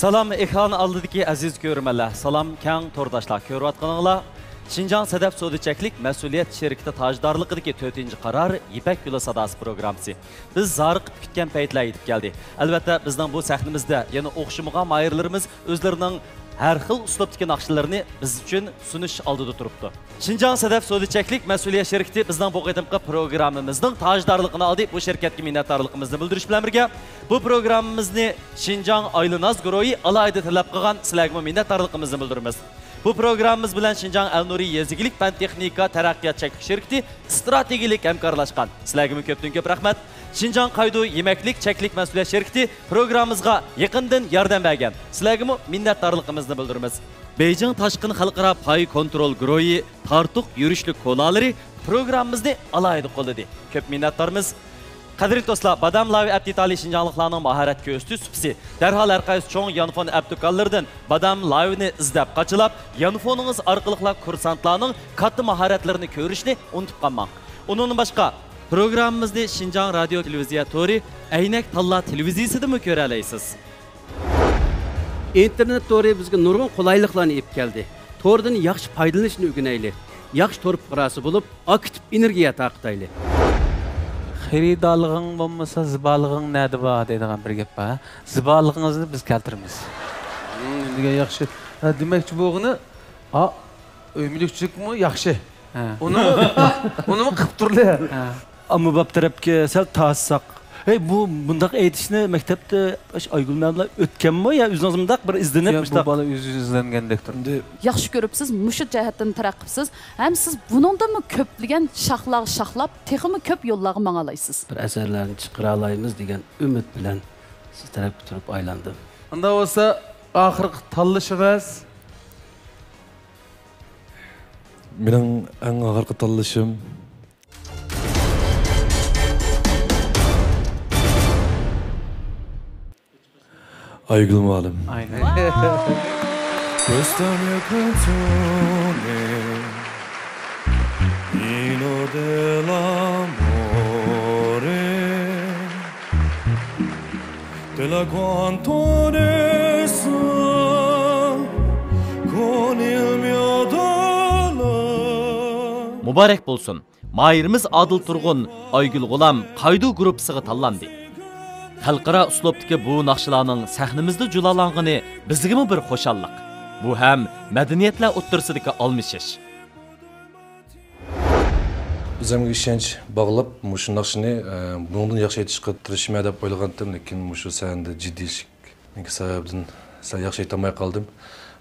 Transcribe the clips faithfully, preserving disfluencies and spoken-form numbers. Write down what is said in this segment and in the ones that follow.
سالام، ئېكران ئالدىدىكى ئەزىز كۆرۈرمەنلەر، سالام، كەڭ تورداشلار، كۆرۈۋاتقىنىڭلار شىنجاڭ سەدەپ سودا چەكلىك مەسئۇلىيەت شىركىتى تاجدارلىقىدىكى تۆتىنچى قارار يىپەك يولى ساداسى پروگراممىسى. بىز زارىقىپ كۈتكەن پەيتلەر يېتىپ كەلدى. ئەلۋەتتە، بىزنىڭ بۇ سەھنىمىزدە يەنە ئوخشىمىغان ماھىرلىرىمىز ئۆزلىرىنىڭ ھەر خىل ئۇسلۇبتىكى ناخشىلىرىنى بىز ئۈچۈن سۇنۇش ئالدىدا تۇرۇپتۇ. شىنجاڭ سەدەپ سودا چەكلىك مەسئۇلىيەت شىركىتى بىزنىڭ بۇ قېتىمقى پروگراممىمىزنىڭ تاجدارلىقىنى ئالدى. بۇ شىركەتكە مىننەتدارلىقىمىزنى بىلدۈرۈش بىلەن بىرگە، بۇ پروگراممىمىزنى شىنجاڭ ئايلىناز گۇرۇھى ئالاھىدە تەلەپ قىلغان، سىلەرگىمۇ مىننەتدارلىقىمىزنى بىلدۈرىمىز. بۇ پروگراممىمىز بىلەن شىنجاڭ ئەلنۇرى يېزا ئىگىلىك پەن تېخنىكا تەرەققىيات چەكلىك شىركىتى ئىستراتېگىيەلىك ھەمكارلاشقان. سىلەرگىمۇ كۆپتىن كۆپ رەھمەت. شىنجاڭ قايدۇ يېمەكلىك چەكلىك مەسئۇلىيەت شىركىتى پروگراممىمىزغا يېقىندىن ياردەم بەرگەن. سىلەرگىمۇ مىننەتدارلىقىمىزنى بىلدۈرىمىز. بېيجىڭ تاشقىن خەلقئارا پاي كونترول گۇرۇھى تارتۇق يۈرۈشلۈك كولالىرى پروگراممىمىزنى ئالاھىدە قوللىدى. كۆپ مىننەتدارمىز. قەدىرلىك دوستلار، بادام لاۋى ئەپ دېتالى شىنجاڭلىقلارنىڭ ماھارەت كۆرسىتىش سۇپىسى. دەرھال ھەر قايسى چوڭ يانفون ئەپ دۇكانلىرىدىن بادام لاۋىنى ئىزدەپ قاچىلاپ، يانفونىڭىز ئارقىلىقلا كۇرسانتلارنىڭ كاتتا ماھارەتلىرىنى كۆرۈشنى ئۇنتۇپ قالماڭ. ئۇنىڭدىن باشقا، پروگراممىمىزنى شىنجاڭ رادىيو تېلېۋىزىيە تورى، ئەينەك تاللا تېلېۋىزىيىسىدىمۇ كۆرەلەيسىز. ئىنتېرنېت تورى بىزگە نۇرغۇن قولايلىقلارنى ئېلىپ كەلدى. توردىن ياخشى پايدىلىنىشنى ئۆگىنەيلى. ياخشى تور پۇقراسى بولۇپ، ئاكتىپ ئېنېرگىيە تارقىتايلى. خېرىدارلىقىڭ بولمىسا، زىبالىقىڭ نەدە بار دەيدىغان بىر گەپ بار. زىبالىقىڭىزنى بىز كەلتۈرىمىز. ھىم، دېگەن ياخشى. ھە، دېمەكچى بولغىنى، ئا، ئۆي مۈلۈكچىلىكمۇ ياخشى. ھە. ئۇنىمۇ، ئۇنىمۇ قىلىپ تۇرلى. ھە. ئاممىباب تەرەپكە سەل تارتساق. ھەي، بۇ مۇنداق ئېيتىشنى مەكتەپتە ئاش-، ئايگۈل مەملا ئۆتكەنمۇ يا ئۆزىڭىز مۇنداق بىر ئىزدىنىپ يا، بۇ مۇشۇنداق؟ بالا ئۆزى ئىزدەنگەندەك تۇرىدۇ. ئەمدى ياخشى كۆرۈپسىز، مۇشۇ جەھەتتىن تەرەققىي قىپسىز. ھەم سىز بۇنىڭدىنمۇ كۆپلىگەن شاخلارغا شاخلاپ، تېخىمۇ كۆپ يوللارغا ماڭالايسىز. بىر ئەسەرلەرنى چىقىرالايمىز دېگەن ئۈمىد بىلەن سىز تەرەپكە تۇرۇپ ئايلاندىم. ئۇنداق بولسا، ئاخىرقى تاللىشىڭىز؟ مېنىڭ ئەڭ ئاخىرقى تاللىشىم. ئايگۈل مۇئەللىم. ئاينەن. Questa mia canzone in onore dell'amore, della cantonessa con il mio dolore. مۇبارەك بولسۇن! ماھىرىمىز ئادىل تۇرغۇن ئايگۈل غۇلام قايدۇ گۇرۇپپىسىغا تاللاندى. خەلقئارا ئۇسلۇبتىكى بۇ ناخشىلارنىڭ سەھنىمىزدە جۇلالانغىنى بىزگىمۇ بىر خۇشاللىق. بۇ ھەم مەدەنىيەتلەر ئوتتۇرىسىدىكى ئالمىشىش. ئۆزۈمگە ئىشەنچ باغلاپ، مۇشۇ ناخشىنى، ئە، بۇنىڭدىن ياخشى ئېيتىشقا تىرىشىمەن دەپ ئويلىغانتىم، لېكىن مۇشۇ سەھنىدە جىددىيلىشىپ، مېنىڭكى سەۋەبىدىن سەل ياخشى ئېيتالماي قالدىم.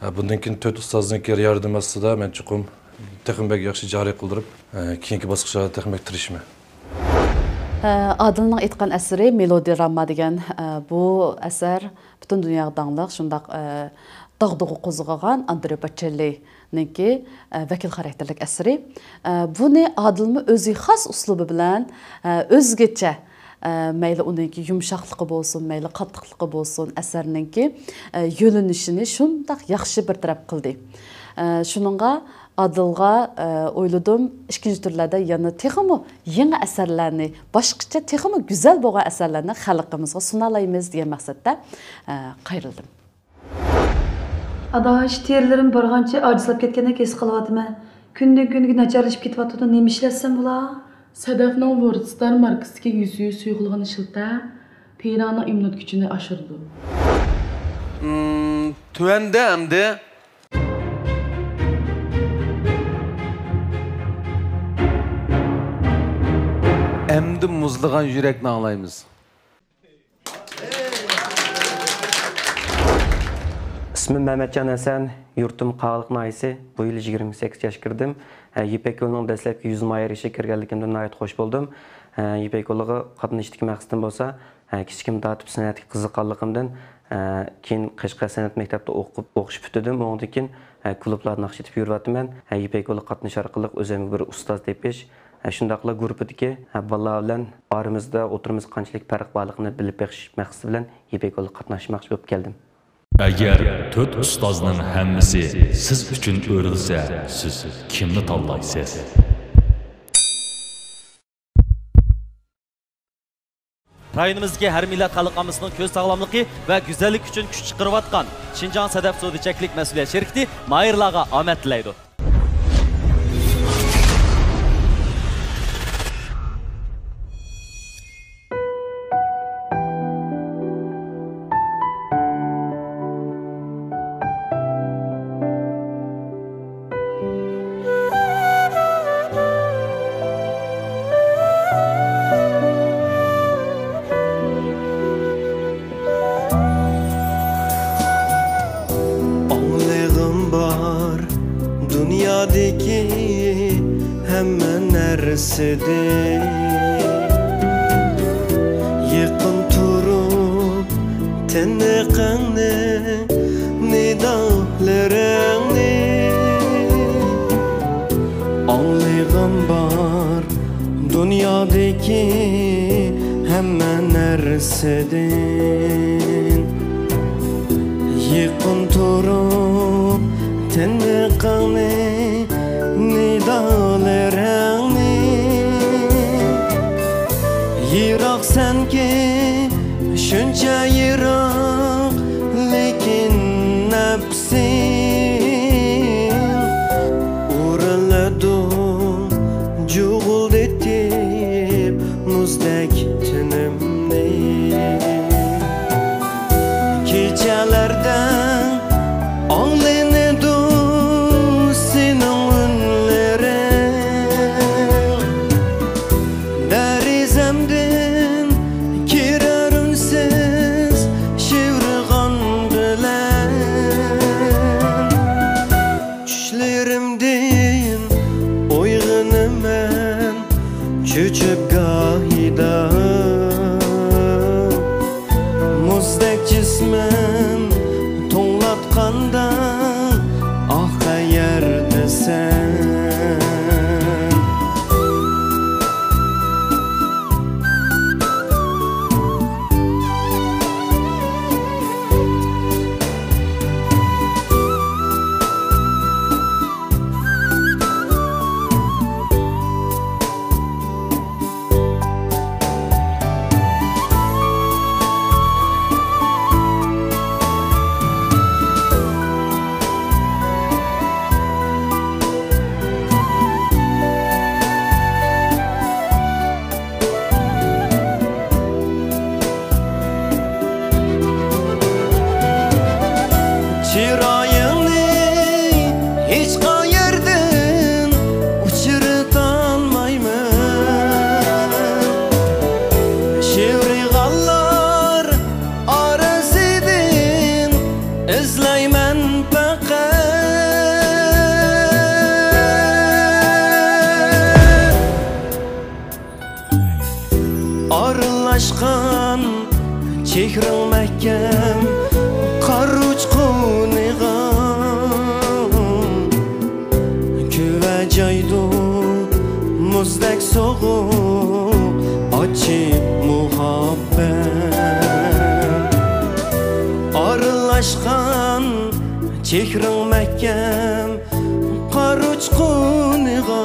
ھە، بۇندىن كېيىن تۆت ئۇستازنىڭكى ياردىمى ئاستىدا مەن چوقۇم تېخىمۇ بەك ياخشى جارى قىلدۇرۇپ، ھە، كېيىنكى باسقۇچلاردا تېخىمۇ بەك تىرىشىمەن. ھە، ئادىلنىڭ ئېيتقان ئەسىرى مېلودىراما دېگەن، ھە، بۇ ئەسەر پۈتۈن دۇنياغا داڭلىق، شۇنداق، ھە، داغدۇغا قوزغىغان ئاندرې بوچچېللىنىڭكى، ھە، ۋەكىل خاراكتېرلىك ئەسىرى. ھە، بۇنى ئادىلمۇ ئۆزى خاس ئۇسلۇبى بىلەن، ھە، ئۆزگىچە ئە، مەيلى ئۇنىڭكى يۇمشاقلىقى بولسۇن، مەيلى قاتتىقلىقى بولسۇن، ئەسەرنىڭكى، ئە، يۆنىلىشىنى شۇنداق ياخشى بىر تەرەپ قىلدى. ئە، شۇنىڭغا ئادىلغا، ئە، ئويلىدىم، ئىككىنچى تۈرلەردە يەنە تېخىمۇ يېڭى ئەسەرلەرنى، باشقىچە، تېخىمۇ گۈزەل بولغان ئەسەرلەرنى خەلقىمىزغا سۇنالايمىز دېگەن مەقسەتتە، ئە، قايرىلدىم. ئاداش، تېرىلىرىم بارغانچە ئاجىزلاپ كەتكەندەك ھېس قىلىۋاتىمەن. كۈندىن كۈنگە ناچارلىشىپ كېتىۋاتىدۇ، نېمە ئىشلەتسەم بولا؟ سەدەفنىڭ ۋورد ستار ماركىسىدىكى يۈز يۈز سۇيۇقلۇقىنى ئىشلىتە، تېرەڭنىڭ ئىممۇنىتېت كۈچىنى ئاشۇرىدۇ. ئىم، تۆۋەندە ئەمدى. ئەمدى مۇزلىغان يۈرەكنى ئاڭلايمىز. ئىسمىم مەمەتجان ھەسەن، يۇرتۇم قاغىلىق ناھىيەسى. بۇ يىل يىگىرمە سەككىز ياشقا كىردىم. ھە، يىپەك يولىنىڭ دەسلەپكى يۈز ماھىرى ئىشىغا كىرگەنلىكىمدىن ناھايىتى خوش بولدىم. ھە، يىپەك يولىغا قاتنىشىشتىكى مەقسىتىم بولسا، ھە، كىچىكىمدىن تارتىپ سەنئەتكە قىزىققانلىقىمدىن، ھە، كېيىن قەشقەر سەنئەت مەكتەپتە ئوقۇپ، ئوقۇش پۈتتۈردۈم. ئۇنىڭدىن كېيىن، ھە، كۇلۇبلاردا ناخشا ئېيتىپ يۈرۈۋاتىمەن. ھە، يىپەك يولىغا قاتنىشىش ئارقىلىق ئۆزۈمگە بىر ئۇستاز تېپىش، ھە، شۇنداقلا گۇرۇپپىدىكى، ھە، بالىلار بىلەن ئارىمىزدا، ئوتتۇرىمىزدا قانچىلىك پەرق بارلىقىنى بىلىپ بېقىش مەقسىتى بىلەن يىپەك يولىغا قاتناشماقچى بولۇپ كەلدىم. ئەگەر تۆت ئۇستازنىڭ ھەممىسى سىز ئۈچۈن ئۆرۈلسە، سىز كىمنى تاللايسىز؟ رايونىمىزدىكى ھەر مىللەت خەلق ئاممىسىنىڭ كۆز ساغلاملىقى ۋە گۈزەللىكى ئۈچۈن كۈچ چىقىرىۋاتقان شىنجاڭ سەدەپ سودا چەكلىك مەسئۇلىيەت شىركىتى ماھىرلارغا ئامەت تىلەيدۇ. ئاڭلىغىن بار دۇنيادىكى ھەممە نەرسىدىن. يېقىن تۇرۇپ تىنىقىڭنى، نىدالىرىڭنى. ئاڭلىغىن بار دۇنيادىكى ھەممە نەرسىدىن. يېقىن تۇرۇپ تىنىقىڭنى، نىدالىرىڭنى. يىراق سەنكى شۇنچە يىراق، لېكىن نەپسىم ئۇرۇلىدۇ جۇغۇلدىتىپ مۇزدەك تېنىمنى. كېچەلەردە ئاڭلىنىدۇ سېنىڭ ئۈنلىرىڭ. دېرىزەمدىن كىرەر ئۈنسىز شىۋىرغان بىلەن. چۈشلىرىمدىن ئويغىنىمەن چۆچۈپ گاھىدا. مۇزدەك جىسمىم توڭلاتقاندا، ئاھ، قەيەردىسەن؟ چىرايىڭنى ھېچقايەردىن ئۇچرىتالمايمەن. شىۋىرغانلار ئارىسىدىن ئىزلەيمەن پەقەت. ئارىلاشقان چېھرىڭ مەھكەم قار ئۇچقۇنىغا، كۆۋەجايدۇ مۇزدەك سوغۇق ئاچچىق مۇھەببەت. ئارىلاشقان چېھرىڭ مەھكەم قار ئۇچقۇنىغا،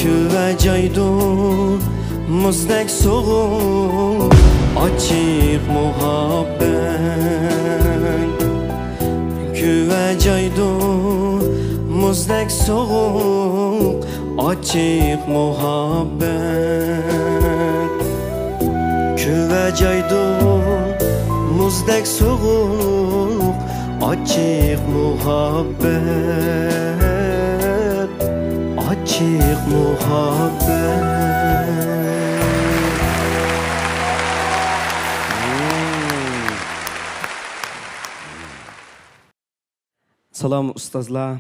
كۆۋەجايدۇ مۇزدەك سوغۇق ئاچچىق مۇھەببەت. كۆۋەجايدۇ مۇزدەك سوغۇق ئاچچىق مۇھەببەت. كۆۋەجايدۇ مۇزدەك سوغۇق ئاچچىق مۇھەببەت، ئاچچىق مۇھەببەت. سالام ئۇستازلار.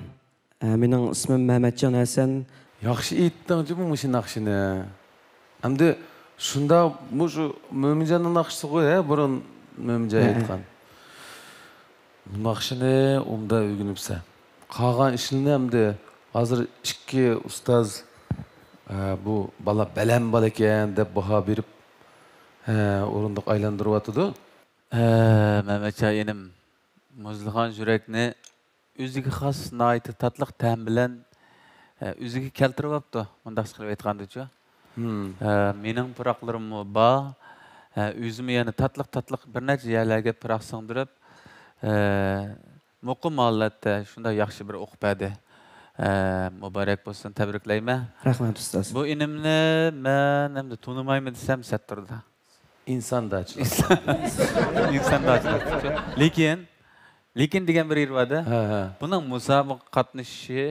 ئە، مېنىڭ ئىسمىم مەمەتجان ھەسەن. ياخشى ئېيتتىڭ جۇمۇ مۇشۇ ناخشىنى. ئەمدى شۇنداق، مۇشۇ مۆمىنجاننىڭ ناخشىسىغۇ، ھە، بۇرۇن مۆمىنجان ھە، ھە. ئېيتقان. بۇ ناخشىنى ئوبدان ئۆگىنىپسەن. قالغان ئىشلىرىنى ئەمدى ھازىر ئىككى ئۇستاز، ئە، بۇ بالا بەلەن بالا ئىكەن دەپ باھا بېرىپ، ئە، ئورۇندۇق ئايلاندۇرۇۋاتىدۇ. ئە، مەمەتجان ئىنىم، مۇزلىغان يۈرەكنى ئۆزىگە خاس ناھايىتى تاتلىق تەم بىلەن، ئە، ئۆزىگە كەلتۈرۈۋاپتۇ، مۇنداق قىلىپ ئېيتقاندىچۇ. ھە، مېنىڭ پۇراقلىرىممۇ بار. ھە، ئۆزىمۇ يەنە تاتلىق-تاتلىق بىر نەچچە يەرلەرگە پۇراق سىڭدۈرۈپ، ھە، مۇقىم ھالەتتە شۇنداق ياخشى بىر ئوقۇپ بەردى. ھە، مۇبارەك بولسۇن، تەبرىكلەيمەن. رەھمەت، ئۇستاز. بۇ ئىنىمنى مەن ئەمدى تونۇمايمەن دېسەم سەت تۇرىدۇ. ئىنسانداچىلىق. ئىنسانداچىلىق. لېكىن، لېكىن دېگەن بىر يېرى بار-دە. ھە، ھە. بۇنىڭ مۇسابىقىگە قاتنىشىشى،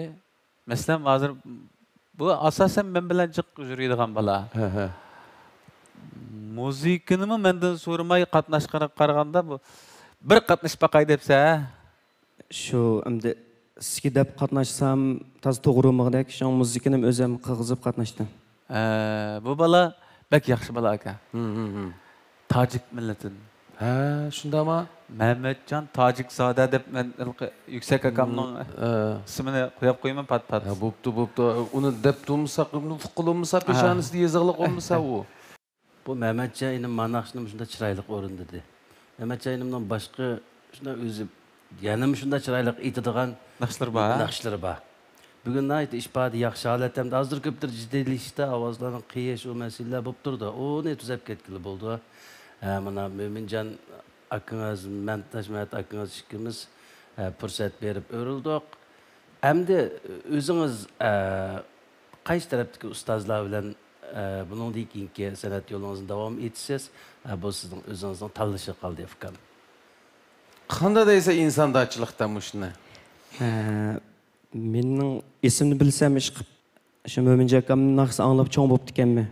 مەسىلەن، ھازىر بۇ ئاساسەن مەن بىلەن جىق يۈرىدىغان بالا. ھە، ھە. مۇزىكىنىمۇ مەندىن سورىماي قاتناشقىنىغا قارىغاندا، بۇ بىر قاتنىشىپ باقاي دەپسە، ھە؟ شۇ ئەمدى سىزگە دەپ قاتناشسام تازا توغرا بولمىغۇدەك، شۇڭا مۇزىكىنىمۇ ئۆزۈم قىلغۇزۇپ قاتناشتىم. ھە، بۇ بالا بەك ياخشى بالا ئاكا. ھىم، ھىم، ھىم. تاجىك مىللىتىدىن. ھە، شۇنداقما؟ مەمەتجان تاجىكزادە دەپ مەن ھېلىقى يۈكسەك ئاكامنىڭ ھىم، ھە. ئىسمىنى قويۇپ قويىمەن پات-پات. ھە، بوپتۇ، بوپتۇ. ئۇنى دەپ تۇرمىساق، ئۇقۇلمىسا ھە. پېشانىسىدە يېزىقلىق بولمىسا ئۇ. بۇ مەمەتجان ئىنىم ما ناخشىنى مۇشۇنداق چىرايلىق ئورۇندىدى. مەمەتجان ئىنىمنىڭ باشقا شۇنداق ئۆزى يەنە مۇشۇنداق چىرايلىق ئېيتىدىغان ناخشىلىرى بار، ھە؟ ناخشىلىرى بار. بۈگۈن ناھايىتى ئىپادە ياخشى ھالەتتە، ھەمدە ھازىر كۆپتۇر جىددىيلىشىشتا ئاۋازلارنىڭ قېيىش، ئۇ مەسىلىلەر بولۇپ تۇرىدۇ. ئۇنى تۈزەپ كەتكىلى بولىدۇ. ھە، مانا مۆمىنجان ئاكىڭىز، مەمتاش مەمەت ئاكىڭىز ئىككىمىز، ھە، پۇرسەت بېرىپ ئۆرۈلدۇق. ئەمدى ئۆزىڭىز، ھە، قايسى تەرەپتىكى ئۇستازلار بىلەن، ئە، بۇنىڭدىن كېيىنكى سەنئەت يولىڭىزنى داۋام ئېتىسىز؟ ئە، بۇ سىزنىڭ ئۆزىڭىزنىڭ تاللىشىغا قالدى، ئۇكام. قانداق دەيسەن ئىنسانداچىلىقتا مۇشۇنى؟ ئە، مېنىڭ ئېسىمنى بىلسەم، ئىشقىلىپ، شۇ مۆمىنجان ئاكامنىڭ ناخشىسىنى ئاڭلاپ چوڭ بوپتىكەنمەن.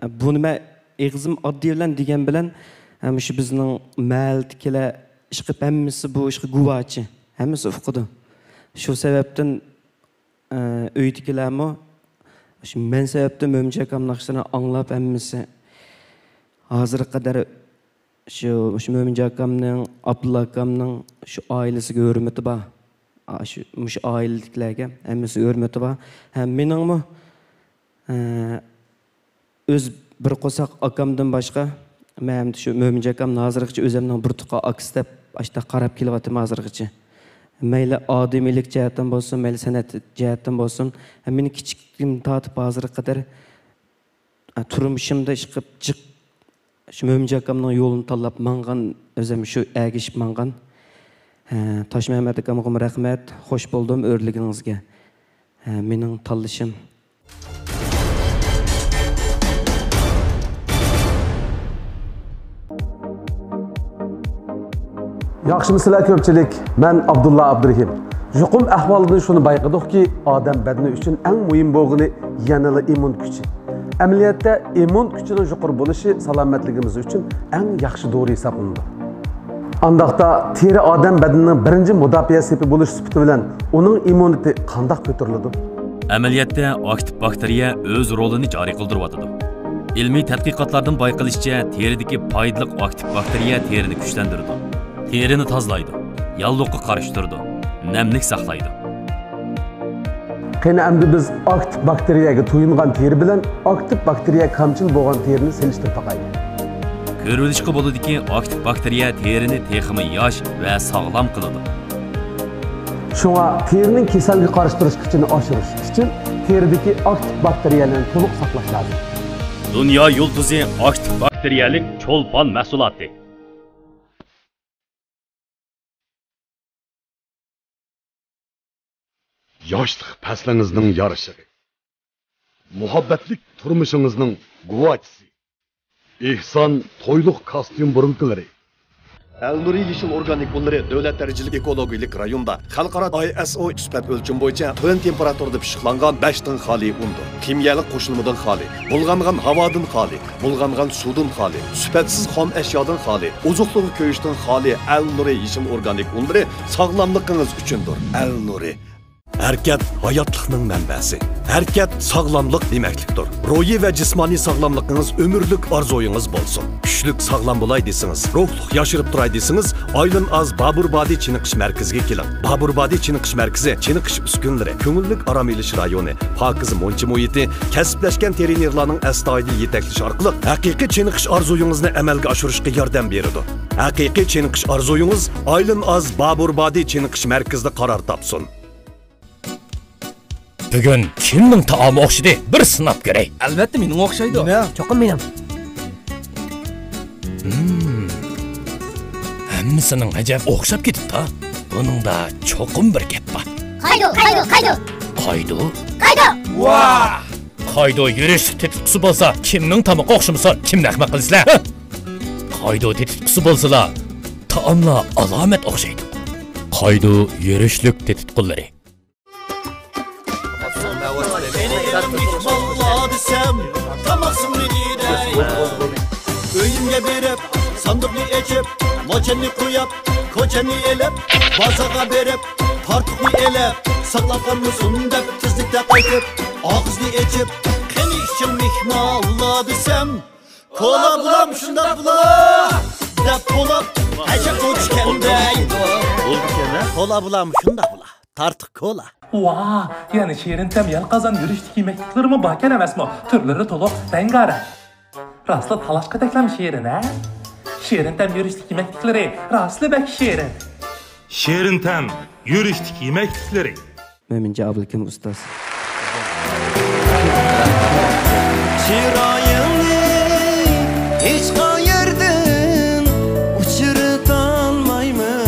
ئە، بۇنى مەن ئېغىزىم ئاددىي بىلەن دېگەن بىلەن، ھە، مۇشۇ بىزنىڭ مەھەللىدىكىلەر ئىشقىلىپ ھەممىسى بۇ ئىشقا گۇۋاچى، ھەممىسى ئۇقىدۇ. شۇ سەۋەبتىن ئە، ئۆيدىكىلەرمۇ شۇ مەن سەۋەبتىن مۆمىنجان ئاكامنىڭ ناخشىلىرىنى ئاڭلاپ ھەممىسى ھازىرغا قەدەر شۇ، شۇ مۆمىنجان ئاكامنىڭ، ئابدۇللا ئاكامنىڭ شۇ ئائىلىسىگە ھۆرمىتى بار. ئا، شۇ، مۇشۇ ئائىلىدىكىلەرگە ھەممىسىگە ھۆرمىتى بار. ھەم مېنىڭمۇ، ئە، ئۆز بىر قورساق ئاكامدىن باشقا، مەن ئەمدى شۇ مۆمىنجان ئاكامنى ھازىرغىچە ئۆزۈمنىڭ بىر تۇغقان ئاكىسى دەپ ئاشۇنداق قاراپ كېلىۋاتىمەن ھازىرغىچە. مەيلى ئادىمىيلىك جەھەتتىن بولسۇن، مەيلى سەنئەت جەھەتتىن بولسۇن، مېنى كىچىكىمدىن تارتىپ ھازىرغا قەدەر، ئە، تۇرمۇشۇمدا ئىشقىلىپ جىق شۇ مۆمىنجان ئاكامنىڭ يولىنى تاللاپ ماڭغان، ئۆزۈم شۇ ئەگىشىپ ماڭغان. ئە، تاشمەمەت ئاكامغىمۇ رەھمەت، خوش بولدۇم ئۆرلىگىنىڭىزگە. ئە، مېنىڭ تاللىشىم. ياخشىمۇسىلەر كۆپچىلىك؟ مەن ئابدۇللا ئابدۇرېھىم. يۇقۇم ئەھۋالىدىن شۇنى بايقىدۇقكى، ئادەم بەدىنى ئۈچۈن ئەڭ مۇھىم بولغىنى يەنىلا ئىممۇن كۈچى. ئەمەلىيەتتە، ئىممۇن كۈچىنىڭ يۇقىرى بولۇشى سالامەتلىكىمىز ئۈچۈن ئەڭ ياخشى دورا ھېسابلىنىدۇ. ئانداقتا، تېرە ئادەم بەدىنىنىڭ بىرىنچى مۇداپىئە سېپى بولۇش سۈپىتى بىلەن ئۇنىڭ ئىممۇنىتېتى قانداق كۆتۈرۈلىدۇ؟ ئەمەلىيەتتە، ئاكتىپ باكتېرىيە ئۆز رولىنى جارى قىلدۇرۇۋاتىدۇ. ئىلمىي تەتقىقاتلاردىن بايقىلىشىچە، تېرىدىكى پايدىلىق ئاكتىپ باكتېرىيە تېرىنى كۈچلەندۈرىدۇ، تېرىنى تازىلايدۇ، ياللۇغقا قارشى تۇرىدۇ، نەملىك ساقلايدۇ. قېنى ئەمدى بىز ئاكتىپ باكتېرىيەگە تويۇنغان تېرە بىلەن ئاكتىپ باكتېرىيە كامچىل بولغان تېرىنى سېلىشتۇرۇپ باقايلى. كۆرۈۋېلىشقا بولىدۇكى، ئاكتىپ باكتېرىيە تېرىنى تېخىمۇ ياش ۋە ساغلام قىلىدۇ. شۇڭا تېرىنىڭ كېسەلگە قارشى تۇرۇش كۈچىنى ئاشۇرۇش ئۈچۈن تېرىدىكى ئاكتىپ باكتېرىيەلەرنى تولۇق ساقلاش لازىم. دۇنيا يۇلتۇزى ئاكتىپ باكتېرىيەلىك چولپان مەھسۇلاتى. ياشلىق پەسلىڭىزنىڭ يارىشىغى، مۇھەببەتلىك تۇرمۇشىڭىزنىڭ گۇۋاچىسى، ئېھسان تويلۇق كاستيۇم بۇرۇلكىلىرى. ئەلنۇرى يېشىل ئورگانىك ئۇنلىرى دۆلەت دەرىجىلىك ئېكولوگىيەلىك رايوندا خەلقئارا ئاي ئېس ئو سۈپەت ئۆلچىمى بويىچە تۆۋەن تېمپېراتۇرىدا پىششىقلانغان بەش تىڭ خالىي ئۇندۇر. خىمىيەلىك قوشۇلمىدىن خالىي، بۇلغانغان ھاۋادىن خالىي، بۇلغانغان سۇدىن خالىي، سۈپەتسىز خام ئەشيادىن خالىي، ئوزۇقلۇق كۆيۈشتىن خالىي ئەل نۇرى يېشىل ئورگانىك ئۇنلىرى ساغلاملىقىڭىز ئۈچۈندۇر. ئەل نۇرى. ھەرىكەت ھاياتلىقنىڭ مەنبەسى. ھەرىكەت ساغلاملىق دېمەكلىكتۇر. روھىي ۋە جىسمانىي ساغلاملىقىڭىز ئۆمۈرلۈك ئارزۇيىڭىز بولسۇن. كۈچلۈك ساغلام بولاي دېسىڭىز، روھلۇق ياشىرىپ تۇراي دېسىڭىز، ئايلىن ئاز بابۇر بادى چېنىقىش مەركىزىگە كېلىڭ. بابۇر بادى چېنىقىش مەركىزى چېنىقىش ئۈسكۈنىلىرى، كۆڭۈللۈك ئارام ئېلىش رايونى، پاكىز مۇنچا مۇھىتى، كەسىپلەشكەن تېرىنېرلارنىڭ ئەستايىدىل يېتەكلىشى ئارقىلىق ھەقىقىي چېنىقىش ئارزۇيىڭىزنى ئەمەلگە ئاشۇرۇشقا ياردەم بېرىدۇ. ھەقىقىي چېنىقىش ئارزۇيىڭىز ئايلىن ئاز بابۇر بادى چېنىقىش مەركىزىدە قارار تاپسۇن. بۈگۈن كىمنىڭ تائامى ئوخشىدى؟ بىر سىناپ كۆرەي. ئەلۋەتتە، مېنىڭ ئوخشايدۇ. مېنىڭ. چوقۇم مېنىڭ. ھىم. ھەممىسىنىڭ ئەجەب ئوخشاپ كېتىپتۇ. بۇنىڭدا چوقۇم بىر گەپ بار. قايدۇ، قايدۇ، قايدۇ. قايدۇ؟ قايدۇ. ۋاھ! قايدۇ يۈرۈشلۈك تېتىتقۇسى بولسا، كىمنىڭ تامىقى ئوخشىمىسۇن؟ كىمنى ئەخمەق قىلىسىلەر؟ ھە؟ قايدۇ تېتىتقۇسى بولسىلا، تائاملار ئالامەت ئوخشايدۇ. قايدۇ يۈرۈشلۈك تېتىتقۇلىرى. قېنى ئېلىڭ مېھمانلار دېسەم، تاماق سىڭمىدى دەي. ئۆيۈمگە بېرىپ، ساندۇقنى ئېچىپ، موچەننى قويۇپ، كوچەننى ئېلىپ، بازارغا بېرىپ، تارتۇقنى ئېلىپ، ساقلاپ قالمىسۇن دەپ تېزلىكتە قايتىپ، ئاغزىنى ئېچىپ، قېنى ئىچىڭ مېھمانلار دېسەم، كولا بۇلام شۇنداق بۇلا دەپ بولۇپ، ئەجەب ئوچۇقكەن دەي. بولدىكەن ھە؟ كولا بۇلام شۇنداق بۇلا. تارتۇق كولا. ۋاھ، يەنە شېرىن تەم يەل قازان يۈرۈشلۈك يېمەكلىكلىرىمۇ باركەن ئەمەسمۇ؟ تۈرلىرى تولۇق، رەڭگارەڭ. راستلا تالاشقا تەكلەم شېرىن ھە؟ شېرىن تەم يۈرۈشلۈك يېمەكلىكلىرى راستلا بەك شېرىن. شېرىن تەم يۈرۈشلۈك يېمەكلىكلىرى. مۆمىنجان ئابلىكىم ئۇستاز. چىرايىڭنى ھېچقايەردىن ئۇچرىتالمايمەن.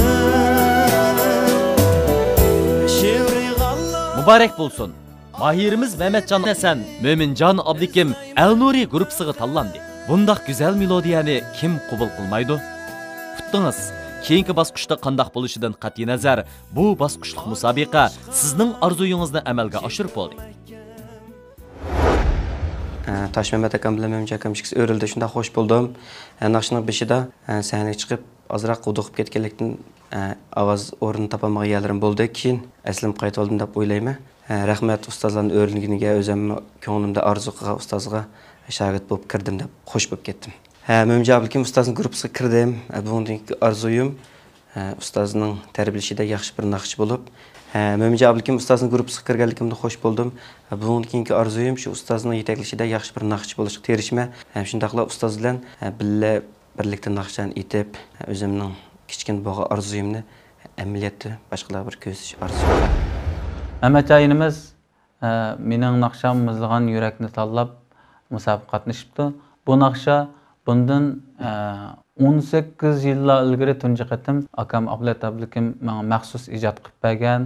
شېۋرىغاللا. مۇبارەك بولسۇن! ماھىرىمىز مەمەتجان ھەسەن، مۆمىنجان ئابلىكىم ئەلنۇرى گۇرۇپپىسىغا تاللاندى. بۇنداق گۈزەل مېلودىيەنى كىم قوبۇل قىلمايدۇ؟ ئۇتتىڭىز! كېيىنكى باسقۇچتا قانداق بولۇشىدىن قەتئىينەزەر، بۇ باسقۇچلۇق مۇسابىقە سىزنىڭ ئارزۇيىڭىزنى ئەمەلگە ئاشۇرۇپ بولدى. ئە، تاشمەمەت ئاكام بىلەن مۆمىنجان ئاكام ئىككىسى ئۆرۈلدى، شۇنداق خوش بولدۇم. ئە، ناخشىنىڭ بېشىدا، ئە، سەھنىگە چىقىپ، ئازراق ھودۇقۇپ كەتكەنلىكتىن، ئە، ئاۋاز ئورنىنى تاپالمىغان يەرلىرىم بولدى. كېيىن ئەسلىمگە قايتىۋالدىم دەپ ئويلايمەن. ئە، رەھمەت ئۇستازلارنىڭ ئۆرۈلگىنىگە، ئۆزۈممۇ كۆڭلۈمدە ئارزۇ قىلغان ئۇستازغا شاگىرت بولۇپ كىردىم دەپ خوش بولۇپ كەتتىم. ھە، مۆمىنجان ئابلىكىم ئۇستازنىڭ گۇرۇپپىسىغا كىردىم. ھە، بۇنىڭدىن كېيىنكى ئارزۇيۇم، ھە، ئۇستازنىڭ تەربىيەلىشىدە ياخشى بىر ناخشىچى بولۇپ، ھە، مۆمىنجان ئابلىكىم ئۇستازنىڭ گۇرۇپپىسىغا كىرگەنلىكىمدىن خوش بولدۇم. ھە، بۇنىڭدىن كېيىنكى ئارزۇيۇم شۇ ئۇستازنىڭ يېتەكلىشىدە ياخشى بىر ناخشىچى بولۇشقا تىرىشىمەن. ھەم شۇنداقلا ئۇستاز بىلەن، ھە، بىللە بىرلىكتە ناخشىلارنى ئېيتىپ، ھە، ئۆزۈمنىڭ كىچىككىنە بولغان ئارزۇيۇمنى ئەمەلىيەتتە باشقىلارغا بىر كۆرسىتىش ئارزۇيۇم بار. مەمەتجان ئىنىمىز، ئە، مېنىڭ ناخشام مۇزلىغان يۈرەكنى تاللاپ مۇسابىقىگە قاتنىشىپتۇ. بۇ ناخشا بۇندىن، ئە، ئون سەككىز يىللار ئىلگىرى تۇنجى قېتىم ئاكام ئابلەت ئابلىكىم ماڭا مەخسۇس ئىجاد قىلىپ بەرگەن،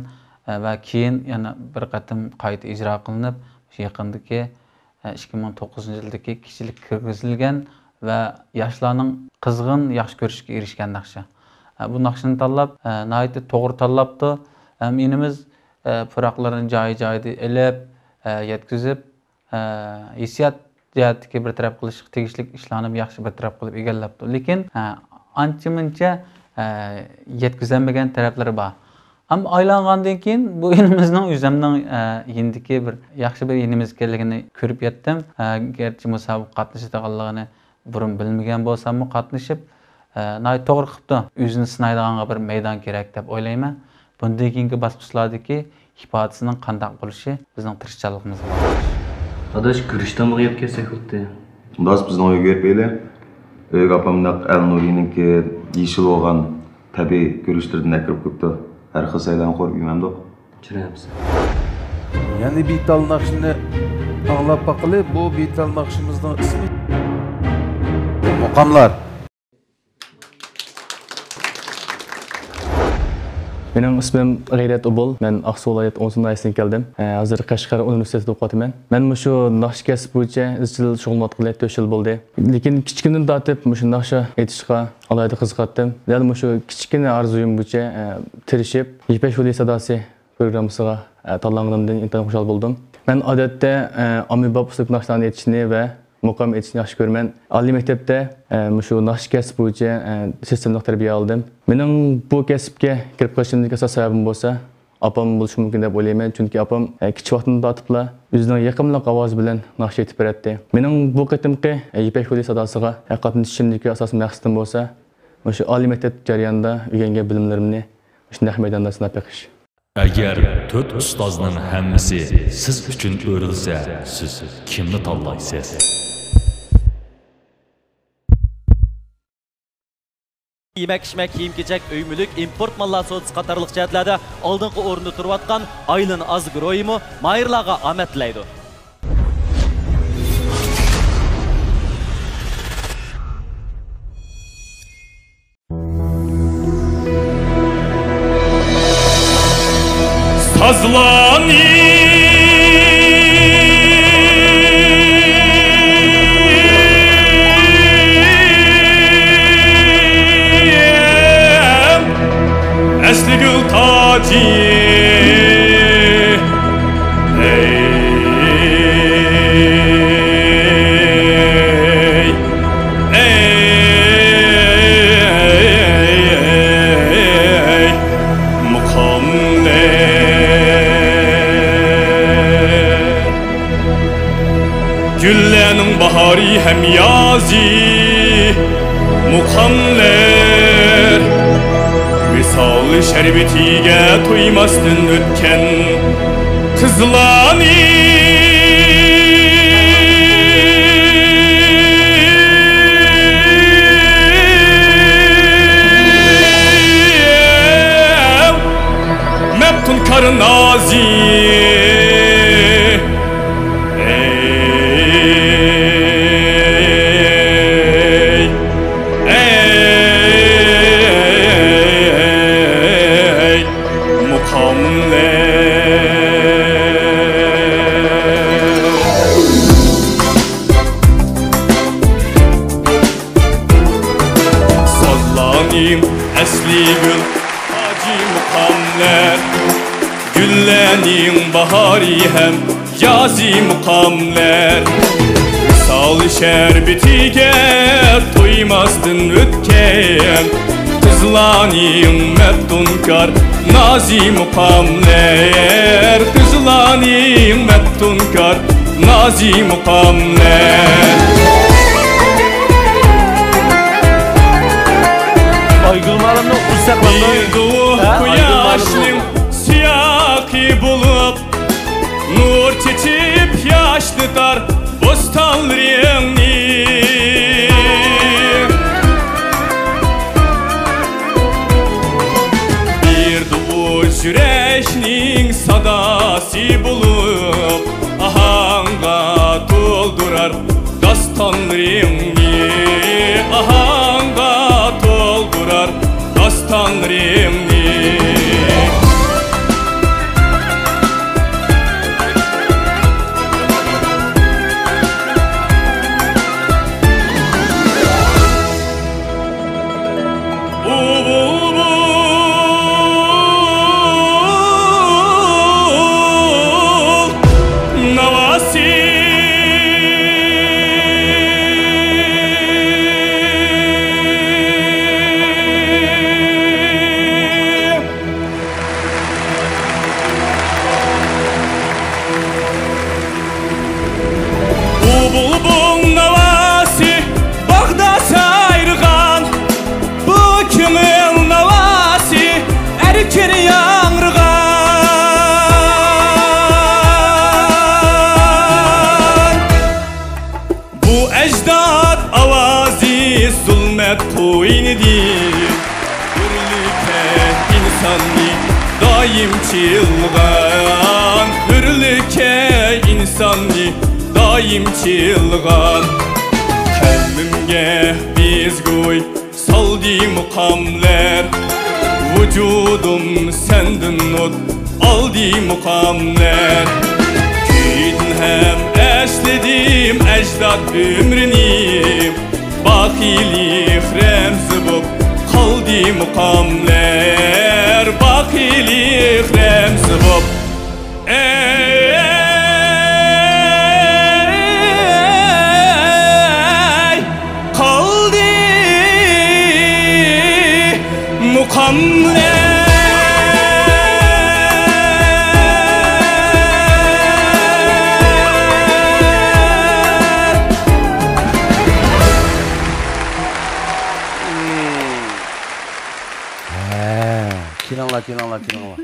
ئە، ۋە كېيىن يەنە بىر قېتىم قايتا ئىجرا قىلىنىپ، يېقىندىكى، ئە، ئىككى مىڭ توققۇزىنچى يىلدىكى كىچىلىك كىرگۈزۈلگەن ۋە ياشلارنىڭ قىزغىن ياخشى كۆرۈشىگە ئېرىشكەن ناخشا. ئە، بۇ ناخشىنى تاللاپ، ئە، ناھايىتى توغرا تاللاپتۇ. ھەم ئىنىمىز، ئە، پۇراقلىرىنى جايى-جايىدا ئېلىپ، ئە، يەتكۈزۈپ، ئە، ھېسسىيات جەھەتتىكى بىر تەرەپ قىلىشقا تېگىشلىك ئىشلارنىمۇ ياخشى بىر تەرەپ قىلىپ ئىگىلەپتۇ. لېكىن، ئە، ئانچە-مۇنچە، ئە، يەتكۈزەلمىگەن تەرەپلىرى بار. ئەمما ئايلانغاندىن كېيىن بۇ ئىنىمىزنىڭ ئۆزۈمنىڭ، ئە، يېنىدىكى بىر ياخشى بىر ئىنىمىز ئىكەنلىكىنى كۆرۈپ يەتتىم. ئە، گەرچە مۇسابىقىگە قاتنىشىدىغانلىقىنى بۇرۇن بىلمىگەن بولساممۇ قاتنىشىپ، ئە، ناھايىتى توغرا قىپتۇ. ئۆزىنى سىنايدىغانغا بىر مەيدان كېرەك دەپ ئويلايمەن. بۇندىن كېيىنكى باسقۇچلاردىكى ئىپادىسىنىڭ قانداق بولۇشى بىزنىڭ تىرىشچانلىقىمىزغا باغلىق. ئاداش، گۈرۈچ تامىقى يەپ كەلسەك بولدى. ئاداش، بىزنىڭ ئۆيگە بېرىپ ئېلى. ئۆيگە ئاپامنىڭ ئەلنۇرىنىڭكى يېشىل بولغان تەبىئىي گۈرۈچلىرىدىن ئەكىرىپ قويۇپتۇ. ھەر خىل سەيلەرنى قۇرۇپ يېمەمدۇق. چىرايمىز. يەنە بىتال ناخشىنى ئاڭلاپ باقىلى. بۇ بىتال ناخشىمىزنىڭ ئىسمى مۇقاملار. مېنىڭ ئىسمىم غەيرەت ئوبۇل. مەن ئاقسۇ ۋىلايەت ئوڭسۇن ناھىيەسىدىن كەلدىم. ھە، ھازىر قەشقەر ئۇنىۋېرسىتېتىدا ئوقۇۋاتىمەن. مەن مۇشۇ ناخشا كەسپى بويىچە ئىزچىل شۇغۇللىنىۋاتقىلى تۆت يىل بولدى. لېكىن كىچىكىمدىن تارتىپ مۇشۇ ناخشا ئېيتىشقا ئالاھىدە قىزىقاتتىم. دەل مۇشۇ كىچىككىنە ئارزۇيۇم بويىچە، ئە، تىرىشىپ، يىپەك يولى ساداسى پروگراممىسىغا، ئە، تاللانغىنىمدىن ئىنتايىن خۇشال بولدۇم. مەن ئادەتتە، ئە، ئاممىباب ئۇسلۇبتىكى ناخشىلارنى ئېيتىشنى ۋە مۇقام ئېيتىشنى ياخشى كۆرىمەن. ئالىي مەكتەپتە، ئە، مۇشۇ ناخشا كەسپى بويىچە، ئە، سىستېمىلىق تەربىيە ئالدىم. مېنىڭ بۇ كەسىپكە كىرىپ قېلىشىمدىكى ئاساسىي سەۋەبىم بولسا، ئاپام بولۇشى مۇمكىن دەپ ئويلايمەن. چۈنكى ئاپام، ئە، كىچىك ۋاقتىدىن تارتىپلا ئۆزىنىڭ يېقىملىق ئاۋازى بىلەن ناخشا ئېيتىپ بېرەتتى. مېنىڭ بۇ قېتىمقى، ئە، يىپەك يولى ساداسىغا، ئە، قاتنىشىشىمدىكى ئاساسىي مەقسىتىم بولسا، مۇشۇ ئالىي مەكتەپ جەريانىدا ئۆگەنگەن بىلىملىرىمنى مۇشۇ نەق مەيداندا سىناپ بېقىش. ئەگەر تۆت ئۇستازنىڭ ھەممىسى سىز ئۈچۈن ئۆرۈلسە، سىز كىمنى تاللايسىز؟ يېمەك-ئىچمەك، كىيىم-كېچەك، ئۆي-مۈلۈك، ئىمپورت ماللار سودىسى قاتارلىق جەھەتلەردە ئالدىنقى ئورۇندا تۇرۇۋاتقان ئايلىن ئاز گۇرۇھىمۇ ماھىرلارغا ئامەت تىلەيدۇ. سازلانىڭ ئەسلى گۈل تاجى. ئەي، ئەي، ئەي، ئەي، ئەي، مۇقاملار. گۈللەرنىڭ باھارى ھەم يازى مۇقاملار. ۋىسال شەربىتىگە تويماستىن ئۆتكەن قىزلارنىڭ مەپتۇنكار نازى. ئەي، ئەي، مۇقاملار. سازلارنىڭ ئەسلى گۈل تاجى مۇقاملار. گۈللەرنىڭ باھارى ھەم يازى مۇقاملار. ۋىسال شەربىتىگە تويماستىن ئۆتكەن قىزلارنىڭ مەپتۇنكار نازى مۇقاملار. قىزلارنىڭ مەپتۇنكار نازى مۇقاملار. ئايگۈل مۇئەللىمنىڭ ئۇزاق بىر دۇ ھە؟ قۇياشنىڭ سىياقى بولۇپ، نۇر چېچىپ ياشنىتار بوستانلىرىڭنى. بىر دۇۋۇش يۈرەكنىڭ ساداسى بولۇپ، ئاھاڭغا تولدۇرار داستانلىرىڭنى، ئاھاڭغا تولدۇرار داستانلىرىڭنى. ئۇ بۇلبۇل ناۋاسى. بۇ بۇلبۇل ناۋاسى باغدا سايرىغان، بۇ كۆڭۈل ناۋاسى ئەركىن ياڭرىغان. بۇ ئەجداد ئاۋازى زۇلمەت قوينىدىن ئۆرلىگەن ئىنساننى دائىم چىلغان، ئۆرلىگەن ئىنساننى دائىم چىلغان. قەلبىمگە بىز گۇي سالدى مۇقاملار، ۋۇجۇدۇم سەندىن نۇت ئالدى مۇقاملار. كۈيدىن ھەم ئەسلىدىم ئەجداد ئۆمرىنى، باقىيلىق رەمزى بوپ قالدى مۇقاملار، باقىيلىق رەمزى بوپ. ئەي، قالدى مۇقاملار. ھە، كېلىڭلار، كېلىڭلار، كېلىڭلار.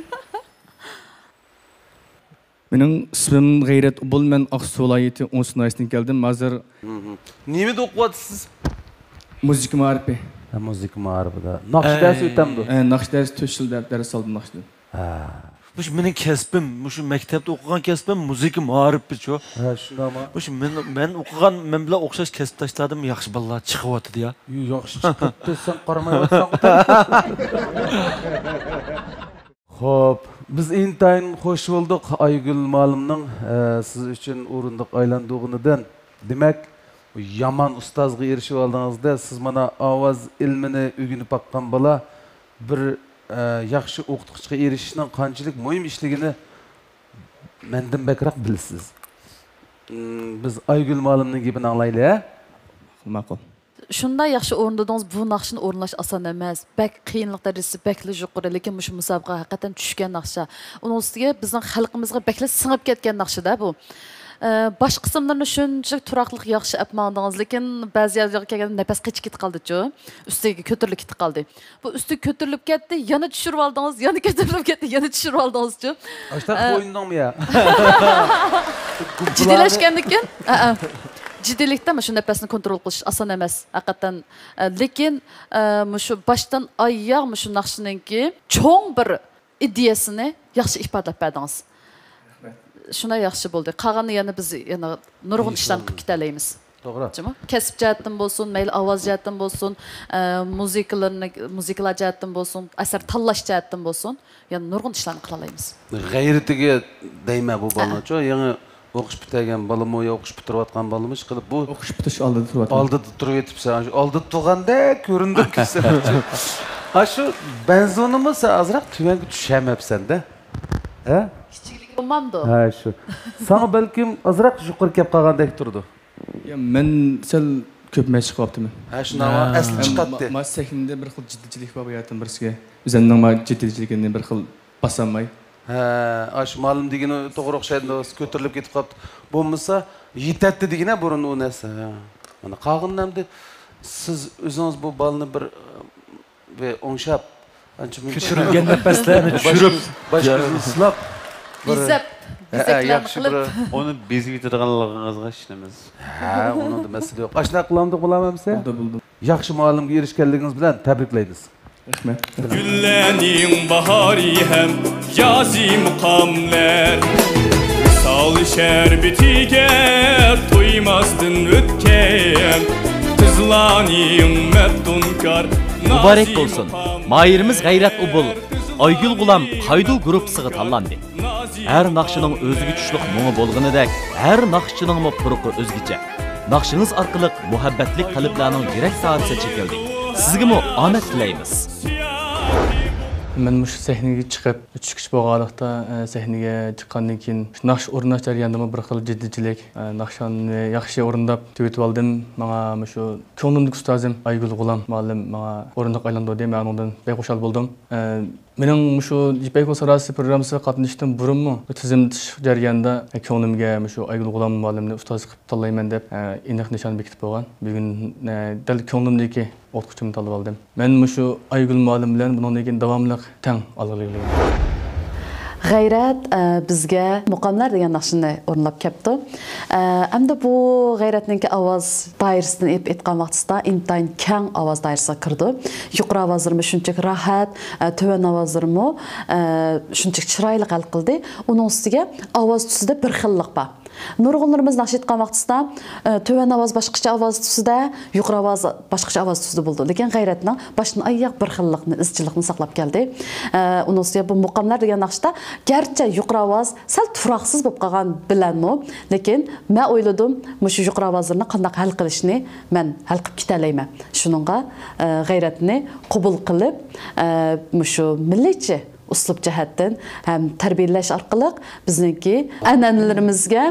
مېنىڭ ئىسمىم غەيرەت ئوبۇل، مەن ئاقسۇ ۋىلايىتى ئوڭسۇ ناھىيەسىدىن كەلدىم. ھازىر مھم. نېمىدە ئوقۇۋاتىسىز؟ مۇزىكا مائارىپى. ھە، مۇزىكا مائارىپىدا. ناخشا دەرسى ئۆتەمدۇ؟ ھە، ناخشا دەرسى تۆت يىل دەپ دەرس ئالدىم ناخشىدىن. ھە. مۇشۇ مېنىڭ كەسپىم، مۇشۇ مەكتەپتە ئوقۇغان كەسپىم مۇزىكا مائارىپىچۇ. ھە، شۇنداقمۇ؟ مۇشۇ مېن، مەن ئوقۇغان، مەن بىلەن ئوخشاش كەسىپداشلاردىن ياخشى بالىلار چىقىۋاتىدۇ يا. ياخشى چىقىپتۇ، سەن قارىمايۋاتساڭ. خوپ، بىز ئىنتايىن خوش بولدۇق ئايگۈل مۇئەللىمنىڭ، ئە، سىز ئۈچۈن ئورۇندۇق ئايلاندۇرغىنىدىن. دېمەك، يامان ئۇستازغا ئېرىشىۋالدىڭىز-دە، سىز مانا ئاۋاز ئىلمىنى ئۆگىنىپ باققان بالا بىر، ئە، ياخشى ئوقۇتقۇچىغا ئېرىشىشنىڭ قانچىلىك مۇھىم ئىشلىكىنى مەندىن بەكرەك بىلىسىز. م، بىز ئايگۈل مۇئەللىمنىڭ گېپىنى ئاڭلايلى، ھە؟ ماقۇل. شۇنداق ياخشى ئورۇندىدىڭىز، بۇ ناخشىنى ئورۇنلاش ئاسان ئەمەس. بەك قىيىنلىق دەرىجىسى بەكلا يۇقىرى، لېكىن مۇشۇ مۇسابىقە ھەقىقەتەن چۈشكەن ناخشا. ئۇنىڭ ئۈستىگە بىزنىڭ خەلقىمىزغا بەكلا سىڭىپ كەتكەن ناخشىدا بۇ. ئە، باش قىسىملىرىنى شۇنچىلىك تۇراقلىق ياخشى ئەپ ماڭدىڭىز، لېكىن بەزى يەرلەرگە كەلگەندە نەپەس قېچىپ كېتىپ قالدىچۇ. ئۈستىگە كۆتۈرۈلۈپ كېتىپ قالدى. بۇ ئۈستىگە كۆتۈرۈلۈپ كەتتى، يەنە چۈشۈرۈۋالدىڭىز، يەنە كۆتۈرۈلۈپ كەتتى، يەنە چۈشۈرۈۋالدىڭىزچۇ. ئاشۇنداق ئە، ئوينىدىڭمۇ يا؟ جىددىيلەشكەندىكىن، ئە، ئە. جىددىيلىكتە مۇشۇ نەپەسنى كونترول قىلىش ئاسان ئەمەس، ھەقىقەتەن. ئە، لېكىن، ئە، مۇشۇ باشتىن ئاياغ مۇشۇ ناخشىنىڭكى چوڭ بىر ئىدىيەسىنى ياخشى ئىپادىلەپ بەردىڭىز. رەھمەت. شۇنداق ياخشى بولدى. قالغاننى يەنە بىز يەنە نۇرغۇن ئىشلارنى قىلىپ كېتەلەيمىز. توغرا. جۇمۇ؟ كەسىپ جەھەتتىن بولسۇن، مەيلى ئاۋاز جەھەتتىن بولسۇن، ئە، مۇزىكىلىرىنى، مۇزىكىلار جەھەتتىن بولسۇن، ئەسەر تاللاش جەھەتتىن بولسۇن، يەنە نۇرغۇن ئىشلارنى قىلالايمىز. غەيرىتىگە دەيمەن بۇ بالىنىچۇ، يېڭى ئوقۇش پۈتتۈرگەن بالىمۇ يا ئوقۇش پۈتتۈرۈۋاتقان بالىمۇ، ئىشقىلىپ بۇ ئوقۇش پۈتتۈرۈش ئالدىدا تۇرۇۋاتىدۇ. ئالدىدا تۇرۇۋېتىپسەن، شۇ ئالدىدا تۇرغاندەك كۆرۈندۈڭ سەن. ئاشۇ بەنزۇنىمۇ سەن ئازراق تۆۋەنگە چۈشۈرمەپسەن-دە. ھە؟ كىچىكلىك بولمامدۇ؟ ھە، شۇ. ساڭا بەلكىم ئازراق يۇقىرى كەپ قالغاندەك تۇرىدۇ. يا، مەن سەل كۆپمە چىقىۋاپتىمەن. ھە، شۇنداق، ھە. ئەسلى چىقاتتى. ما، ما سەھنىدە بىر خىل جىددىيچىلىك بار بۇ يەردىن بىرسىگە. ئۆزەمنىڭ ما جىددىيچىلىكىنى بىر خىل باسالماي. ھە، ئاشۇ مالىم دېگىنى توغرا ئوخشايدۇ، كۆتۈرۈلۈپ كېتىپ قاپتۇ. بولمىسا، يېتەتتى دېگىنە بۇرۇن ئۇ نەرسە. ھە. مانا قالغىنىنى ئەمدى سىز ئۆزىڭىز بۇ بالىنى بىر، بىر ئوڭشاپ، ئانچە مۇنچە كۆتۈرۈلگەن نەپەسلەرنى چۈشۈرۈپ، باشقا، باشقا ئىسلاپ، بىر بېزەپ، ھە، بېزەكلەرنى ياخشى قىلىپ. بىر ئۇنى بېزىۋېتىدىغانلىقىڭىزغا ئىشىنىمىز. ھە، ئۇنىڭدا مەسىلە يوق. ئاشۇنداق قىلامدۇق بۇلار ئەمىسە؟ بولدى، بولدى. ياخشى مۇئەللىمگە ئېرىشكەنلىكىڭىز بىلەن تەبرىكلەيمىز. رەھمەت. گۈللەرنىڭ باھارى ھەم يازى مۇقاملار، ۋىسال شەربىتىگە تويماستىن ئۆتكەن، قىزلارنىڭ مەپتۇنكار مۇبارەك بولسۇن. ماھىرىمىز غەيرەت ئوبۇل، ئايگۈل غۇلام قايدۇ گۇرۇپپىسىغا تاللاندى. ھەر ناخشىنىڭ ئۆزىگە چۈشلۈك مۇڭى بولغىنىدەك، ھەر ناخشىچىنىڭمۇ پۇرىقى ئۆزگىچە. ناخشىڭىز ئارقىلىق مۇھەببەتلىك قەلبلەرنىڭ يۈرەك سادىسى چېكىلدى. سىزگىمۇ ئامەت تىلەيمىز. مەن مۇشۇ سەھنىگە چىقىپ، چۈشكۈچ بولغانلىقتا، ئە، سەھنىگە چىققاندىن كېيىن، شۇ ناخشا ئورۇنداش جەريانىدىمۇ بىر خىل جىددىيچىلىك، ئە، ناخشامنى ياخشى ئورۇنداپ تۈگىتىۋالدىم. ماڭا مۇشۇ كۆڭلۈمدىكى ئۇستازىم ئايگۈل غۇلام مۇئەللىم ماڭا ئورۇندۇق ئايلاندۇردى. مەن ئۇنىڭدىن بەك خۇشال بولدۇم. ئە، مېنىڭ مۇشۇ يىپەك يولى ساداسى پروگراممىسىغا قاتنىشىشتىن بۇرۇنمۇ تىزىملىتىش جەريانىدا كۆڭلۈمگە مۇشۇ ئايگۈل غۇلام مۇئەللىمنى ئۇستاز قىلىپ تاللايمەن دەپ، ئېنىق نىشان بېكىتىپ بولغان. بۈگۈن، دەل كۆڭلۈمدىكى ئوقۇتقۇچىمنى تاللىۋالدىم. مەن مۇشۇ ئايگۈل مۇئەللىم بىلەن بۇنىڭدىن كېيىن داۋاملىق تەڭ ئالغىلى كېلىمەن. غەيرەت، ئە، بىزگە مۇقاملار دېگەن ناخشىنى ئورۇنلاپ كەپتۇ. ئە، ئەمدى بۇ غەيرەتنىڭكى ئاۋاز دائىرىسىدىن ئېلىپ ئېيتقان ۋاقتىسىدا ئىنتايىن كەڭ ئاۋاز دائىرىسىگە كىرىدۇ. يۇقىرى ئاۋازلىرىمۇ شۇنچىلىك راھەت، ئە، تۆۋەن ئاۋازلىرىمۇ، ئە، شۇنچىلىك چىرايلىق ھەل قىلدى. ئۇنىڭ ئۈستىگە ئاۋاز تۈسىدە بىر خىللىق بار. نۇرغۇنلىرىمىز ناخشا ئېيتقان ۋاقتىسىدا، ئە، تۆۋەن ئاۋاز باشقىچە ئاۋاز تۈسىدە، يۇقىرى ئاۋاز باشقىچە ئاۋاز تۈسىدە بولىدۇ. لېكىن غەيرەتنىڭ باشتىن ئاياغ بىر خىللىقنى، ئىزچىللىقنى ساقلاپ كەلدى. ئە، ئۇنىڭ ئۈستىگە بۇ مۇقاملار دېگەن ناخشىدا گەرچە يۇقىرى ئاۋاز سەل تۇراقسىز بولۇپ قالغان بىلەنمۇ، لېكىن مەن ئويلىدىم، مۇشۇ يۇقىرى ئاۋازلىرىنى قانداق ھەل قىلىشنى مەن ھەل قىلىپ كېتەلەيمەن. شۇنىڭغا، ئە، غەيرەتنى قوبۇل قىلىپ، ئە، مۇشۇ مىللىيچە ئۇسلۇب جەھەتتىن ھەم تەربىيەلەش ئارقىلىق بىزنىڭكى ئەنئەنىلىرىمىزگە،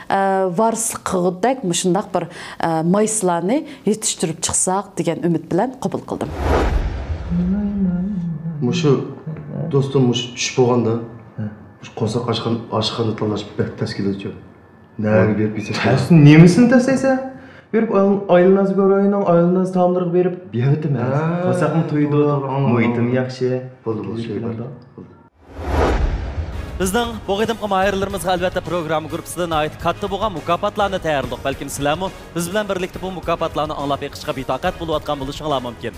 ئە، ۋارىسلىق قىلغۇدەك مۇشۇنداق بىر، ئە، مايسىلارنى يېتىشتۈرۈپ چىقساق دېگەن ئۈمىد بىلەن قوبۇل قىلدىم. مۇشۇ دوستۇم مۇشۇ چۈش بولغاندا، مۇشۇ قورساق ئاچقان، ئاشخانا تاللاش بەك تەس كېلىدىچۇ. نەگە بېرىپ يېسەك تەس، نېمىسىنى تەسلەيسەن؟ بېرىپ ئايلىناز گۇرۇھىنىڭ ئايلىناز تائاملىرىغا بېرىپ يەۋېتىمىز. ھە، قورساقمۇ تويىدۇ، توغرا، توغرا، ئاڭلاپ مۇھىتىم ياخشى. بولدى، بولدى، شۇ بار. بولدى. بىزنىڭ بۇ قېتىمقى ماھىرلىرىمىزغا ئەلۋەتتە پروگرامما گۇرۇپپىسىدا ناھايىتى كاتتا بولغان مۇكاپاتلارنى تەييارلىدۇق. بەلكىم سىلەرمۇ بىز بىلەن بىرلىكتە بۇ مۇكاپاتلارنى ئاڭلاپ بېقىشقا بىتاقەت بولۇۋاتقان بولۇشۇڭلار مۇمكىن.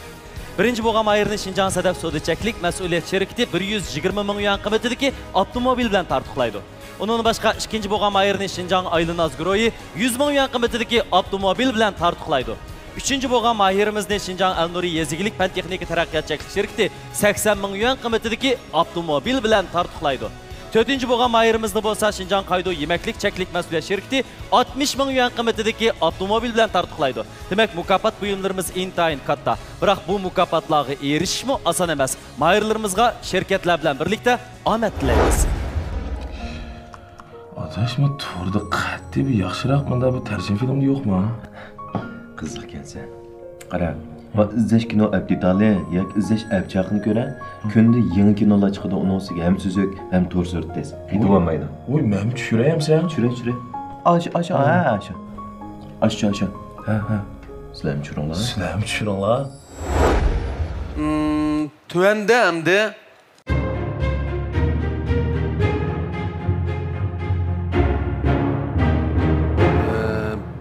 بىرىنچى بولغان ماھىرنى شىنجاڭ سەدەپ سودا چەكلىك مەسئۇلىيەت شىركىتى بىر يۈز يىگىرمە مىڭ يۈەن قىممىتىدىكى ئاپتوموبىل بىلەن تارتۇقلايدۇ. ئۇنىڭدىن باشقا، ئىككىنچى بولغان ماھىرنى شىنجاڭ ئايلىناز گۇرۇھى يۈز مىڭ يۈەن قىممىتىدىكى ئاپتوموبىل بىلەن تارتۇقلايدۇ. ئۈچىنچى بولغان ماھىرىمىزنى شىنجاڭ ئەلنۇرى يېزا ئىگىلىك پەن تېخنىكا تەرەققىيات چەكلىك شىركىتى سەكسەن مىڭ يۈەن قىممىتىدىكى ئاپتوموبىل بىلەن تارتۇقلايدۇ. تۆتىنچى بولغان ماھىرىمىزنى بولسا شىنجاڭ قايدۇ يېمەكلىك چەكلىك مەسئۇلىيەت شىركىتى ئاتمىش مىڭ يۈەن قىممىتىدىكى ئاپتوموبىل بىلەن تارتۇقلايدۇ. دېمەك، مۇكاپات بۇيۇملىرىمىز ئىنتايىن كاتتا. بىراق بۇ مۇكاپاتلارغا ئېرىشىشمۇ ئاسان ئەمەس. ماھىرلىرىمىزغا شىركەتلەر بىلەن بىرلىكتە ئامەت تىلەيمىز. ئاداش، مەن توردا قەتئىي بىر ياخشىراق مۇنداق بىر تەرجىمە فىلىمدا يوقمۇ؟ قىزىق ئىكەنسەن. قارا، مانا ئىزدەش كىنو ئەپ دېتالى ياكى ئىزدەش ئەپ چاقىنى كۆرە. كۈندە يېڭى كىنولار چىقىدۇ، ئۇنىڭ ئۈستىگە ھەم سۈزۈك، ھەم تور سۈرىتى تېز. قېتىۋالمايدۇ. ۋوي، مەنمۇ چۈشۈرەي ئەمسە؟ چۈشۈرە، چۈشۈرە. ئاشۇ، ئاشۇ، ھە، ئاشۇ. ئاشۇ، ئاشۇ. ھە، ھە. سىلەرمۇ چۈشۈرۈڭلار. سىلەرمۇ چۈشۈرۈڭلار. مم، تۆۋەندە ئەمدى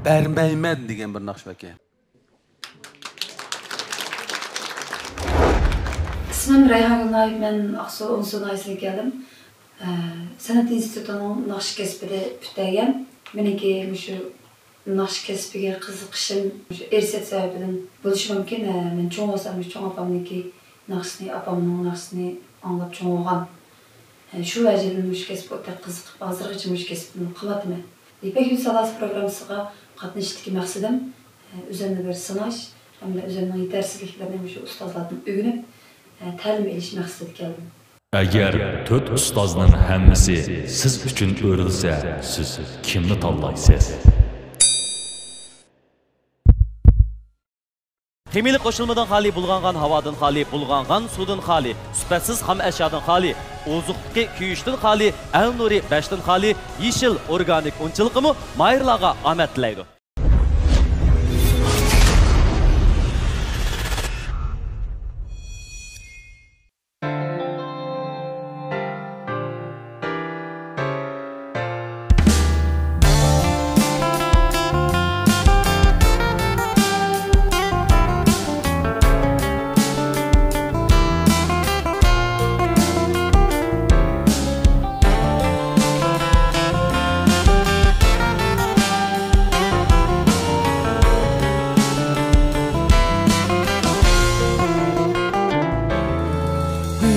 بەرمەيمەن دېگەن بىر ناخشا باركەن. ئىسمىم رەيھانگۈل نايىپ، مەن ئاقسۇ ئونسۇ ناھىيەسىدىن كەلدىم. ئە، سەنئەت ئىنستىتۇتىنىڭ ناخشا كەسپىدە پۈتتۈرگەن. مېنىڭكى مۇشۇ ناخشا كەسپىگە قىزىقىشىم مۇشۇ ئىرسىيەت سەۋەبىدىن بولۇشى مۇمكىن. ئە، مەن چوڭ بولسام مۇشۇ چوڭ ئاپامنىڭكى ناخشىسىنى، ئاپامنىڭ ناخشىسىنى ئاڭلاپ چوڭ بولغان. ئە، شۇ ۋەجىدىن مۇشۇ كەسىپكە ئوتتەك قىزىقىپ، ھازىرغىچە مۇشۇ كەسىپنى قىلىۋاتىمەن. يىپەك يولى ساداسى پروگراممىسىغا قاتنىشىشتىكى مەقسىتىم، ئە، ئۆزۈمنى بىر سىناش ھەمدە ئۆزۈمنىڭ يېتەرسىزلىكلىرىنى مۇشۇ ئۇستازلاردىن ئۆگىنىپ، ئە، تەلىم ئېلىش مەقسىتىدە كەلدىم. ئەگەر تۆت ئۇستازنىڭ ھەممىسى سىز ئۈچۈن ئۆرۈلسە، سىز كىمنى تاللايسىز؟ خىمىيەلىك قوشۇلمىدىن خالىي، بۇلغانغان ھاۋادىن خالىي، بۇلغانغان سۇدىن خالىي، سۈپەتسىز خام ئەشيادىن خالىي، ئوزۇقلۇقى كۆيۈشتىن خالىي، ئەلنۇرى بەشتىن خالىي، يېشىل ئورگانىك ئۇنچىلىقىمۇ ماھىرلارغا ئامەت تىلەيدۇ.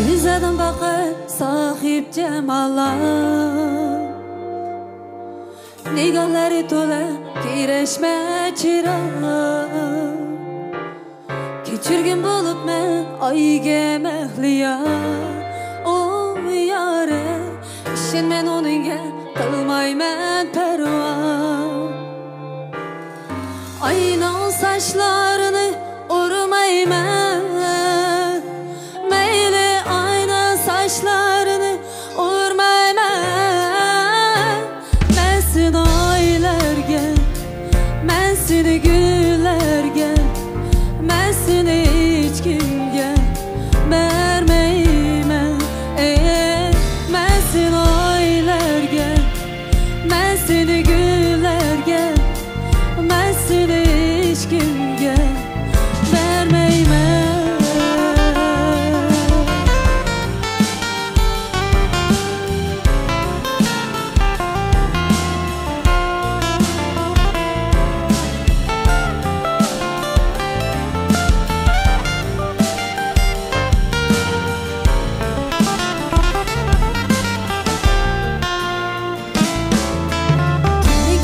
گۈلزادىن باقىپ ساھىب جاماللار، نىگارلىرى تولا كىرەشمە چىراغ. كەچۈرگۈم بولۇپ مەن ئايگە مەھلىيا، ئۇ يارە، ئىشەن مەن ئۇنىڭغا، قىلمايمەن پەرۋا. ئاينىڭ ساچلىرىنى ئۇرمايمەن، مەيلى ئاينىڭ ساچلىرىنى ئۇرمايمەن. مەن سېنى ئايلارغا، مەن سېنى گۈللەرگە، مەن سېنى ھېچكىمگە بەرمەيمەن. ئېي، مەن سېنى ئايلارغا، مەن سېنى گۈللەرگە، مەن سېنى ھېچكىمگە بەرمەيمەن.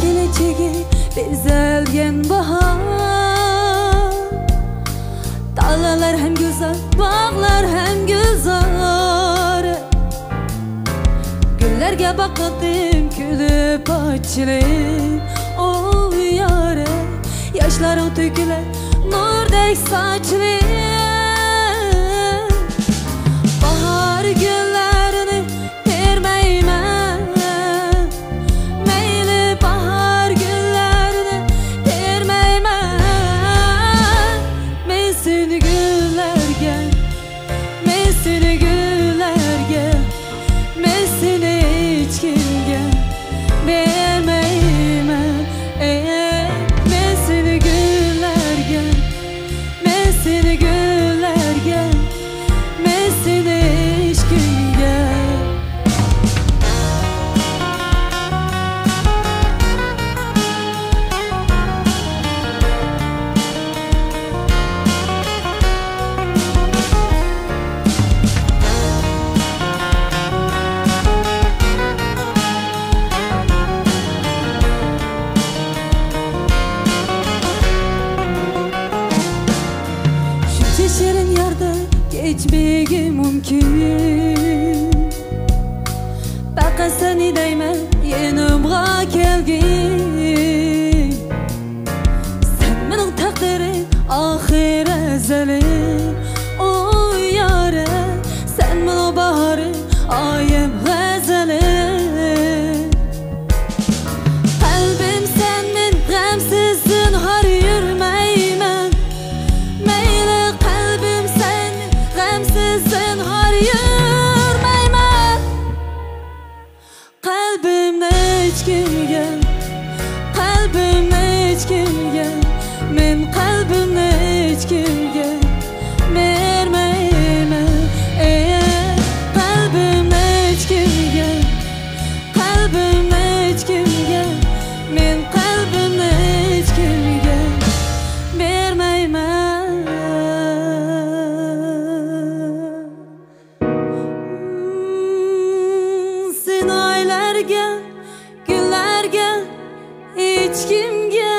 كېلەچىكى بېزەلگەن باھار، دالالار ھەم گۈلزار، باغلار ھەم گۈلزار. گۈللەرگە باقاتتىم كۈلۈپ ئاچىلىپ، ئوي يارە، ياشلىرىڭ تۆكۈلەر نۇردەك ساچىلىپ. باھار گۈللىرىنى بەرمەيمەن، مەيلى باھار گۈللىرىنى بەرمەيمەن. مەن سېنى گۈللەرگە، مەن سېنى گۈللەرگە، مەن سېنى ھېچكىمگە بەرمەيمەن. ئەي، مەن سېنى گۈللەرگە، مەن سېنى گۈل سېنى دەيمەن يېنىمغا كەلگىن، سەن مېنىڭ تەقدىرىم، ئاخىر ئەزەلىم. ئۇ يارە، سەن مېنىڭ باھارىم، ئايىم، غەزەلىم. قەلبىم سەندىن غەمسىز زىنھار يۈرمەيمەن. مەيلى قەلبىم سەندىن غەمسىز زىنھار يۈرمەيمەن. قەلبىمنى ھېچكىمگە، قەلبىمنى ھېچكىمگە، مەن قەلبىمنى ھېچكىمگە بەرمەيمەن. ئەي، قەلبىمنى ھېچكىمگە، قەلبىمنى ھېچكىمگە، مەن قەلبىمنى ھېچكىمگە بەرمەيمەن. سىنايلارگە، گۈللەرگە، ھېچكىمگە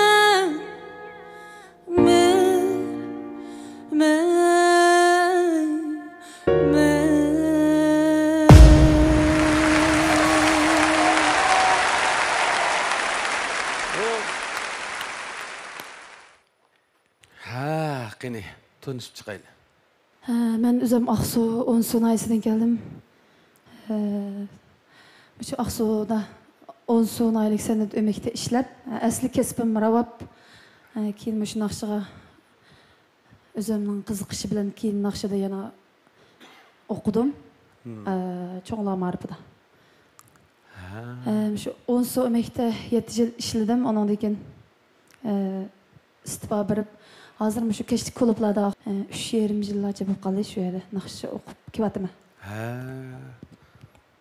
مەن، مەن، مەن. ھە، قېنى، تونۇشۇپ چىقايلى. ھە، مەن ئۆزۈم ئاقسۇ ئونسۇ ناھىيەسىدىن كەلدىم. ھە، مۇشۇ ئاقسۇدا ئونسۇ ناھىيەلىك سەنئەت ئۆمىكىدە ئىشلەپ، ھە، ئەسلى كەسپىم راۋاب. ھە، كېيىن مۇشۇ ناخشىغا ئۆزۈمنىڭ قىزىقىشى بىلەن كېيىن ناخشىدا يەنە ئوقۇدۇم. مم. ئە، چوڭلار مائارىپىدا. ھە. ئە، مۇشۇ ئونسۇ ئۆمىكىدە يەتتە يىل ئىشلىدىم، ئۇنىڭدىن كېيىن، ئە، ئىستېپا بېرىپ، ھازىر مۇشۇ كەچلىك كۇلۇبلاردا، ئە، ئۈچ يېرىم يىللارچە بولۇپ قالدى شۇ يەردە ناخشا ئوقۇپ كېلىۋاتىمەن. ھە.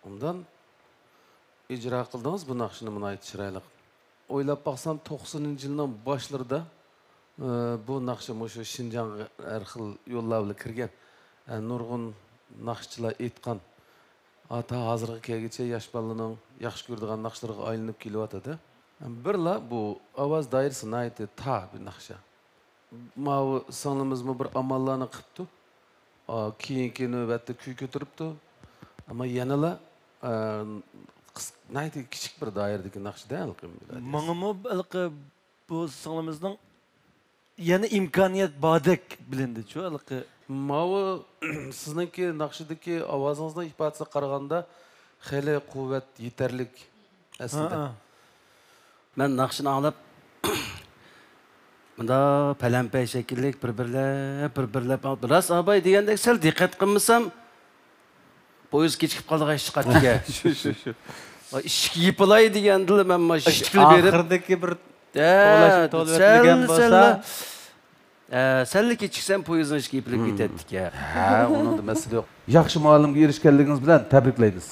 ئۇندان ئىجرا قىلدىڭىز بۇ ناخشىنى ناھايىتى چىرايلىق. ئويلاپ باقسام، توقسىنىنچى يىلنىڭ باشلىرىدا، ئى، بۇ ناخشا مۇشۇ شىنجاڭغا ھەر خىل يوللار بىلەن كىرگەن. ئە، نۇرغۇن ناخشىچىلار ئېيتقان. ئا، تا ھازىرغا كەلگۈچە ياش بالىلارنىڭ ياخشى كۆرىدىغان ناخشىلىرىغا ئايلىنىپ كېلىۋاتىدۇ. بىرلا بۇ ئاۋاز دائىرىسى ناھايىتى تار بىر ناخشا. ماۋۇ سىڭلىمىزمۇ بىر ئاماللارنى قىپتۇ. ئا، كېيىنكى نۆۋەتتە كۈي كۆتۈرۈپتۇ. ئەمما يەنىلا، ئا، قىس-، ناھايىتى كىچىك بىر دائىرىدىكى ناخشىدە ھېلىقى مېلودىيە. ماڭىمۇ ھېلىقى بۇ سىڭلىمىزنىڭ يەنە ئىمكانىيەت باردەك بىلىندىچۇ ھېلىقى. ماۋۇ سىزنىڭكى ناخشىدىكى ئاۋازىڭىزنىڭ ئىپادىسىگە قارىغاندا خېلى قۇۋۋەت يېتەرلىك ئەسلىدە. ھە، ھە. مەن ناخشىنى ئاڭلاپ، مۇنداق پەلەمپەي شەكىللىك بىر-بىرلەپ، بىر-بىرلەپ، راست ئاباي دېگەندەك سەل دىققەت قىلمىسام، پويىز كېچىكىپ قالىدىغان ئىش چىقاتتىكەن. شۇ، شۇ، شۇ. ئىشىك يېپىلاي دېگەندىلا مەن مانا ئىشىكنى بېرىپ، ئاخىردىكى بىر ھە، توۋلاشنى توۋلاپ سەل، ئۆتمىگەن بولسا. سەل. ئە، سەللا كېچىكسەم، پويىزنىڭ ئىشىكى يېپىلىپ كېتەتتىكەن. ھە، ئۇنىڭدا مەسىلە يوق. ياخشى مۇئەللىمگە ئېرىشكەنلىكىڭىز بىلەن تەبرىكلەيمىز.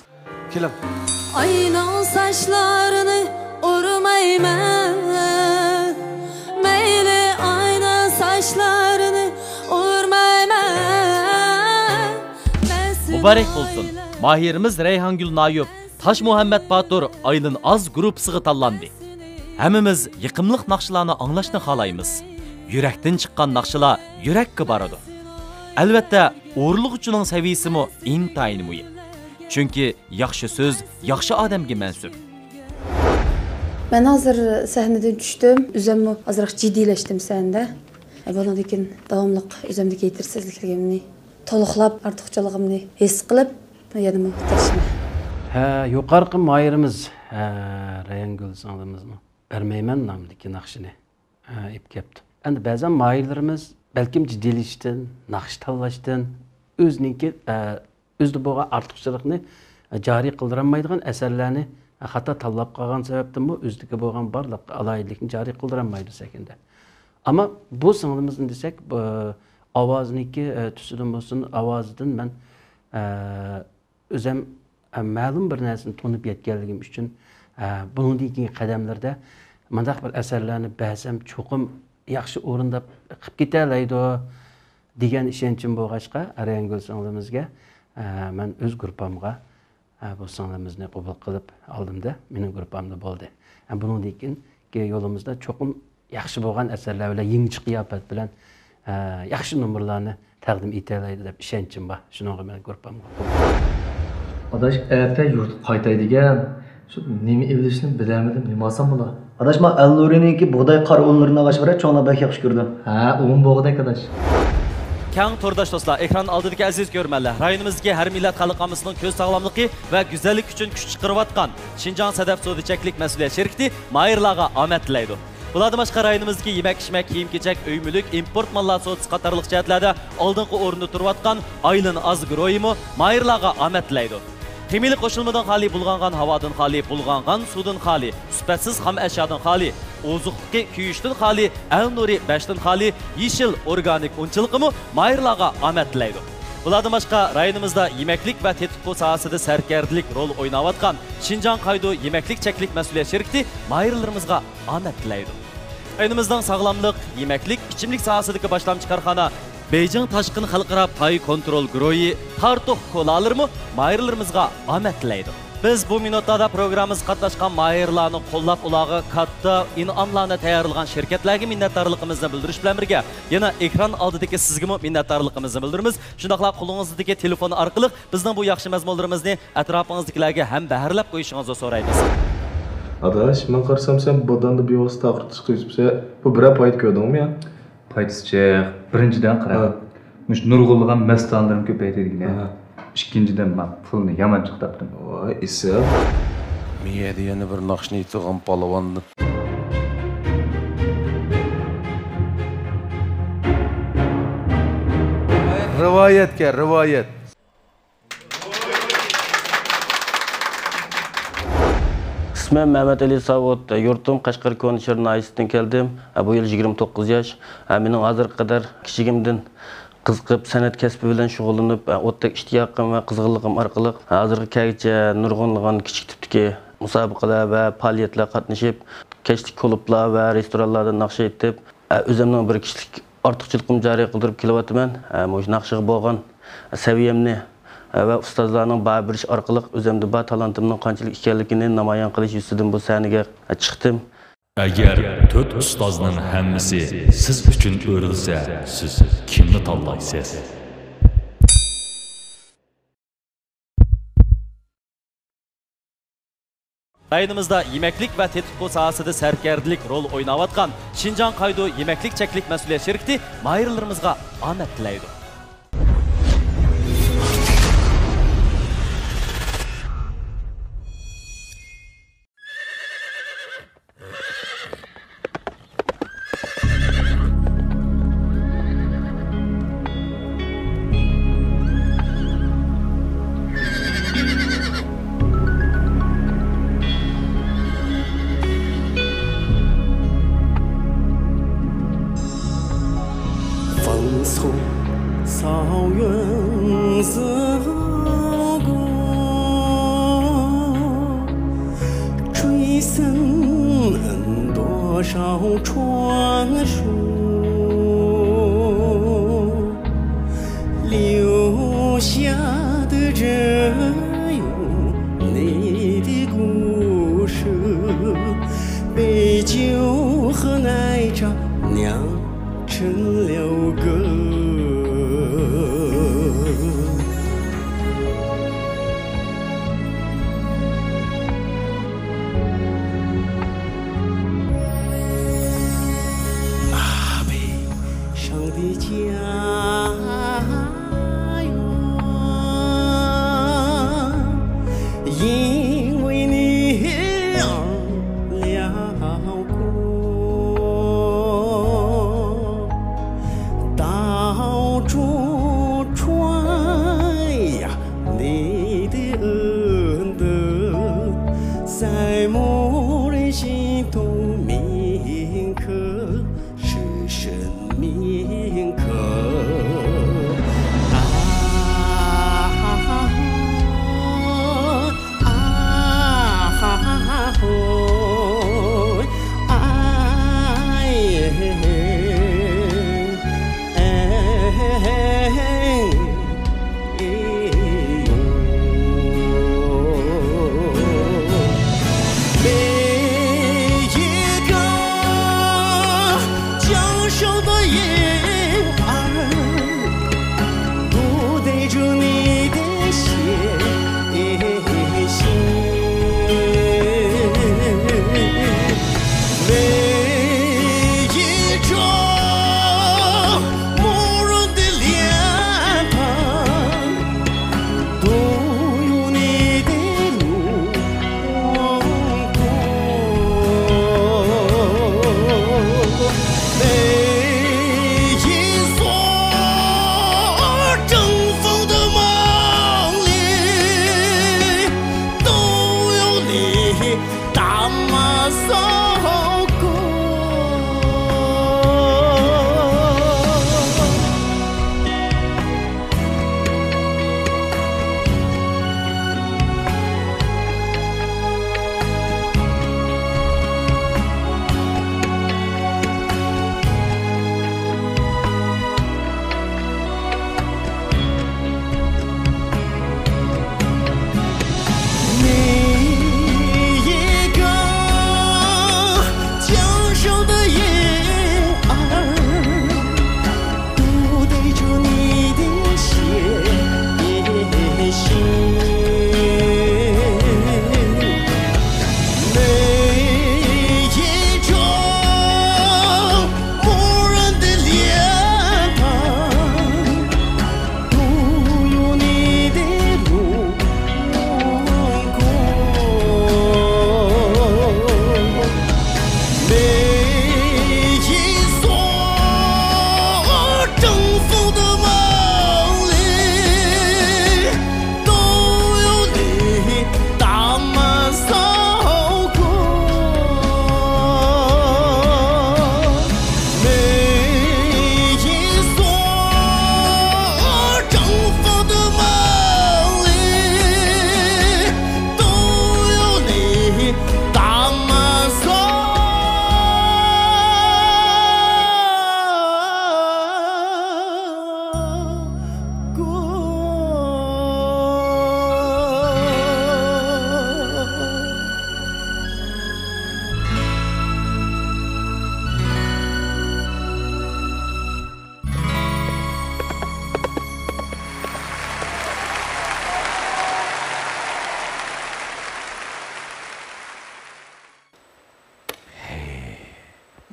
كېلىڭ. ئاينىڭ ساچلىرىنى ئۇرمايمەن، مەيلى ئاينىڭ ساچلىرىنى ئۇرمايمەن. مۇبارەك بولسۇن! ماھىرىمىز رەيھانگۈل نايۇپ، تاشمۇھەممەت باتۇر، ئايلىن ئاز گۇرۇپپىسىغا تاللاندى. ھەممىمىز يېقىملىق ناخشىلارنى ئاڭلاشنى خالايمىز. يۈرەكتىن چىققان ناخشىلار يۈرەككە بارىدۇ. ئەلۋەتتە، ئورۇنلىغۇچىنىڭ سەۋىيىسىمۇ ئىنتايىن مۇھىم. چۈنكى ياخشى سۆز ياخشى ئادەمگە مەنسۇپ. مەن ھازىر سەھنىدىن چۈشتۈم. ئۆزۈممۇ ئازراق جىددىيلەشتىم سەھنىدە. بۇنىڭدىن كېيىن داۋاملىق ئۆزۈمدىكى يېتەرسىزلىكلىرىمنى تولۇقلاپ، ئارتۇقچىلىقىمنى ھېس قىلىپ، يەنىمۇ تىرىشىمەن. ھە، يۇقىرىقى ماھىرىمىز، ھە، رەيھانگۈل سىڭلىمىزمۇ بەرمەيمەن نامىدىكى ناخشىنى، ھە، ئېلىپ كەپتۇ. ئەمدى بەزەن ماھىرلىرىمىز بەلكىم جىددىيلىشىشتىن، ناخشا تاللاشتىن، ئۆزىنىڭكى، ھە، ئۆزىدە بولغان ئارتۇقچىلىقنى، ھە، جارى قىلدۇرالمايدىغان ئەسەرلەرنى، ھە، خاتا تاللاپ قالغان سەۋەبتىنمۇ ئۆزىدىكى بولغان بارلىق ئالاھىدىلىكنى جارى قىلدۇرالمايدۇ سەھنىدە. ئەمما بۇ سىڭلىمىزنى دېسەك، بۇ ئاۋازىنىڭكى، ھە، تۈسىدىن بولسۇن، ئاۋازىدىن مەن، ھە، ئۆزۈم، ئە، مەلۇم بىر نەرسىنى تونۇپ يەتكەنلىكىم ئۈچۈن، ئە، بۇنىڭدىن كېيىنكى قەدەملىرىدە مۇنداق بىر ئەسەرلەرنى بەرسەم، چوقۇم ياخشى ئورۇنداپ قىلىپ كېتەلەيدۇ، دېگەن ئىشەنچىم بولغاچقا، رەيھانگۈل سىڭلىمىزگە، ئە، مەن ئۆز گۇرۇپپامغا، ئە، بۇ سىڭلىمىزنى قوبۇل قىلىپ ئالدىم-دە، مېنىڭ گۇرۇپپامدا بولدى. ئە، بۇنىڭدىن كېيىنكى يولىمىزدا چوقۇم ياخشى بولغان ئەسەرلەر بىلەن، يېڭىچە قىياپەت بىلەن، ئە، ياخشى نومۇرلارنى تەقدىم ئېتەلەيدۇ دەپ ئىشەنچىم بار. شۇنىڭغا مەن گۇرۇپپامغا قوبۇل. ئاداش، ئەتە يۇرتقا قايتاي دېگەن. شۇ نېمە ئېلىشنى بىلەلمىدىم، نېمە ئالسام بولا؟ ئاداش، ما ئەلنۇرىنىڭكى بۇغداي قارا ئۇنلىرىنى ئالغاچ بېرە، چوڭلار بەك ياخشى كۆرىدۇ. ھە، ئۇن بوغدەك ئاداش. كەڭ تورداش دوستلار، ئېكران ئالدىدىكى ئەزىز كۆرۈرمەنلەر، رايونىمىزدىكى ھەر مىللەت خەلق ئاممىسىنىڭ كۆز ساغلاملىقى ۋە گۈزەللىكى ئۈچۈن كۈچ چىقىرىۋاتقان شىنجاڭ سەدەپ سودا چەكلىك مەسئۇلىيەت شىركىتى ماھىرلارغا ئامەت تىلەيدۇ. بۇلاردىن باشقا، رايونىمىزدىكى يېمەك-ئىچمەك، كىيىم-كېچەك، ئۆي-مۈلۈك، ئىمپورت ماللار سودىسى قاتارلىق جەھەتلەردە ئالدىنقى ئورۇندا تۇرۇۋاتقان ئايلىن ئاز گۇرۇھىمۇ ماھىرلارغا ئامەت تىلەيدۇ. خىمىيەلىك قوشۇلمىدىن خالىي، بۇلغانغان ھاۋادىن خالىي، بۇلغانغان سۇدىن خالىي، سۈپەتسىز خام ئەشيادىن خالىي، ئوزۇقلۇقى كۆيۈشتىن خالىي، ئەلنۇرى بەشتىن خالىي، يېشىل ئورگانىك ئۇنچىلىقىمۇ ماھىرلارغا ئامەت تىلەيدۇ. بۇلاردىن باشقا، رايونىمىزدا يېمەكلىك ۋە تېتىتقۇ ساھەسىدە سەركەردىلىك رول ئويناۋاتقان شىنجاڭ قايدۇ يېمەكلىك چەكلىك مەسئۇلىيەت شىركىتى ماھىرلىرىمىزغا ئامەت تىلەيدۇ. رايونىمىزنىڭ ساغلاملىق، يېمەكلىك، ئىچىملىك ساھەسىدىكى باشلامچى كارخانا بېيجىڭ تاشقىن خەلقئارا پاي كونترول گۇرۇھى تارتۇق كولالىرىمۇ ماھىرلىرىمىزغا ئامەت تىلەيدۇ. بىز بۇ مىنۇتلاردا پروگراممىمىزغا قاتناشقان ماھىرلارنى قوللاپ، ئۇلارغا كاتتا ئىنئاملارنى تەييارلىغان شىركەتلەرگە مىننەتدارلىقىمىزنى بىلدۈرۈش بىلەن بىرگە، يەنە ئېكران ئالدىدىكى سىزگىمۇ مىننەتدارلىقىمىزنى بىلدۈرىمىز. شۇنداقلا قولىڭىزدىكى تېلېفون ئارقىلىق بىزنىڭ بۇ ياخشى مەزمۇنلىرىمىزنى ئەتراپىڭىزدىكىلەرگە ھەم بەھرىلەپ قويۇشىڭىزنى سورايمىز. ئاداش، مەن قارىسام، سەن بۇ داندا بىۋاسىتە ئاغرىتىش قىلىۋېتىپسەن. بۇ بىرەر پايدا كۆردۈڭمۇ يا؟ پايدىسى جىق. بىرىنچىدىن، قارا. ھە. مۇشۇ نۇرغۇنلىغان مەستانىلىرىم كۆپەيدى دېگىنە. ھە. ئىككىنچىدىن، مەن پۇلنى يامان جىق تاپتىم. ۋاي، ئېسىل. مىيەدە يەنە بىر ناخشىنى ئېيتىدىغان پالۋان. رىۋايەتكە رىۋايەت. ئىسمىم مەمەتئېلى ساۋۇت، يۇرتۇم قەشقەر كونىشېھىر ناھىيەسىدىن كەلدىم. بۇ يىل يىگىرمە توققۇز ياش. مېنىڭ ھازىرغا قەدەر كىچىكىمدىن قىزىقىپ، سەنئەت كەسپى بىلەن شۇغۇللىنىپ، ئوتتەك ئىشتىياقىم ۋە قىزغىنلىقىم ئارقىلىق ھازىرغا كەلگۈچە نۇرغۇنلىغان كىچىك تىپتىكى مۇسابىقىلەر ۋە پائالىيەتلەرگە قاتنىشىپ، كەچلىك كۇلۇبلار ۋە رېستورانلاردا ناخشا ئېيتىپ، ئۆزۈمنىڭ بىر كىشىلىك ئارتۇقچىلىقىمنى جارى قىلدۇرۇپ كېلىۋاتىمەن. مۇشۇ ناخشىغا بولغان سەۋىيەمنى ۋە ئۇستازلارنىڭ باھا بېرىشى ئارقىلىق ئۆزۈمدە بار تالانتىمنىڭ قانچىلىك ئىكەنلىكىنى نامايان قىلىش يۈزىسىدىن بۇ سەھنىگە چىقتىم. ئەگەر تۆت ئۇستازنىڭ ھەممىسى سىز ئۈچۈن ئۆرۈلسە، سىز كىمنى تاللايسىز؟ رايونىمىزدا يېمەكلىك ۋە تېتىتقۇ ساھەسىدە سەركەردىلىك رول ئويناۋاتقان شىنجاڭ قايدۇ يېمەكلىك چەكلىك مەسئۇلىيەت شىركىتى ماھىرلىرىمىزغا ئامەت تىلەيدۇ.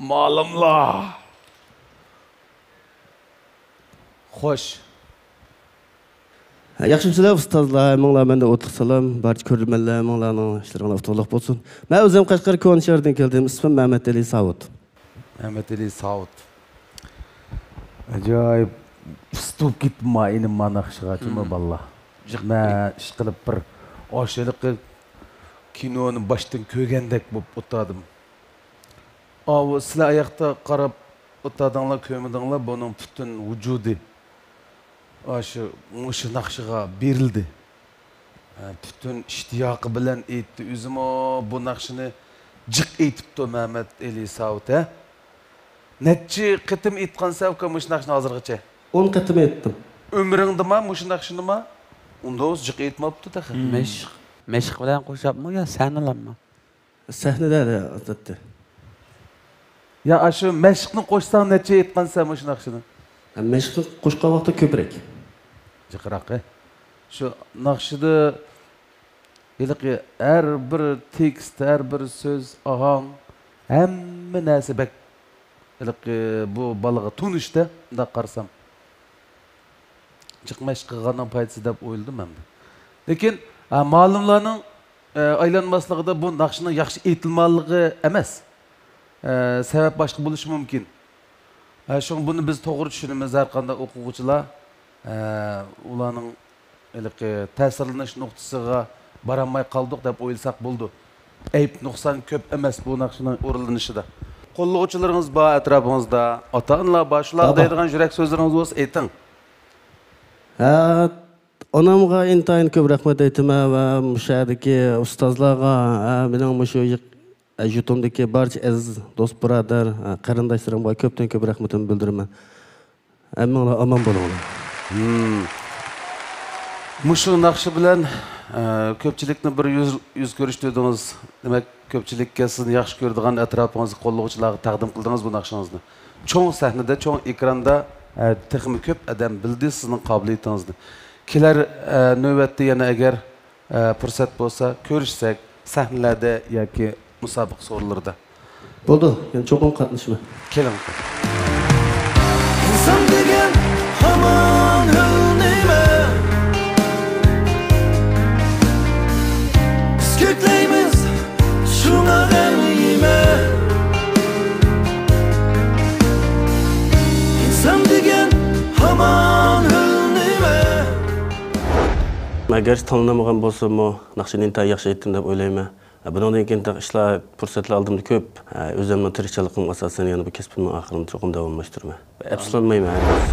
مالىملار. خوش. ياخشىمۇسىلەر ئۇستازلار، ھەممىڭلار مەندىن ئوتلۇق سالام، بارچە كۆرۈرمەنلەر، ھەممىڭلارنىڭ ئىشلىرىڭلار ئۇتۇقلۇق بولسۇن. مەن ئۆزۈم قەشقەر كونا شەھىرىدىن كەلدىم، ئىسمىم مەمەتئېلى ساۋۇت. مەمەتئېلى ساۋۇت. ئاجايىپ ئۇسلۇب كېتىپتۇ ما ئىنىم ما ناخشىغا، جۇمۇ باللا. مەن ئىشقىلىپ بىر ئاشۇ ھېلىقى كىنونى باشتىن كۆرگەندەك بولۇپ ئولتۇردۇم. ئاۋۇ سىلەر ئاياقتا قاراپ ئولتۇردۇڭلار، كۆرمىدىڭلار، بۇنىڭ پۈتۈن ۋۇجۇدى ئاشۇ مۇشۇ ناخشىغا بېرىلدى. ھە، پۈتۈن ئىشتىياقى بىلەن ئېيتتى. ئۆزىمۇ بۇ ناخشىنى جىق ئېيتىپتۇ مەمەتئېلى ساۋۇت، ھە؟ نەچچە قېتىم ئېيتقانسەن ئۇكا مۇشۇ ناخشىنى ھازىرغىچە؟ ئون قېتىم ئېيتتىم. ئۆمرۈڭدىما مۇشۇ ناخشىنىما؟ ئۇنداق جىق ئېيتماپتۇ تېخى. مەشىق، مەشىق بىلەن قوشاپمۇ يا سەھنىلەرمۇ؟ سەھنىدە ئاتاتتى. يا ئاشۇ مەشىقنى قوشساڭ نەچچە ئېيتقانسەن مۇشۇ ناخشىنى؟ ھە، مەشىقنى قوشقان ۋاقىتتا كۆپرەك. جىقراق، ھە. شۇ ناخشىدا ھېلىقى ھەر بىر تېكىست، ھەر بىر سۆز، ئاھاڭ، ھەممە نەرسە بەك ھېلىقى بۇ بالىغا تونۇشتى، مۇنداق قارىسام. جىق مەشىق قىلغاننىڭ پايدىسى دەپ ئويلىدىم مەن. لېكىن، ھە، مالىملارنىڭ، ئە، ئايلانماسلىقىدا بۇ ناخشىنىڭ ياخشى ئېيتىلمىغانلىقى ئەمەس. ئە، سەۋەب باشقا بولۇشى مۇمكىن. ھە، شۇڭا بۇنى بىز توغرا چۈشىنىمىز، ھەر قانداق ئوقۇغۇچىلار، ئە، ئۇلارنىڭ ھېلىقى تەسىرلىنىش نۇقتىسىغا بارالماي قالدۇق دەپ ئويلىساق بولىدۇ. ئەيىب نۇقسان كۆپ ئەمەس بۇ ناخشىنىڭ ئورۇنلىنىشىدا. قوللىغۇچىلىرىڭىز بار ئەتراپىڭىزدا، ئاتا-ئانىلار بار، شۇلارغا دەيدىغان يۈرەك سۆزلىرىڭىز بولسا ئېيتىڭ. ھە، ئانامغا ئىنتايىن كۆپ رەھمەت ئېيتىمەن ۋە مۇشۇ يەردىكى ئۇستازلارغا، ھە، مېنىڭ مۇشۇ يۇرتۇمدىكى بارچە ئەزىز دوست بۇرادەر، ھە، قېرىنداشلىرىمغا كۆپتىن كۆپ رەھمىتىمنى بىلدۈرىمەن. ھەممىڭلار ئامان بولۇڭلار. مۇشۇ ناخشا بىلەن، ئە، كۆپچىلىكنى بىر يۈز، يۈز كۆرۈشتۈردىڭىز. دېمەك، كۆپچىلىككە سىزنى ياخشى كۆرىدىغان ئەتراپىڭىزدىكى قوللىغۇچىلارغا تەقدىم قىلدىڭىز بۇ ناخشىڭىزنى. چوڭ سەھنىدە، چوڭ ئېكراندا، ئە، تېخىمۇ كۆپ ئادەم بىلدى سىزنىڭ قابىلىيىتىڭىزنى. كېلەر، ئە، نۆۋەتتە يەنە ئەگەر ئە، پۇرسەت بولسا كۆرۈشسەك، سەھنىلەردە ياكى مۇسابىقە سورۇنلىرىدا. بولىدۇ، يەنە چوقۇم قاتنىشىمەن. كېلىڭ. ئىنسان دېگەن ھامان ھۆل نېمە؟ بىز كۆكلەيمىز شۇڭا غەم يېمە. ئىنسان دېگەن ھامان ھۆل نېمە؟ ئەگەرچە تاللىنالمىغان بولسىمۇ، ناخشىنى ئىنتايىن ياخشى ئېيتتىم دەپ ئويلايمەن. بۇنىڭدىن كېيىن تېخى ئىشلار، پۇرسەتلەر ئالدىمدا كۆپ. ئۆزۈمنىڭ تىرىشچانلىقىم ئاساسەن يەنە بۇ كەسپىمنىڭ ئاخىرىدا چوقۇم داۋاملاشتۇرىمەن. ئەپسۇسلانمايمەن ھەرگىز.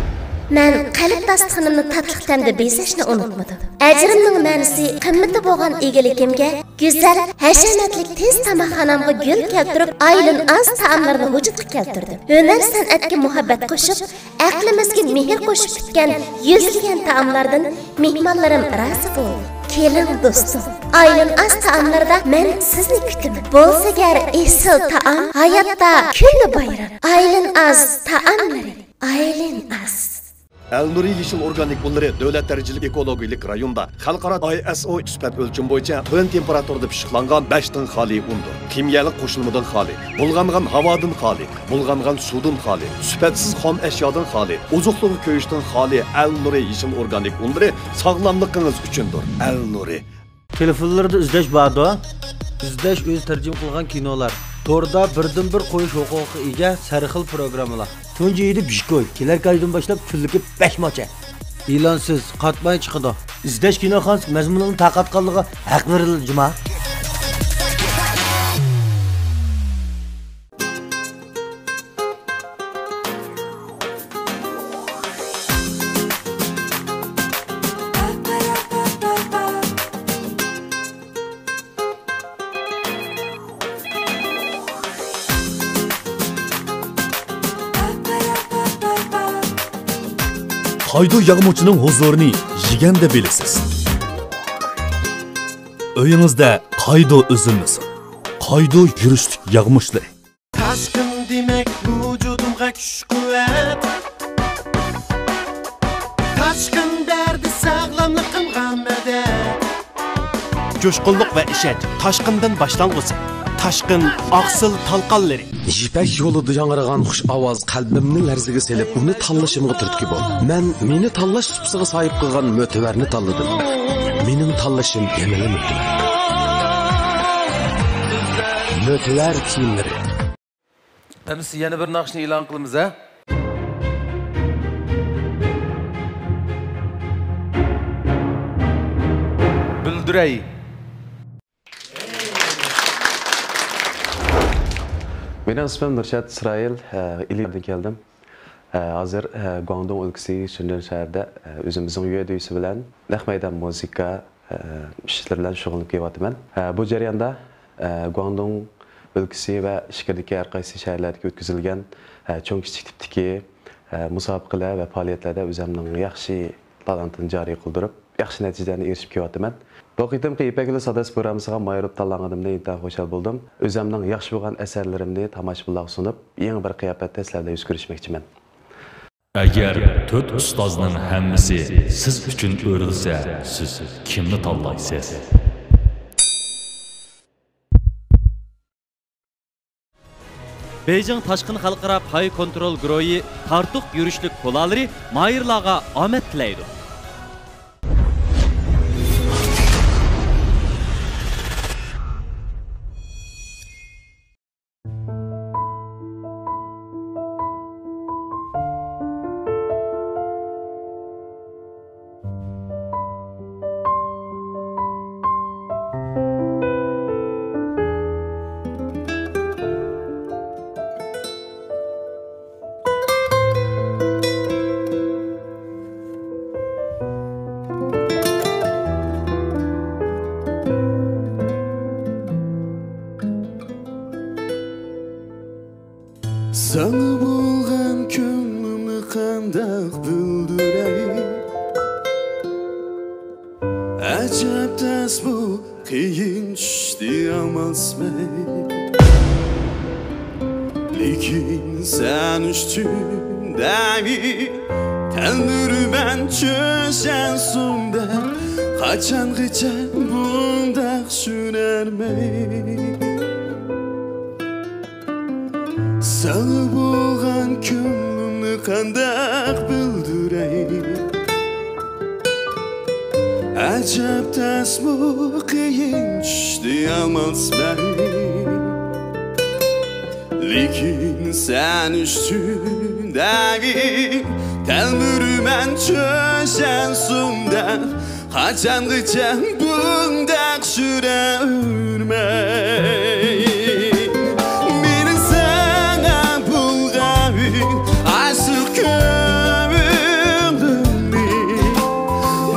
مەن قەلب داستىخىنىمنى تاتلىق تەمدە بېزەشنى ئۇنتۇمىدىم. ئەجرىمنىڭ مەنىسى، قىممىتى بولغان ئىگىلىكىمگە، گۈزەل، ھەشەمەتلىك تېز تاماقخانامغا گۈل كەلتۈرۈپ، ئايلىن ئاز تائاملارنى ۋۇجۇدقا كەلتۈردۈم. ھۈنەر-سەنئەتكە مۇھەببەت قوشۇپ، ئەقلىمىزگە مېھىر قوشۇپ پۈتكەن يۈزلىگەن تائاملاردىن مېھمانلىرىم رازى بولدى. كېلىڭ دوستۇم، ئايلىن ئاز تائاملاردا مەن سىزنى كۈتىمەن. بولسا گەر ئېسىل تائام، ھاياتتا كۈندە بايرام. ئايلىن ئاز تائاملىرى، ئايلىن ئاز. ئەلنۇرى يېشىل ئورگانىك ئۇنلىرى دۆلەت دەرىجىلىك ئېكولوگىيەلىك رايوندا خەلقئارا ئاي ئېس ئو سۈپەت ئۆلچىمى بويىچە تۆۋەن تېمپېراتۇرىدا پىششىقلانغان بەشتىن خالىي ئۇندۇر، كىميەلىك قوشۇلمىدىن خالىي، بۇلغانغان ھاۋادىن خالىي، بۇلغانغان سۇدىن خالىي، سۈپەتسىز خام ئەشيادىن خالىي، ئوزۇقلۇق كۆيۈشتىن خالىي ئەلنۇرى يېشىل ئورگانىك ئۇنلىرى ساغلاملىقىڭىز ئۈچۈندۇر. ئەلنۇرى. تېلېفونلىرىدا ئىزدەش باردۇ. ئىزدەش ئۆزى تەرجىمە قىلغان كىنولار. توردا بىردىنبىر قويۇش ھوقۇقىغا ئىگە سەرخىل پروگراممىلار. تۇنجى يېدى بىشكوي، كېلەر ئايدىن باشلاپ كۈنلۈكى بەش ماچە. ئېلانسىز، قاتماي چىقىدۇ. ئىزدەش كىنوخانىسى مەزمۇنىڭنى تارقاتقانلىقىغا ھەق بېرىلىدۇ جۇما. قايدۇ ياغمۇچىنىڭ ھۇزۇرىنى يېگەندە بىلىسىز. ئۆيىڭىزدە قايدۇ ئۈزۈلمىسۇن. قايدۇ يۈرۈشلۈك ياغمۇچلىرى. تاشقىن دېمەك ۋۇجۇدۇمغا كۈچ-قۇۋۋەت. تاشقىن بەردى ساغلاملىقىمغا مەدەت. جۇشقۇنلۇق ۋە ئىشەنچ تاشقىندىن باشلانغۇسى. تاشقىن ئاقسىل تالقانلىرى. يىپەك يولىدا ياڭرىغان خۇش ئاۋاز قەلبىمنى لەرزىگە سېلىپ، ئۇنى تاللىشىمغا تۈرتكە بولدى. مەن مېنى تاللاش سۇپىسىغا ساھىب قىلغان مۆتىۋەرنى تاللىدىم. مېنىڭ تاللىشىم يەنىلا مۆتىۋەر. مۆتىۋەر كىيىملىرى. ئەمىسە يەنە بىر ناخشىنى ئېلان قىلىمىز، ھە؟ بۈلدۈرەي. مېنىڭ ئىسمىم نۇرشات ئىسرائىل، ئىلىدىن كەلدىم. ھازىر گۇاڭدۇڭ ئۆلكىسى شېنجېن شەھىرىدە ئۆزىمىزنىڭ يۆدۈيسى بىلەن نەق مەيدان مۇزىكا ئىشلىرى بىلەن شۇغۇللىنىپ كېلىۋاتىمەن. بۇ جەرياندا گۇاڭدۇڭ ئۆلكىسى ۋە ئىچكىرىدىكى ھەر قايسى شەھەرلەردىكى ئۆتكۈزۈلگەن چوڭ كىچىك تىپتىكى مۇسابىقىلەر ۋە پائالىيەتلەردە ئۆزۈمنىڭ ياخشى تالانتىنى جارى قىلدۇرۇپ، ياخشى نەتىجىلەرنى ئېرىشىپ كېلىۋاتىمەن. بۇ قېتىمقى يىپەك يولى ساداسى پروگراممىسىغا مايىر بولۇپ تاللانغىنىمدىن ئىنتايىن خۇشال بولدۇم. ئۆزۈمنىڭ ياخشى بولغان ئەسەرلىرىمنى تاماشىبىنلارغا سۇنۇپ، يېڭى بىر قىياپەتتە سىلەر بىلەن يۈز كۆرۈشمەكچىمەن. ئەگەر تۆت ئۇستازنىڭ ھەممىسى سىز ئۈچۈن ئۆرۈلسە، سىز كىمنى تاللايسىز؟ بېيجىڭ تاشقىن خەلقئارا پاي كونترول گۇرۇھى تارتۇق يۈرۈشلۈك كولالىرى ماھىرلارغا ئامەت تىلەيدۇ. ساڭا بولغان كۆڭلۈمنى قانداق بىلدۈرەي؟ ئەجەب تەس بۇ قىيىن چۈشتى ئامالسىز مەن. لېكىن سەن ئۈچۈن دەۋى تەلمۈرىمەن چۆشەنسۇن دەپ، قاچانغىچە بۇنداق چۈشۈرەرمەن؟ ساڭا بولغان كۆڭلۈمنى قانداق بىلدۈرەي؟ ئەجەب تەسمۇ قىيىن چۈشتى ئامالسىز مەن. لېكىن سەن ئۈچۈن دەۋىم تەلمۈرىمەن چۆشەنسۇن دەپ. قاچانغىچە بۇنداق يۈرەرمەن؟ مېنىڭ ساڭا بولغان ئاشىق كۆڭلۈمنى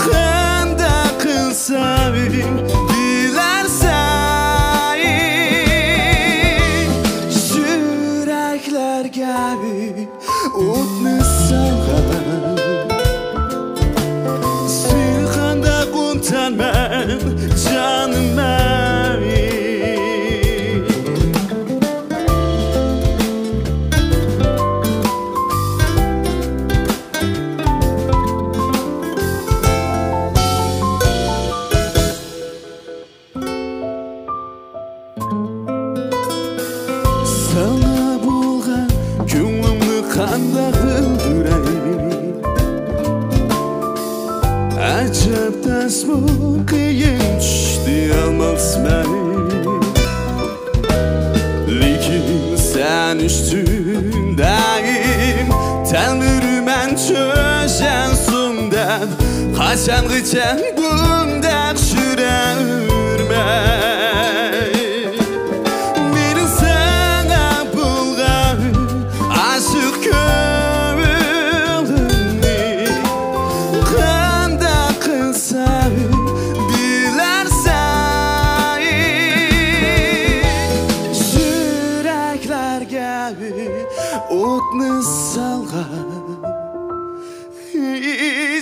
قانداق قىلسام بىلەرسەن؟ يۈرەكلەرگە ئوتنى سالغان، سېنى قانداق ئۇنتارمەن، جانىم ئەي. ساڭا بولغان كۆڭلۈمنى قانداق بىلدۈرەي؟ ئەجەب تەسمۇ قىيىن چۈشتى ئامالسىز مەن. لېكىن سەن ئۈچۈن دائىم تەلمۈرىمەن چۆشەنسۇن دەپ. قاچانغىچە بۇنداق يۈرەرمەن؟ مېنىڭ ساڭا بولغان ئاشىق كۆڭلۈمنى قانداق قىلسام بىلەرسەن؟ يۈرەكلەرگە ئوتنى سالغان،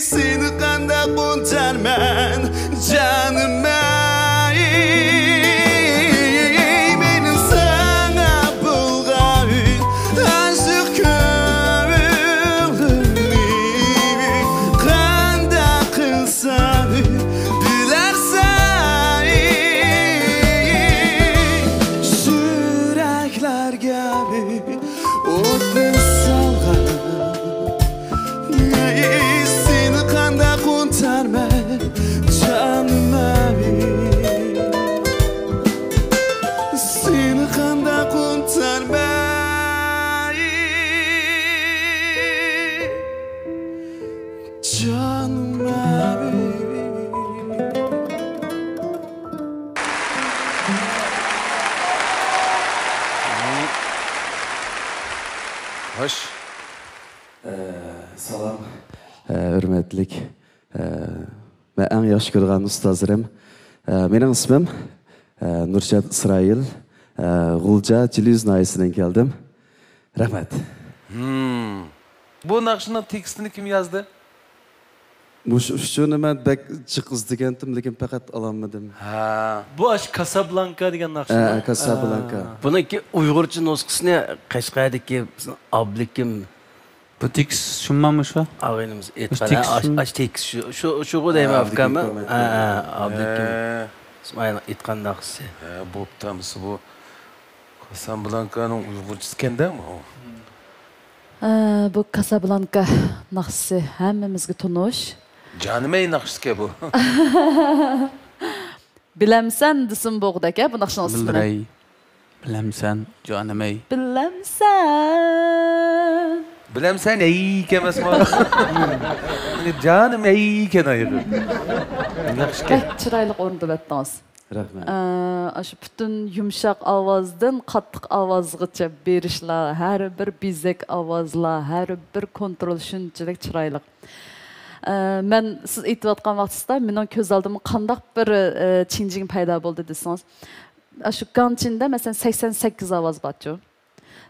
سېنى قانداق ئۇنتارمەن، جانىم ئەي. مېنىڭ ساڭا بولغان ئاشىق كۆڭلۈمنى قانداق قىلسام بىلەرسەن؟ خوش. ئە، سالام. ئە، ھۆرمەتلىك، ئە، مەن ئەڭ ياخشى كۆرىدىغان ئۇستازلىرىم. ئە، مېنىڭ ئىسمىم، ئە، نۇرشات ئىسرائىل. ئە، غۇلجا جىلى يۈز ناھىيەسىدىن كەلدىم. رەھمەت. بۇ ناخشىنىڭ تېكىستىنى كىم يازدى؟ مۇشۇ ئۈچۈنى مەن بەك جىق ئىزدىگەنتىم، لېكىن پەقەت ئالالمىدىم. ھە. بۇ ئاشۇ كاسابلانكا دېگەن ناخشىمۇ؟ ھە، كاسابلانكا. بۇنىڭكى ئۇيغۇرچە نۇسخىسىنى قەشقەردىكى ئابلىكىم، بۇ تېكىست شۇمۇ شۇ؟ ئاغىنىمىز ئېيتقان، تېكىست ھە، ئاش-، شۇ؟ ئاش تېكىست شۇ، شۇ، شۇغۇ دەيمەن، ئابلىكىم ئۇكام. كوممېنت ھە، قىلغان. ھە، ئابلىكىم ھە. ئىسمائىلنىڭ ئېيتقان ناخشىسى. ھە، بوپتۇ، ئەمىسە بۇ كاسابلانكانىڭ ئۇيغۇرچىسى ئىكەن-دە، بۇ. ئە، بۇ كاسابلانكا ناخشىسى ھەممىمىزگە تونۇش. جانىمەي ناخشىسىكەن بۇ. بىلەمسەن دېسىمۇ بولغۇدەك ھە، بۇ ناخشىنىڭ ئىسمىنى. بىلدۈرەي، بىلەمسەن، جانىمەي. بىلەمسەن. بىلەمسەن، ئەي ئىكەن ئەمەسمۇ؟ جانىمەي ئىكەن ئايىغى. ياخشىكەن. بەك چىرايلىق ئورۇندىۋەتتىڭىز. رەھمەت. ئە، ئاشۇ پۈتۈن يۇمشاق ئاۋازدىن قاتتىق ئاۋازغىچە بېرىشلار، ھەر بىر بېزەك ئاۋازلار، ھەر بىر كونترول شۇنچىلىك چىرايلىق. ئە، مەن سىز ئېيتىۋاتقان ۋاقتىڭىزدا مېنىڭ كۆز ئالدىمغا قانداق بىر، ئە، چىڭجىڭ پەيدا بولدى دېسىڭىز، ئاشۇ گاڭچىندا، مەسىلەن، سەكسەن سەككىز ئاۋاز بارچۇ.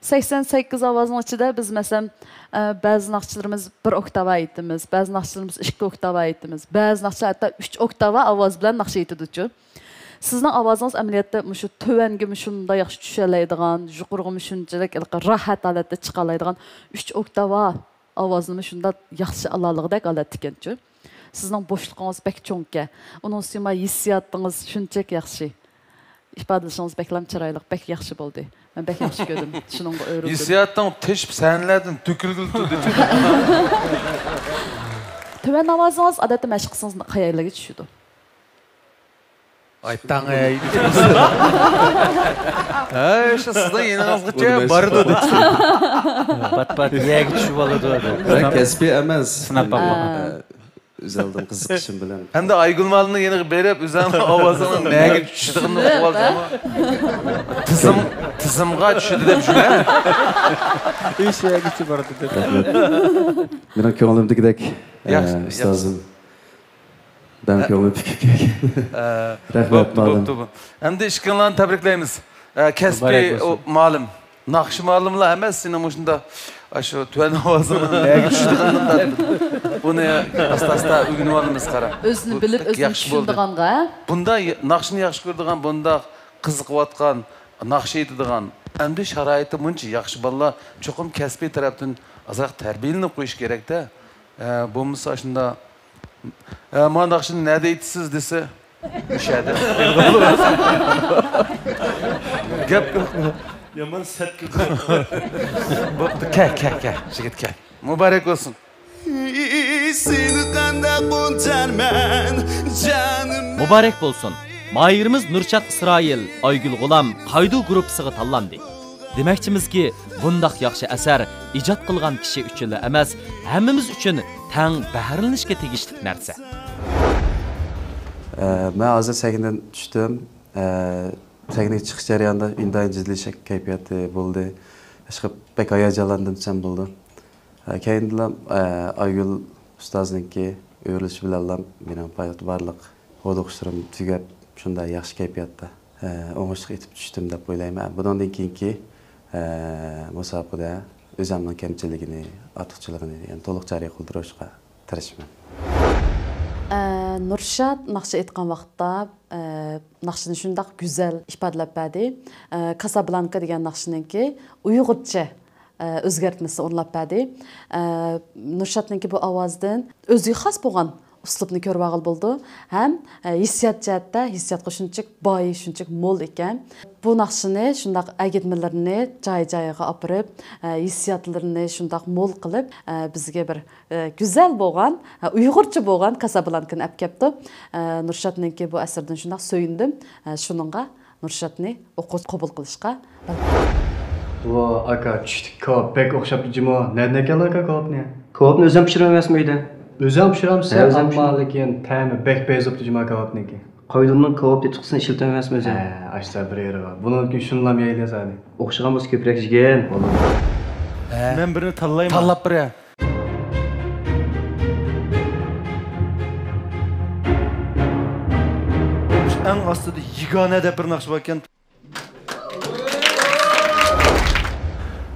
سەكسەن سەككىز ئاۋازنىڭ ئىچىدە بىز، مەسىلەن، ئە، بەزى ناخشىلىرىمىز بىر ئوكتاۋا ئېيتىمىز، بەزى ناخشىلىرىمىز ئىككى ئوكتاۋا ئېيتىمىز، بەزى ناخشىلار ھەتتا ئۈچ ئوكتاۋا ئاۋاز بىلەن ناخشا ئېيتىدۇچۇ. سىزنىڭ ئاۋازىڭىز ئەمەلىيەتتە مۇشۇ تۆۋەنگىمۇ شۇنداق ياخشى چۈشەلەيدىغان، يۇقىرىغىمۇ شۇنچىلىك ھېلىقى راھەت ھالەتتە چىقالايدىغان، ئۈچ ئوكتاۋا ئاۋازنىمۇ شۇنداق ياخشى ئالالىغۇدەك ھالەتتە ئىكەنچۇ. سىزنىڭ بوشلۇقىڭىز بەك چوڭكەن. ئۇنىڭ ئۈستىگە ھېسسىياتىڭىز شۇنچىلىك ياخشى. ئىپادىلىشىڭىز بەكلەم چىرايلىق، بەك ياخشى بولدى. مەن بەك ياخشى كۆردۈم. شۇنىڭغا ئۆرۈلدۈم. ھېسسىياتىڭ تېشىپ سەھنىلەردىن تۆكۈلگىلى تۇردى. تۆۋەن ئاۋازىڭىز ئادەتتە مەشىق قىلسىڭىز قايەرلەرگە چۈشىدۇ؟ ئايتاڭ ئەي. ھەي، شۇ سىزنىڭ يېنىڭىزغىچە بارىدۇ دەپ. پات-پات يەرگە چۈشۈپ ئالىدۇ دەپ. بۇ كەسپىي ئەمەس. سىناپ باقمىغان. ئە، ئۆزۈمنىڭ قىزىقىشىم بىلەن. ھەمدە ئايگۈل مالىمنىڭ يېنىغا بېرىپ، ئۆزۈڭنىڭ ئاۋازىڭنىڭ نەگە چۈشىدىغىنىنى ئۇقۇۋالساڭمۇ. تىزىم، تىزىمغا چۈشىدۇ دەپ شۇ. ھېچ يەرگىچە بارىدۇ دەپ. مېنىڭ كۆڭلۈمدىكىدەك، ئە، ياخشى، ئۇستازىم. دەم كۆڭلۈم پۈكۈپ كەلگەن. ئە، رەھمەت، بوپتۇ، مالىم. بوپتۇ. ئەمدى ئىككىڭلارنى تەبرىكلەيمىز. ئە، كەسپىي مۇبارەك بولسۇن. ئۇ، مالىم. ناخشا مالىملار ئەمەس، سېنىڭ مۇشۇنداق ئاشۇ تۆۋەن ئاۋازىڭنىڭ نەگە چۈشىدىغىنىنى بۇنى ئاستا-ئاستا ئۆگىنىۋالىمىز، قارا. ئۆزىنى بىلىپ، ئۆزىنى چۈشىنىدىغانغا. بۇنداق ناخشىنى ياخشى كۆرىدىغان، بۇنداق قىزىقىۋاتقان، ناخشا ئېيتىدىغان، ئەمدى شارائىتى مۇنچە ياخشى بالىلار چوقۇم كەسپىي تەرەپتىن ئازراق تەربىيەلىنىپ قويۇش كېرەك-دە. ئە، بولمىسا شۇنداق، ئە، مانا ناخشىنى نەدە ئېيتىسىز دېسە، مۇشۇ يەردە. گەپ يوق. يامان سەت كىردى. بوپتۇ، كەل، كەل، كەل، يىگىت كەل. مۇبارەك بولسۇن. سېنى قانداق ئۇنتارمەن، جانىم. مۇبارەك بولسۇن! ماھىرىمىز نۇرشات ئىسرائىل، ئايگۈل غۇلام قايدۇ گۇرۇپپىسىغا تاللاندى. دېمەكچىمىزكى، بۇنداق ياخشى ئەسەر ئىجاد قىلغان كىشى ئۈچۈنلا ئەمەس، ھەممىمىز ئۈچۈن تەڭ بەھرىلىنىشكە تېگىشلىك نەرسە. ئە، مەن ھازىر سەھنىدىن چۈشتۈم. ئە، سەھنىگە چىقىش جەريانىدا ئىنتايىن جىددىيلىشىش كەيپىياتى بولدى. ئىشقىلىپ بەك ھاياجانلاندىم دېسەم بولىدۇ. ئە، كەينىدىلا، ئە، ئايگۈل ئۇستازنىڭكى ئۆرۈلۈشى بىلەنلا مېنىڭ پايتۇ بارلىق ھودۇقۇشلىرىم تۈگەپ، شۇنداق ياخشى كەيپىياتتا، ئە، ئوڭۇشلۇق ئېتىپ چۈشتۈم دەپ ئويلايمەن. بۇنىڭدىن كېيىنكى، ئە، مۇسابىقىدە ئۆزۈمنىڭ كەمچىلىكىنى، ئارتۇقچىلىقىنى يەنە تولۇق جارى قىلدۇرۇشقا تىرىشىمەن. ئە، نۇرشات ناخشا ئېيتقان ۋاقىتتا، ئە، ناخشىنى شۇنداق گۈزەل ئىپادىلەپ بەردى. ئە، كاسابلانكا دېگەن ناخشىنىڭكى ئۇيغۇرچە، ئە، ئۆزگەرتمىسىنى ئورۇنلاپ بەردى. ئە، نۇرشاتنىڭكى بۇ ئاۋازىدىن ئۆزىگە خاس بولغان ئۇسلۇبنى كۆرۈۋالغىلى بولىدۇ. ھەم، ئە، ھېسسىيات جەھەتتە، ھېسسىياتقا شۇنچىلىك باي، شۇنچىلىك مول ئىكەن. بۇ ناخشىنى شۇنداق ئەگىتمىلىرىنى جاي-جايىغا ئاپىرىپ، ئە، ھېسسىياتلىرىنى شۇنداق مول قىلىپ، ئە، بىزگە بىر ئە، گۈزەل بولغان، ئە، ئۇيغۇرچە بولغان كاسابلانكىنى ئەپ كەپتۇ. ئە، نۇرشاتنىڭكى بۇ ئەسىرىدىن شۇنداق سۆيۈندۈم. ئە، شۇنىڭغا نۇرشاتنى ئوقۇغۇچى قوبۇل قىلىشقا. ۋا، ئاكا، چۈشتىكى كاۋاپ بەك ئوخشاپتۇ جۇمۇ. نەدىن ئەكەلدىڭ ئاكا كاۋاپنى؟ كاۋاپنى ئۆزۈم پىشۇرىمەن ئەمەسمۇ ئۆيدە؟ ئۆزۈڭ پىشۇرامسەن؟ ھە، ئۆزۈم ئەمما پىشۇرىمەن. لېكىن تەمى بەك بەزىپتۇ جۇمۇ كاۋاپنىڭكى. قايدۇمنىڭ كاۋاپ تېتىتقۇسىنى ئىشلىتەلمەسمۇ ئۆزى؟ ھە، ئاشتا بىر يېرى بار. بۇنىڭدىن كېيىن شۇنىلام يەيلى زادى. ئوخشىغان بولسا كۆپرەك يېگىن. بولدى. ھە. مەن بىرنى تاللايمەن. تاللاپ بېرە. ئەڭ ئاستىدا يېگانە دەپ بىر ناخشا باركەن.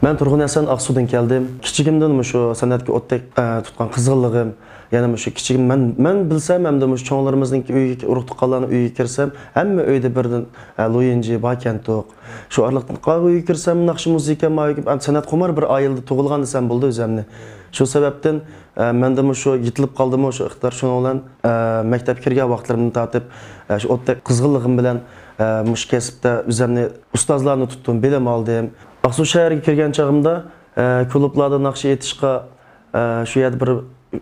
مەن تۇرغۇن ھەسەن، ئاقسۇدىن كەلدىم. كىچىكىمدىن مۇشۇ سەنئەتكە ئوتتەك، ئە، تۇتقان قىزغىنلىقىم، يەنە مۇشۇ كىچىكىم، مەن، مەن بىلسەم، ھەمدە مۇشۇ چوڭلىرىمىزنىڭكى ئۆيىگە، ئۇرۇق-تۇغقانلارنىڭ ئۆيىگە كىرسەم، ھەممە ئۆيدە بىردىن، ئە، لويىنجى، باكەنتۇق. شۇ ئارىلىقتىن قاغا ئۆيگە كىرسەم، ناخشا، مۇزىكا، ماۋۇ ھەم سەنئەتخۇمار بىر ئائىلىدە تۇغۇلغان دېسەم بولىدۇ ئۆزەمنى. شۇ سەۋەبتىن، ئە، مەندىمۇ شۇ يېتىلىپ قالدىمۇ شۇ ئىقتىدار. شۇنىڭ بىلەن، ئە، مەكتەپكە كىرگەن ۋاقىتلىرىمدىن تارتىپ، ئە، شۇ ئوتتەك قىزغىنلىقىم بىلەن، ئە، مۇشۇ كەسىپتە ئۆزەمنى ئۇستازلارنى تۇتتۇم، بىلىم ئالدىم. ئاقسۇ شەھىرىگە كىرگەن چېغىمدا، ئە، كۇلۇبلاردا ناخشا ئېيتىشقا، ئە، شۇ يەردە بىر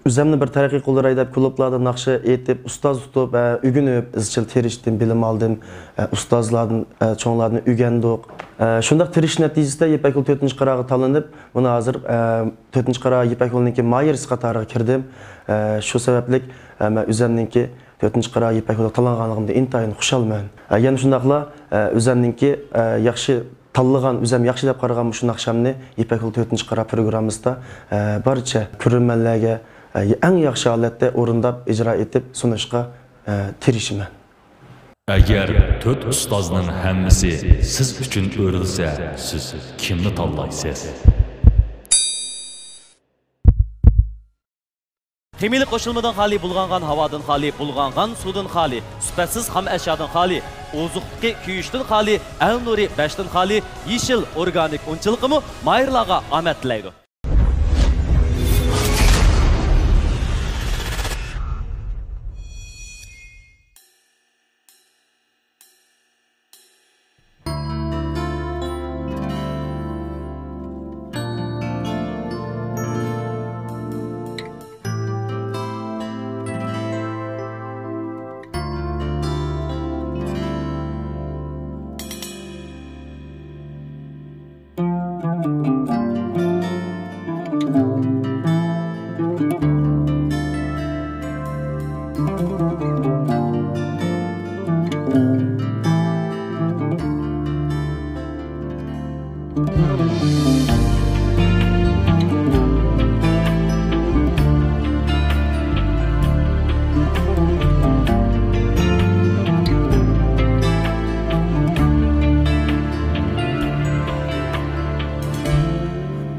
ئۆزەمنى بىر تەرەققىي قىلدۇراي دەپ، كۇلۇبلاردا ناخشا ئېيتىپ، ئۇستاز تۇتۇپ، ئە، ئۆگىنىپ، ئىزچىل تىرىشتىم، بىلىم ئالدىم، ئە، ئۇستازلاردىن، ئە، چوڭلاردىن ئۆگەندۇق. ئە، شۇنداق تىرىشىش نەتىجىسىدە يىپەك يولى تۆتىنچى قىرغا تاللىنىپ، مانا ھازىر، ئە، تۆتىنچى قىرغا يىپەك يولىنىڭكى ماھىرىسى قاتارىغا كىردىم. ئە، شۇ سەۋەبلىك، ئە، مەن ئۆزەمنىڭكى تۆتىنچى قىرغا يىپەك يولىغا تاللانغانلىقىمدىن ئىنتايىن خۇشالمەن. ئە، يەنە شۇنداقلا، ئە، ئۆزەمنىڭكى، ئە، ياخشى تاللىغان، ئۆزەم ياخشى دەپ قارىغان مۇشۇ ناخشامنى يىپەك يولى تۆتىنچى قىرغا پروگراممىسىدا، ئە، بارچە كۆرۈرمەنلەرگە، ئە، ئەڭ ياخشى ھالەتتە ئورۇنداپ، ئىجرا ئېتىپ سۇنۇشقا، ئە، تىرىشىمەن. ئەگەر تۆت ئۇستازنىڭ ھەممىسى سىز ئۈچۈن ئۆرۈلسە، سىز كىمنى تاللايسىز؟ خىمىيەلىك قوشۇلمىدىن خالىي، بۇلغانغان ھاۋادىن خالىي، بۇلغانغان سۇدىن خالىي، سۈپەتسىز خام ئەشيادىن خالىي، ئوزۇقلۇقى كۆيۈشتىن خالىي، ئەل نۇرى بەشتىن خالىي، يېشىل ئورگانىك ئۇنچىلىقىمۇ ماھىرلارغا ئامەت تىلەيدۇ.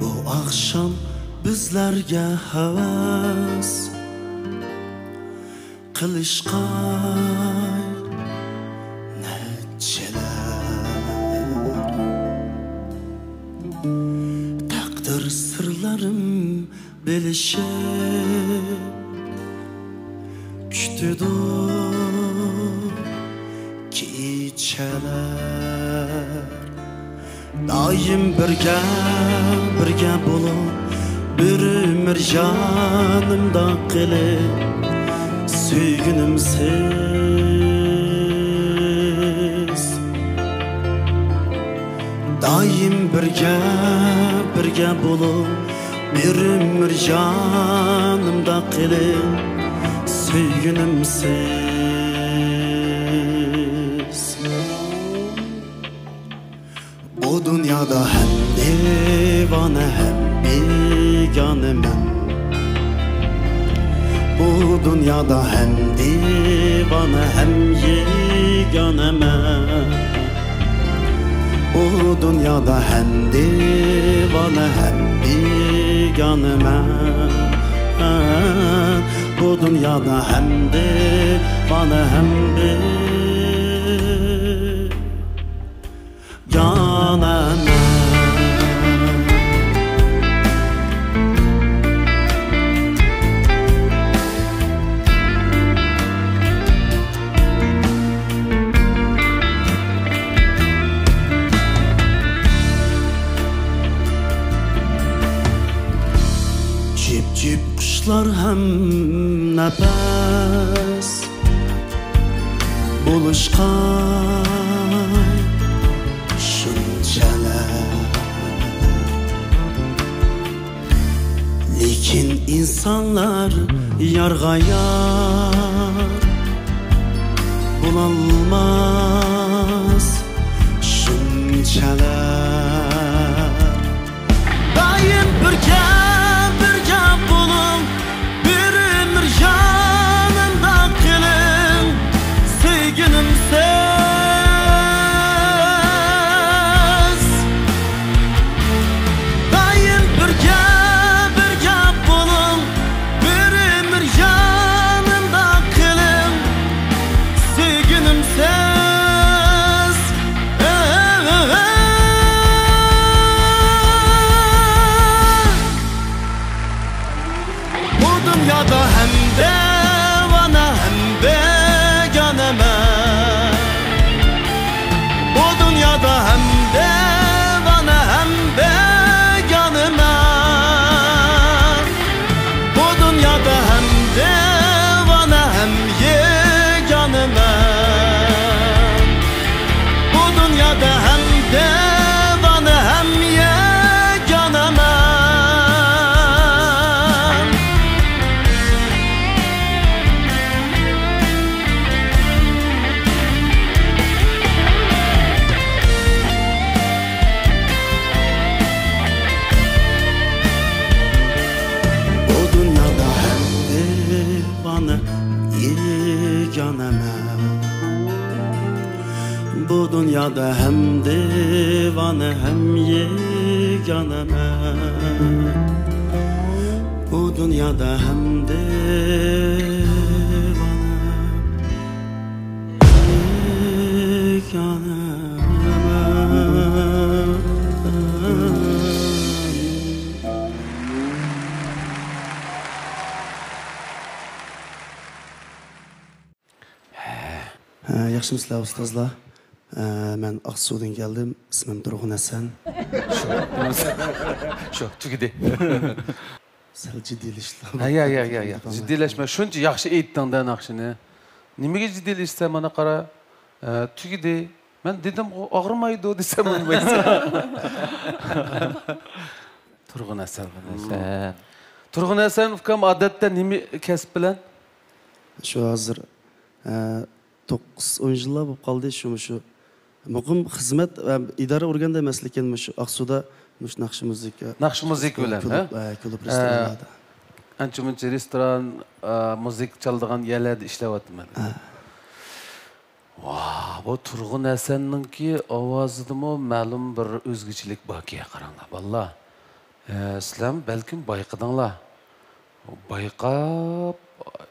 بۇ ئاخشام بىزلەرگە ھەۋەس قىلىشقا نەچچىلەر. تەقدىر سىرلىرىم بىلىشىپ كۈتىدۇ كېچىلەر. دائىم بىرگە، بىرگە بولۇپ، بىر ئۆمۈر يانىمدا قېلىپ، سۆيگۈنۈمسىز. دائىم بىرگە، بىرگە بولۇپ، بىر ئۆمۈر يانىمدا قېلىپ، سۆيگۈنۈمسىز. بۇ دۇنيادا ھەم دىۋانە، ھەم بىگانىمەن. بۇ دۇنيادا ھەم دىۋانە، ھەم يېگانىمەن. بۇ دۇنيادا ھەم دىۋانە، ھەم بىگانىمەن. بۇ دۇنيادا ھەم دىۋانە، ھەم بىگانىمەن. جىپ-جىپ قۇشلار ھەم نەپەس بولۇشقا شۇنچىلىك. لېكىن ئىنسانلار يارغا يار بولالماس شۇنچىلىك. دائىم ھەم دىۋانە، ھەم يېگانە مەن. بۇ دۇنيادا ھەم دىۋانە، ھەم يېگانە مەن. ھە، ياخشىمۇسىلەر ئۇستازلار؟ ھە، مەن ئاقسۇدىن كەلدىم. ئىسمىم تۇرغۇن ھەسەن. شۇ، شۇ، تۈگىدى. سەل جىددىيلىشىپ. ھە، يا، يا، يا، يا. جىددىيلەشمە. شۇنچە ياخشى ئېيتتىڭ-دە ناخشىنى. نېمىگە جىددىيلىشىسەن، مانا قارا. ھە، تۈگىدى. مەن دېدىمغۇ، ئاغرىمايدۇ دېسەم بولمايسەن. تۇرغۇن ھەسەن، تۇرغۇن ھەسەن. تۇرغۇن ھەسەن ئۇكام ئادەتتە نېمە كەسىپ بىلەن؟ شۇ ھازىر، ئە، توققۇز، ئون يىللار بولۇپ قالدى، شۇ، شۇ مۇقىم خىزمەت ۋە ئىدارە ئورگاندا ئەمەس، لېكىن مۇشۇ ئاقسۇدا مۇشۇ ناخشا مۇزىكا، ناخشا مۇزىكا بىلەن، كۇلۇب، ھە؟ ئە، كۇلۇب، ئە، رېستورانلاردا. ئانچە-مۇنچە رېستوران، ئە، مۇزىكا چالىدىغان يەرلەردە ئىشلەۋاتىمەن. ھە. ۋاھ، بۇ تۇرغۇن ھەسەننىڭكى ئاۋازىدىمۇ مەلۇم بىر ئۆزگىچىلىك باركەن، قاراڭلار، بالىلار. ئە، سىلەرمۇ بەلكىم بايقىدىڭلار. بايقاپ،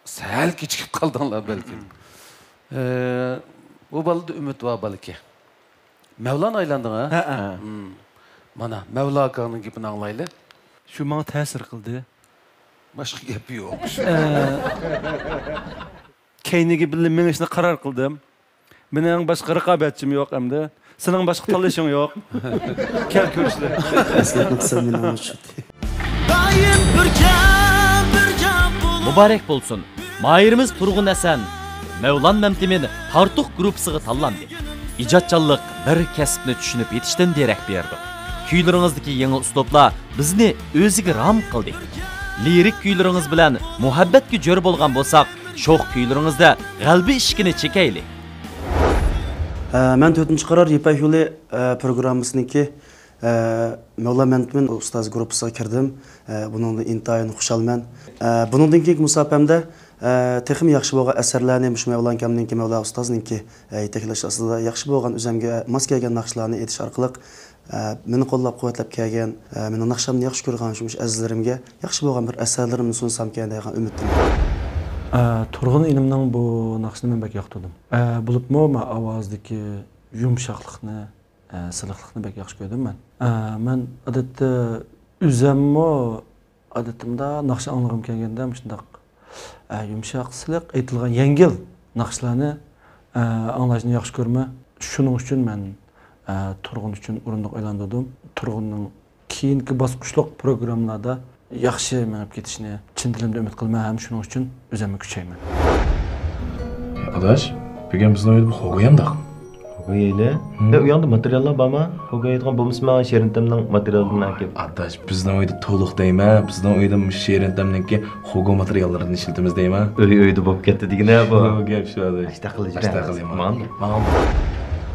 سەل كېچىكىپ قالدىڭلار بەلكىم. ئە، بۇ بالىدا ئۈمىد بار بالىكەن. مەۋلان ئايلاندىڭ، ھە؟ ھەئە. مم. مانا، مەۋلا ئاكاڭنىڭ گېپىنى ئاڭلايلى. شۇ ماڭا تەسىر قىلدى. باشقا گەپ يوق. ئە، كەينىگە بىللە مېڭىشنى قارار قىلدىم. مېنىڭ باشقا رىقابەتچىم يوق ئەمدى. سېنىڭ باشقا تاللىشىڭ يوق. كەل كۆرۈشلى. ئەسلىدە مەقسەت مېنىڭ شۇ. دائىم بىرگە، بىرگە بولۇپ. مۇبارەك بولسۇن! ماھىرىمىز تۇرغۇن ھەسەن مەۋلان مەمتىمىن تارتۇق گۇرۇپپىسىغا تاللاندى. ئىجادچانلىق بىر كەسىپنى چۈشىنىپ يېتىشتىن دېرەك بېرىدۇ. كۈيلىرىڭىزدىكى يېڭى ئۇسلۇبلار بىزنى ئۆزىگە رام قىلدى. لىرىك كۈيلىرىڭىز بىلەن مۇھەببەتكە جۆر بولغان بولساق، شوخ كۈيلىرىڭىزدە غەلىبە ئىشىكىنى چېكەيلى. ئە، مەن تۆتىنچى قارار يىپەك يولى، ئە، پروگراممىسىنىڭكى، ئە، مەۋلا مەمتىمىن ئۇستاز گۇرۇپپىسىغا كىردىم. ئە، بۇنىڭدىن ئىنتايىن خۇشالمەن. ئە، بۇنىڭدىن كېيىنكى مۇساپەمدە، ئە، تېخىمۇ ياخشى بولغان ئەسەرلەرنى مۇشۇ مەۋلا ئاكامنىڭكى، مەۋلا ئۇستازنىڭكى، ئە، يېتەكلەش ئاستىدا ياخشى بولغان ئۆزۈمگە ماس كەلگەن ناخشىلارنى ئېيتىش ئارقىلىق، ئە، مېنى قوللاپ-قۇۋۋەتلەپ كەلگەن، ئە، مېنىڭ ناخشامنى ياخشى كۆرگەن شۇ ئەزىزلىرىمگە ياخشى بولغان بىر ئەسەرلىرىمنى سۇنسامكەن دەيدىغان ئۈمىدتىمەن. ئە، تۇرغۇن ئىنىمنىڭ بۇ ناخشىسىنى مەن بەك ياقتۇردۇم. ئە، بولۇپمۇ مانا ئاۋازدىكى يۇمشاقلىقنى، ئە، سىلىقلىقنى بەك ياخشى كۆردۈم مەن. ئە، مەن ئادەتتە ئۆزەممۇ ئادەتتە مۇنداق ناخشا ئاڭلىغۇم كەلگەندە مۇشۇنداق، ئە، يۇمشاق، سىلىق ئېيتىلغان يەڭگىل ناخشىلارنى، ئە، ئاڭلاشنى ياخشى كۆرىمەن. شۇنىڭ ئۈچۈن مەن، ئە، تۇرغۇن ئۈچۈن ئورۇندۇق ئايلاندۇردۇم. تۇرغۇننىڭ كېيىنكى باسقۇچلۇق پروگراممىلاردا ياخشى مېڭىپ كېتىشىنى چىن دىلىمدىن ئۈمىد قىلىمەن ھەم شۇنىڭ ئۈچۈن ئۆزۈممۇ كۈچەيمەن. ئاداش، بۈگۈن بىزنىڭ ئۆيدە بىر خوگو يانداق. خوگو يەيلى. ھىم. ئە، ئۇياڭدا ماتېرىياللار بارمۇ؟ خوگو يەيدىغان بولمىسا ماڭا شېرىن تەمنىڭ ماتېرىيالىدىن ئەكەپ. ئاداش، بىزنىڭ ئۆيدە تولۇق دەيمەن، بىزنىڭ ئۆيدە مۇشۇ شېرىن تەمنىڭكى خوگو ماتېرىياللىرىدىن ئىشلىتىمىز دەيمەن. ئۆي ئۆيدە بولۇپ كەتتى دېگىنە بۇ. بۇ گەپ شۇ ئاداش. ئاشتاق قىلىش. ئاشتاق قىلىش. ماڭا. ماڭا.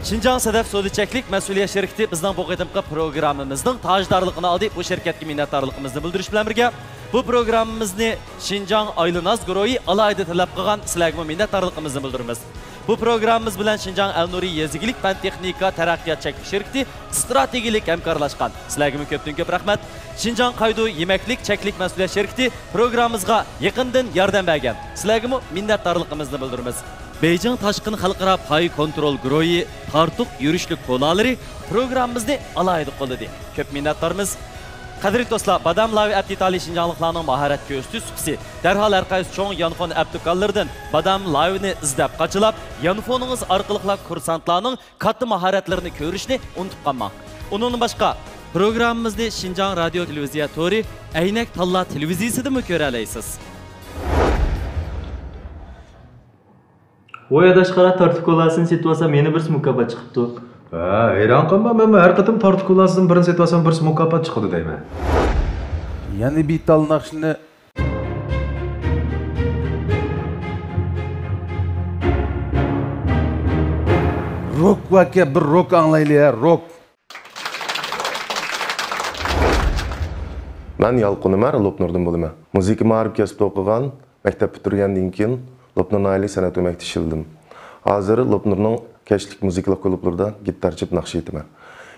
شىنجاڭ سەدەف سودا چەكلىك مەسئۇلىيەت شىركىتى بىزنىڭ بۇ قېتىمقى پروگراممىمىزنىڭ تاجدارلىقىنى ئالدى. بۇ شىركەتكە مىننەتدارلىقىمىزنى بىلدۈرۈش بىلەن بىرگە، بۇ پروگراممىمىزنى شىنجاڭ ئايلىناز گۇرۇھى ئالاھىدە تەلەپ قىلغان، سىلەرگىمۇ مىننەتدارلىقىمىزنى بىلدۈرىمىز. بۇ پروگراممىمىز بىلەن شىنجاڭ ئەلنۇرى يېزا ئىگىلىك پەن تېخنىكا تەرەققىيات چەكلىك شىركىتى ئىستراتېگىيەلىك ھەمكارلاشقان. سىلەرگىمۇ كۆپتىن كۆپ رەھمەت. شىنجاڭ قايدۇ يېمەكلىك چەكلىك مەسئۇلىيەت شىركىتى پروگراممىمىزغا يېقىندىن ياردەم بەرگەن. سىلەرگىمۇ مىننەتدارلىقىمىزنى بىلدۈرىمىز. بېيجىڭ تاشقىن خەلقئارا پاي كونترول گۇرۇھى تارتۇق يۈرۈشلۈك كولالىرى پروگراممىمىزنى ئالاھىدە قوللىدى. كۆپ مىننەتدارمىز. قەدىرلىك دوستلار، بادام لاۋى ئەپ دېتالى شىنجاڭلىقلارنىڭ ماھارەت كۆرسىتىش سۇپىسى. دەرھال ھەر قايسى چوڭ يانفون ئەپ دۇكانلىرىدىن بادام لاۋىنى ئىزدەپ قاچىلاپ، يانفونىڭىز ئارقىلىقلا كۇرسانتلارنىڭ كاتتا ماھارەتلىرىنى كۆرۈشنى ئۇنتۇپ قالماڭ. ئۇنىڭدىن باشقا، پروگراممىمىزنى شىنجاڭ رادىيو تېلېۋىزىيە تورى، ئەينەك تاللا تېلېۋىزىيىسىدىمۇ كۆرەلەيسىز. ۋوي ئاداش، قارا، تارتۇق كولاسىنى سېتىۋالسام يەنە بىرسى مۇكاپات چىقىپتۇ. ھە، ھەيران قالما، مەنمۇ ھەر قېتىم تارتۇق كولاسىدىن بىرنى سېتىۋالسام بىرسى مۇكاپات چىقىدۇ دەيمەن. يەنە بىتال ناخشىنى. روك ۋاكە، بىر روك ئاڭلايلى ھە، روك. مەن يالقۇن ئۆمەر، لوپنۇردىن بولىمەن. مۇزىكا مائارىپ كەسپىدە ئوقۇغان، مەكتەپ پۈتتۈرگەندىن كېيىن لوپنۇر ناھىيەلىك سەنئەت ئۆمەكتە ئىشلىدىم. ھازىر لوپنۇرنىڭ كەچلىك مۇزىكىلىق كۇلۇبلىرىدا گىتار چېلىپ ناخشا ئېيتىمەن.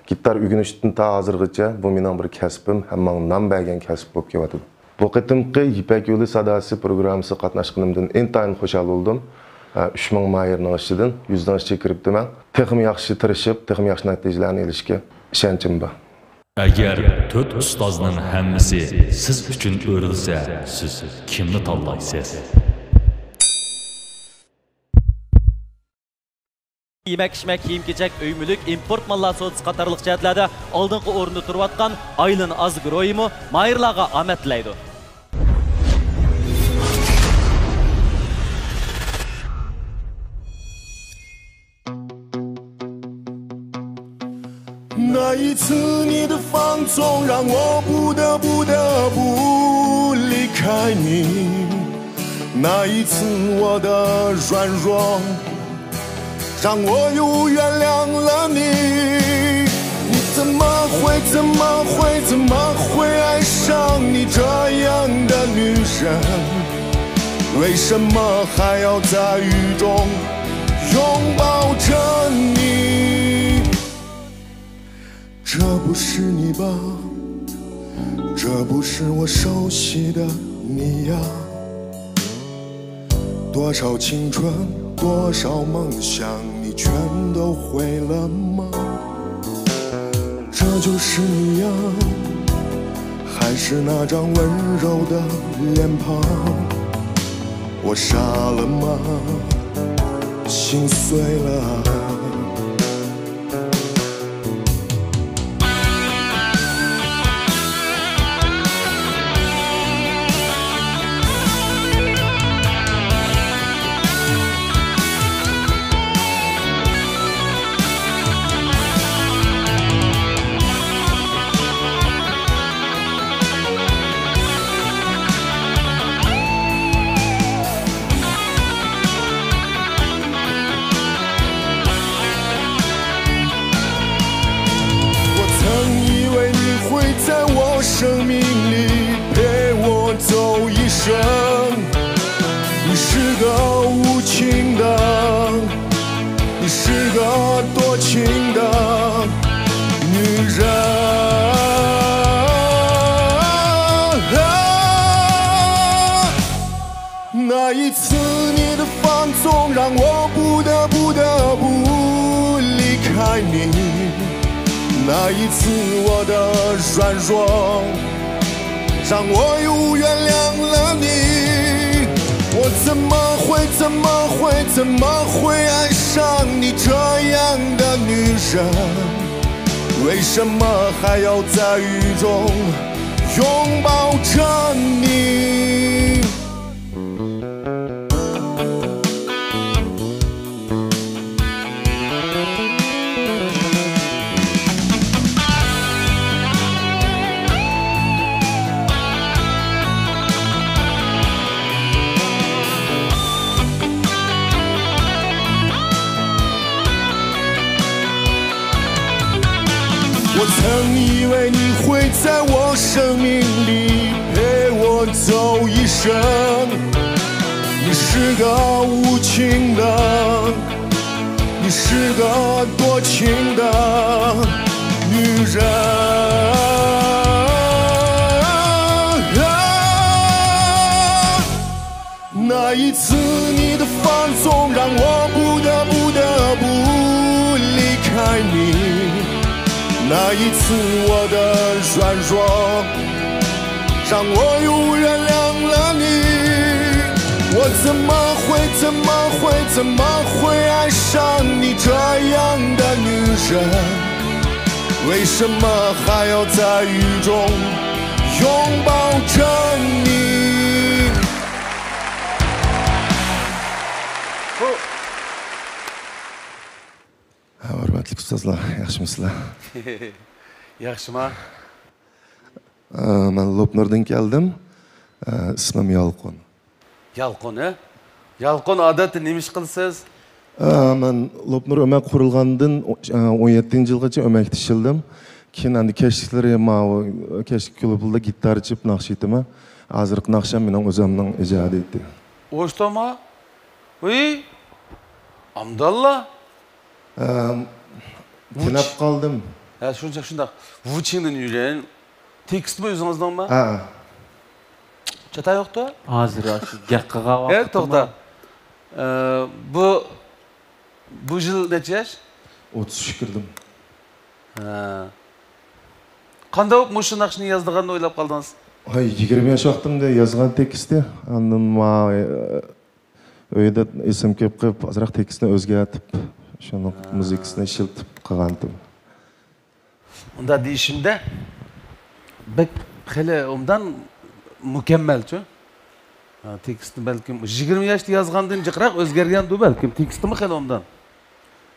گىتار ئۆگىنىشتىن تا ھازىرغىچە بۇ مېنىڭ بىر كەسپىم ھەم ماڭا نان بەرگەن كەسىپ بولۇپ كېلىۋاتىدۇ. بۇ قېتىمقى يىپەك يولى ساداسى پروگراممىسىغا قاتناشقىنىمدىن ئىنتايىن خۇشال بولدۇم. ئۈچ مىڭ ماھىرنىڭ ئىچىدىن يۈزنىڭ ئىچىگە كىرىپتىمەن. تېخىمۇ ياخشى تىرىشىپ، تېخىمۇ ياخشى نەتىجىلەرنى ئېلىشكە ئىشەنچىم بار. ئەگەر تۆت ئۇستازنىڭ ھەممىسى سىز ئۈچۈن ئۆرۈلسە، سىز كىمنى تاللايسىز؟ يېمەك-ئىچمەك، كىيىم-كېچەك، ئۆي-مۈلۈك، ئىمپورت ماللار سودىسى قاتارلىق جەھەتلەردە ئالدىنقى ئورۇندا تۇرۇۋاتقان ئايلىن ئازگرويىمۇ ماھىرلارغا ئامەت تىلەيدۇ. ھە، ھۆرمەتلىك ئۇستازلار، ياخشىمۇسىلەر؟ ياخشىما؟ ئە، مەن لوپنۇردىن كەلدىم. ئە، ئىسمىم يالقۇن. يالقۇن، ھە؟ يالقۇن، ئادەتتە نېمە ئىش قىلىسىز؟ ئە، مەن لوپنۇر ئۆمەك قۇرۇلغاندىن، ئە، ئون يەتتىنچى يىلغىچە ئۆمەكتە ئىشلىدىم. كېيىن ئەمدى كەچلىكلىرى ماۋۇ كەچلىك كۇلۇبلاردا گىتار چېلىپ ناخشا ئېيتىمەن. ھازىرقى ناخشام مېنىڭ ئۆزۈمنىڭ ئىجادىيىتى. ئوشتوما؟ ۋىي، ئامداللا. ئەم، تىنىپ قالدىم. ھە، شۇنچە شۇنداق. ۋۇچىڭدىن يۈرەن. تېكىستمۇ ئۆزىڭىزنىڭمۇ؟ ھە. چاتا يوقتۇ؟ ھازىر شۇ گەپ قىلغان ۋاقتىمۇ. توختا. ئە، بۇ، بۇ يىل نەچچە ياش؟ ئوتتۇز ئۈچ كىردىم. ھە. قانداق بولۇپ مۇشۇ ناخشىنى يازىدىغاننى ئويلاپ قالدىڭىز؟ ھاي، يىگىرمە ياش ۋاقتىمدا يازغان تېكىستى. ئاندىن ما، ئۆيدە ئېسىم كېلىپ قېلىپ، ئازراق تېكىستنى ئۆزگەرتىپ، شۇنىڭ مۇزىكىسىنى ئىشلىتىپ قىلغانتىم. ئۇنداق دېيىشىمدە، بەك خېلى ئوبدان مۇكەممەلچۇ. ھە، تېكىستنى بەلكىم يىگىرمە ياشتا يازغاندىن جىقراق ئۆزگەرگەندۇ بەلكىم، تېكىستىمۇ خېلى ئوبدان.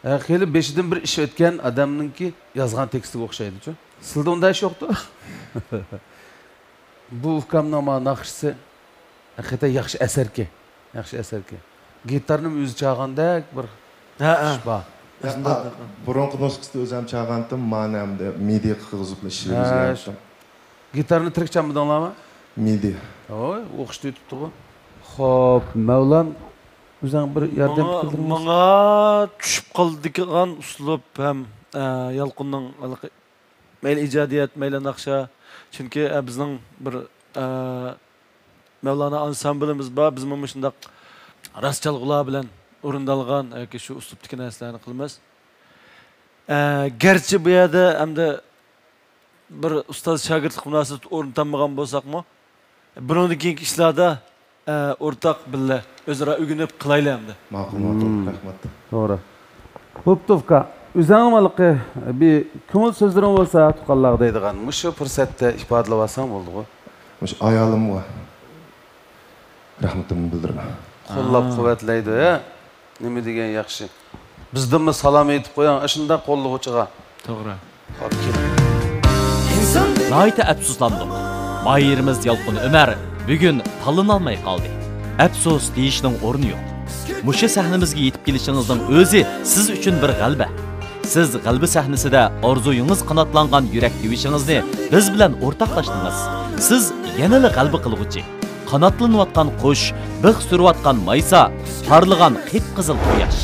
ھە، خېلى بېشىدىن بىر ئىش ئۆتكەن ئادەمنىڭكى يازغان تېكىستىگە ئوخشايدۇچۇ. سىلىدە ئۇنداق ئىش يوقتۇ؟ بۇ ئۇكامنىڭ مانا ناخشىسى ھەقىقەتەن ياخشى ئەسەركەن. ياخشى ئەسەركەن. گىتارنىمۇ ئۆزى چالغاندەك بىر ھە، ھە. ئىش بار. ھە، بۇرۇنقى نۇسخىسىدا ئۆزۈم چالغانتىم، مانا ئەمدى مىدى قىلغۇزۇپ ئىشلىۋېتىۋاتىمەن. گىتارنى تىرىك چالمىدىڭلارمۇ؟ مىدى. ھوي، ئوخشىتىۋېتىپتىغۇ. خوپ، مەۋلان، ئۆزۈڭ بىر ياردەم قىلدۇرمىسا. ماڭا چۈشۈپ قالىدىغان ئۇسلۇب ھەم، ئە، يالقۇننىڭ ھېلىقى مەيلى ئىجادىيەت، مەيلى ناخشا. چۈنكى، ئە، بىزنىڭ بىر، ئە، مەۋلانا ئانسامبىلىمىز بار. بىزمۇ مۇشۇنداق راست چالغۇلار بىلەن ئورۇندالغان ياكى شۇ ئۇسلۇبتىكى نەرسىلەرنى قىلىمىز. ئە، گەرچە بۇ يەردە ئەمدى بىر ئۇستاز-شاگىرتلىق مۇناسىۋىتى ئورنىتالمىغان بولساقمۇ، بۇنىڭدىن كېيىنكى ئىشلاردا، ئە، ئورتاق بىللە ئۆزئارا ئۆگىنىپ قىلايلى ئەمدى. ماقۇل، ماقۇل. مم. رەھمەت. توغرا. بوپتۇ، ئۇكا. ئۆزۈڭنىڭ ھېلىقى بىر كۆڭۈل سۆزلىرىڭ بولسا، تۇغقانلارغا دەيدىغان. مۇشۇ پۇرسەتتە ئىپادىلەپ ئالساڭ بولدىغۇ. مۇشۇ ئايالىمغا رەھمىتىمنى بىلدۈرىمەن. قوللاپ ھە. قۇۋۋەتلەيدۇ، ھە؟ نېمە دېگەن ياخشى. بىزدىنمۇ سالام ئېيتىپ قويۇڭ، ئاشۇنداق قوللىغۇچىغا. توغرا. خوپ، كېلىڭ. ناھايىتى ئەپسۇسلاندۇق. ماھىرىمىز يالقۇن ئۆمەر بۈگۈن تاللىنالماي قالدى. ئەپسۇس دېيىشنىڭ ئورنى يوق. مۇشۇ سەھنىمىزگە يېتىپ كېلىشىڭىزنىڭ ئۆزى سىز ئۈچۈن بىر غەلىبە. سىز غەلىبە سەھنىسىدە ئارزۇيىڭىز قاناتلانغان يۈرەك تىۋىشىڭىزنى بىز بىلەن ئورتاقلاشتىڭىز. سىز يەنىلا غەلىبە قىلغۇچى. قاناتلىنىۋاتقان قۇش، بىخ سۈرۈۋاتقان مايسا، پارلىغان قىپقىزىل قۇياش.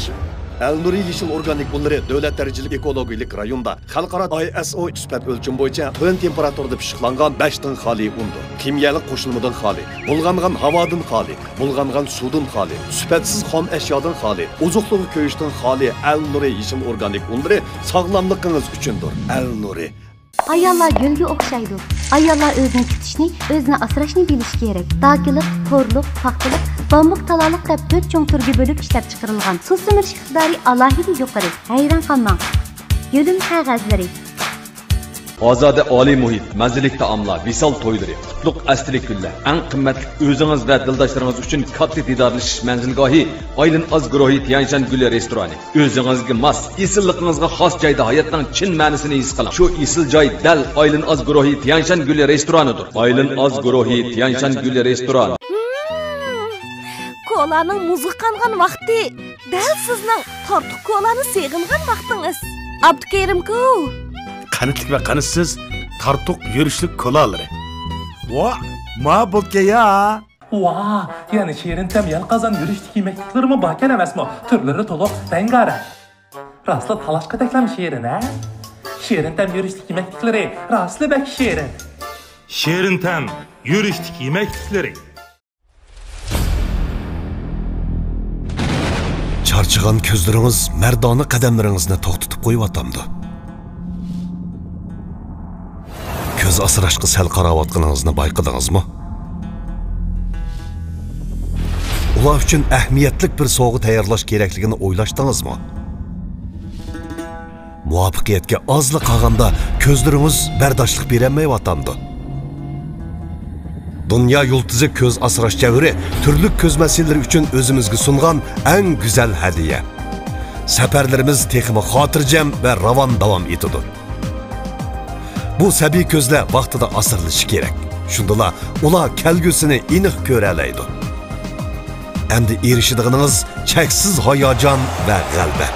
ئەلنۇرى يېشىل ئورگانىك ئۇنلىرى دۆلەت دەرىجىلىك ئېكولوگىيەلىك رايوندا خەلقئارا ئاي ئېس ئو سۈپەت ئۆلچىمى بويىچە تۆۋەن تېمپېراتۇرىدا پىششىقلانغان بەش تىن خالىي ئۇندۇر. كىميەلىك قوشۇلمىدىن خالىي، بۇلغانغان ھاۋادىن خالىي، بۇلغانغان سۇدىن خالىي، سۈپەتسىز خام ئەشيادىن خالىي، ئوزۇقلۇقى كۆيۈشتىن خالىي ئەلنۇرى يېشىل ئورگانىك ئۇنلىرى ساغلاملىقىڭىز ئۈچۈندۇر. ئەلنۇرى. ئاياللار گۈلگە ئوخشايدۇ. ئاياللار ئۆزىنى كۈتۈشنى، ئۆزىنى ئاسراشنى بىلىشى كېرەك. داكىلىق، تورلۇق، پاختىلىق، بامبۇك تالالىق دەپ تۆت چوڭ تۈرگە بۆلۈپ ئىشلەپچىقىرىلغان. سۇ سۈمۈرۈش ئىقتىدارى ئالاھىدە يۇقىرى. ھەيران قالماڭ. يۆلىمە قەغەزلىرى. ئازادە ئالىي مۇھىت، مەززىلىك تائاملار، ۋىسال تويلىرى، قۇتلۇق ئەستىلىك كۈنلەر، ئەڭ قىممەتلىك ئۆزىڭىز ۋە دىلداشلىرىڭىز ئۈچۈن كاتتا دىدارلىشىش مەنزىلگاھى، ئايلىن ئاز گۇرۇھى تيەنشان گۈلى رېستورانى. ئۆزىڭىزگە ماس، ئېسىللىقىڭىزغا خاس جايدا ھاياتنىڭ چىن مەنىسىنى ھېس قىلىڭ. شۇ ئېسىل جاي دەل ئايلىن ئاز گۇرۇھى تيەنشان گۈلى رېستورانىدۇر. ئايلىن ئاز گۇرۇھى تيەنشان گۈلى رېستوران. ھىم، كولانىڭ مۇزغا قانغان ۋاقتى. دەل سىزنىڭ تارتۇق كولانى سېغىنغان ۋاقتىڭىز. ئابدۇكېرىمكۇ؟ قەنتلىك ۋە قەنتسىز تارتۇق يۈرۈشلۈك كولالىرى. ۋا، ما بولكەيا. ۋا، يەنە شېرىن تەم يەل قازان يۈرۈشلۈك يېمەكلىكلىرىمۇ باركەن ئەمەسمۇ؟ تۈرلىرى تولۇق، رەڭگارەڭ. راسلا تالاشقا تەكلەم شېرىن، ھە؟ شېرىن تەم يۈرۈشلۈك يېمەكلىكلىرى راسلا بەك شېرىن. شېرىن تەم يۈرۈشلۈك يېمەكلىكلىرى. چارچىغان كۆزلىرىڭىز مەردانە قەدەملىرىڭىزنى توختىتىپ قويۇۋاتامدۇ؟ كۆز ئاسراشقا سەل قاراۋاتقىنىڭىزنى بايقىدىڭىزمۇ؟ ئۇلار ئۈچۈن ئەھمىيەتلىك بىر سوۋغا تەييارلاش كېرەكلىكىنى ئويلاشتىڭىزمۇ؟ مۇۋەپپەقىيەتكە ئازلا قالغاندا كۆزلىرىڭىز بەرداشلىق بېرەلمەيۋاتامدۇ؟ دۇنيا يۇلتۇزى كۆز ئاسراش جەۋھىرى تۈرلۈك كۆز مەسىلىلىرى ئۈچۈن ئۆزىمىزگە سۇنغان ئەڭ گۈزەل ھەدىيە. سەپەرلىرىمىز تېخىمۇ خاتىرجەم ۋە راۋان داۋام ئېتىدۇ. بۇ سەبىي كۆزلەر ۋاقتىدا ئاسرىلىشى كېرەك. شۇندىلا ئۇلار كەلگۈسىنى ئېنىق كۆرەلەيدۇ. ئەمدى ئېرىشىدىغىنىڭىز چەكسىز ھاياجان ۋە غەلىبە.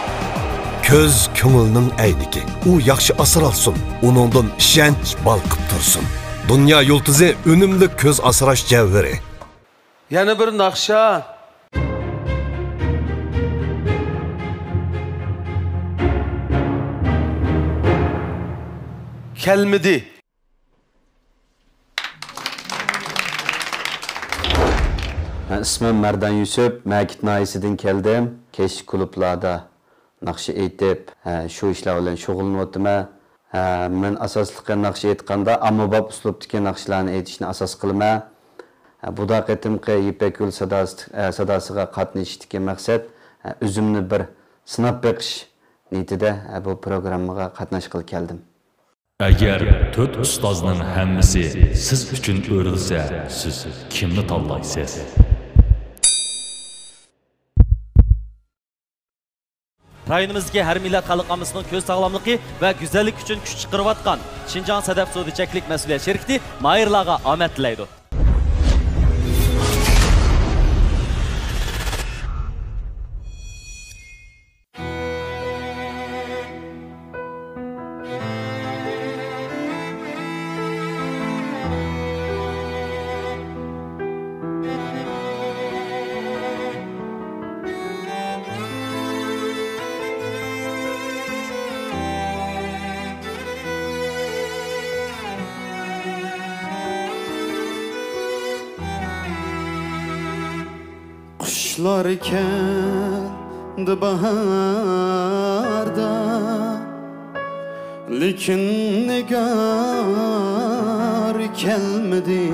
كۆز كۆڭۈلنىڭ ئەينىكى. ئۇ ياخشى ئاسرالسۇن، ئۇنىڭدىن ئىشەنچ بالقىپ تۇرسۇن. دۇنيا يۇلتۇزى ئۈنۈملۈك كۆز ئاسراش جەۋھىرى. يەنە بىر ناخشا. كەلمىدى. مەن ئىسمىم مەردان يۈسۈپ، مەكىت ناھىيەسىدىن كەلدىم. كەچلىك كۇلۇبلاردا ناخشا ئېيتىپ، ھە، شۇ ئىشلار بىلەن شۇغۇللىنىۋاتىمەن. ھە، مەن ئاساسلىقى ناخشا ئېيتقاندا ئاممىباب ئۇسلۇبتىكى ناخشىلارنى ئېيتىشنى ئاساس قىلىمەن. ھە، بۇدا قېتىمقى يىپەك يولى ساداسى-، ھە، ساداسىغا قاتنىشىشتىكى مەقسەت، ھە، ئۆزۈمنى بىر سىناپ بېقىش نىيىتىدە، ھە، بۇ پروگراممىغا قاتناشقىلى كەلدىم. ئەگەر تۆت ئۇستازنىڭ ھەممىسى سىز ئۈچۈن ئۆرۈلسە، سىز كىمنى تاللايسىز؟ رايونىمىزدىكى ھەر مىللەت خەلق ئاممىسىنىڭ كۆز ساغلاملىقى ۋە گۈزەللىكى ئۈچۈن كۈچ چىقىرىۋاتقان شىنجاڭ سەدەپ سودا چەكلىك مەسئۇلىيەت شىركىتى ماھىرلارغا ئامەت تىلەيدۇ. قۇشلار كەلدى باھاردا، لېكىن نىگار كەلمىدى.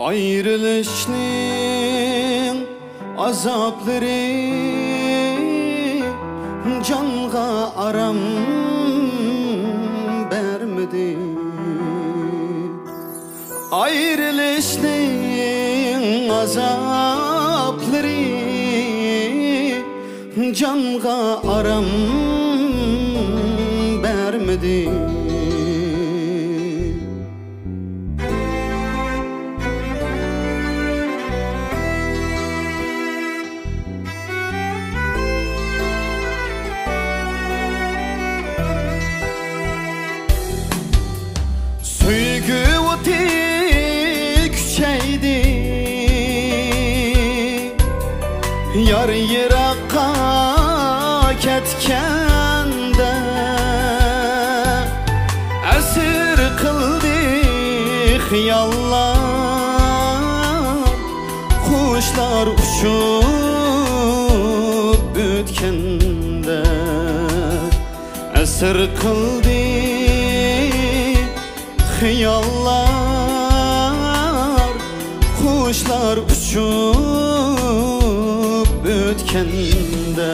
ئايرىلىشنىڭ ئازابلىرى جانغا ئارام بەرمىدى. ئايرىلىشنىڭ ئازابلىرى جانغا ئارام بەرمىدى. سۆيگۈ ئوتى كۈچەيدى، يار يىراققا كەتكەندە. ئەسىر قىلدى خىياللار، قۇشلار ئۇچۇپ ئۆتكەندە. ئەسىر قىلدى خىياللار، قۇشلار ئۇچۇپ ئۆتكەندە.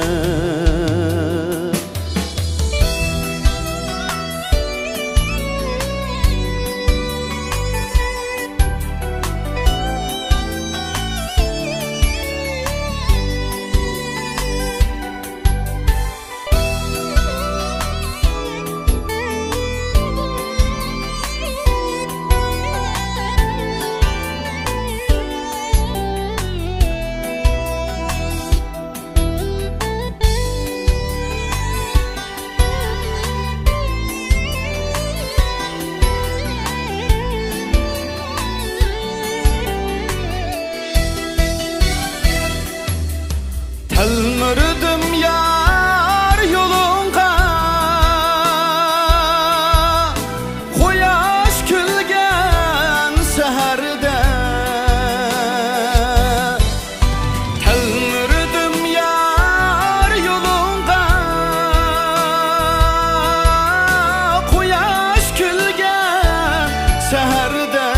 تەلمۈردۈم يار يولۇڭغا، قۇياش كۈلگەن سەھەردە. تەلمۈردۈم يار يولۇڭغا، قۇياش كۈلگەن سەھەردە.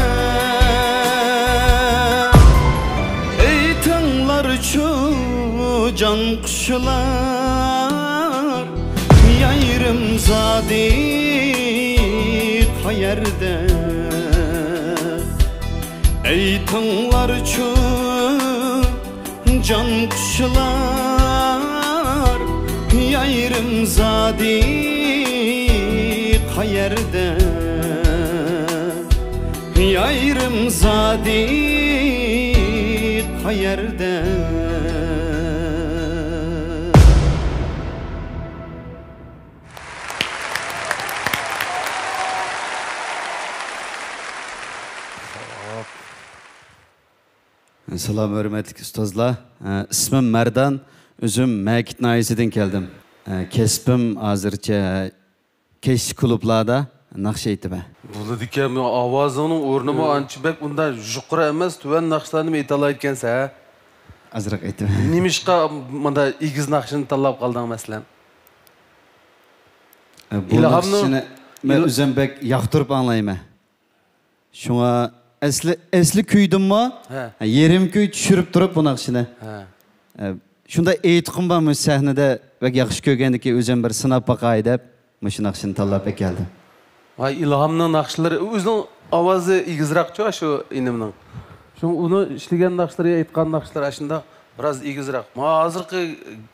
ئېيتىڭلارچۇ جان قۇشلار، يايرىم زادى قەيەردە؟ ئېيتىڭلارچۇ جان قۇشلار، يايرىم زادى قەيەردە؟ يايرىم زادى قەيەردە؟ سالام، ھۆرمەتلىك ئۇستازلار. ئىسمىم مەردان، ئۆزۈم مەكىت ناھىيەسىدىن كەلدىم. كەسپىم ھازىرچە كەچلىك كۇلۇبلاردا ناخشا ئېيتىمەن. بولىدىكەن، ئاۋازىڭنىڭ ئورنىمۇ ئانچە بەك ئۇنداق يۇقىرى ئەمەس، تۆۋەن ناخشىلارنىمۇ ئېيتالايدىكەنسەن، ھە؟ ئازراق ئېيتىمەن. نېمىشقا مۇنداق ئېگىز ناخشىنى تاللاپ قالدىڭ، مەسىلەن؟ ئە، بۇ ئىلھامنىڭ ناخشىنى مەن ئۆزۈم بەك ياقتۇرۇپ ئاڭلايمەن. شۇڭا ئەسلى، ئەسلى كۈيدىنمۇ ھە. يېرىم كۈي چۈشۈرۈپ تۇرۇپ بۇ ناخشىنى. ھە. ئە، شۇنداق ئېيتقۇم بار مۇشۇ سەھنىدە، بەك ياخشى كۆرگەندىكىن ئۆزۈم بىر سىناپ باقاي دەپ مۇشۇ ناخشىنى تاللاپ ئەكەلدىم. ۋاي، ئىلھامنىڭ ناخشىلىرى، ئۆزىنىڭ ئاۋازى ئېگىزراقچۇ شۇ ئىنىمنىڭ. شۇڭا ئۇنىڭ ئىشلىگەن ناخشىلىرى، ئېيتقان ناخشىلىرى ئاشۇنداق بىراز ئېگىزراق. مانا ھازىرقى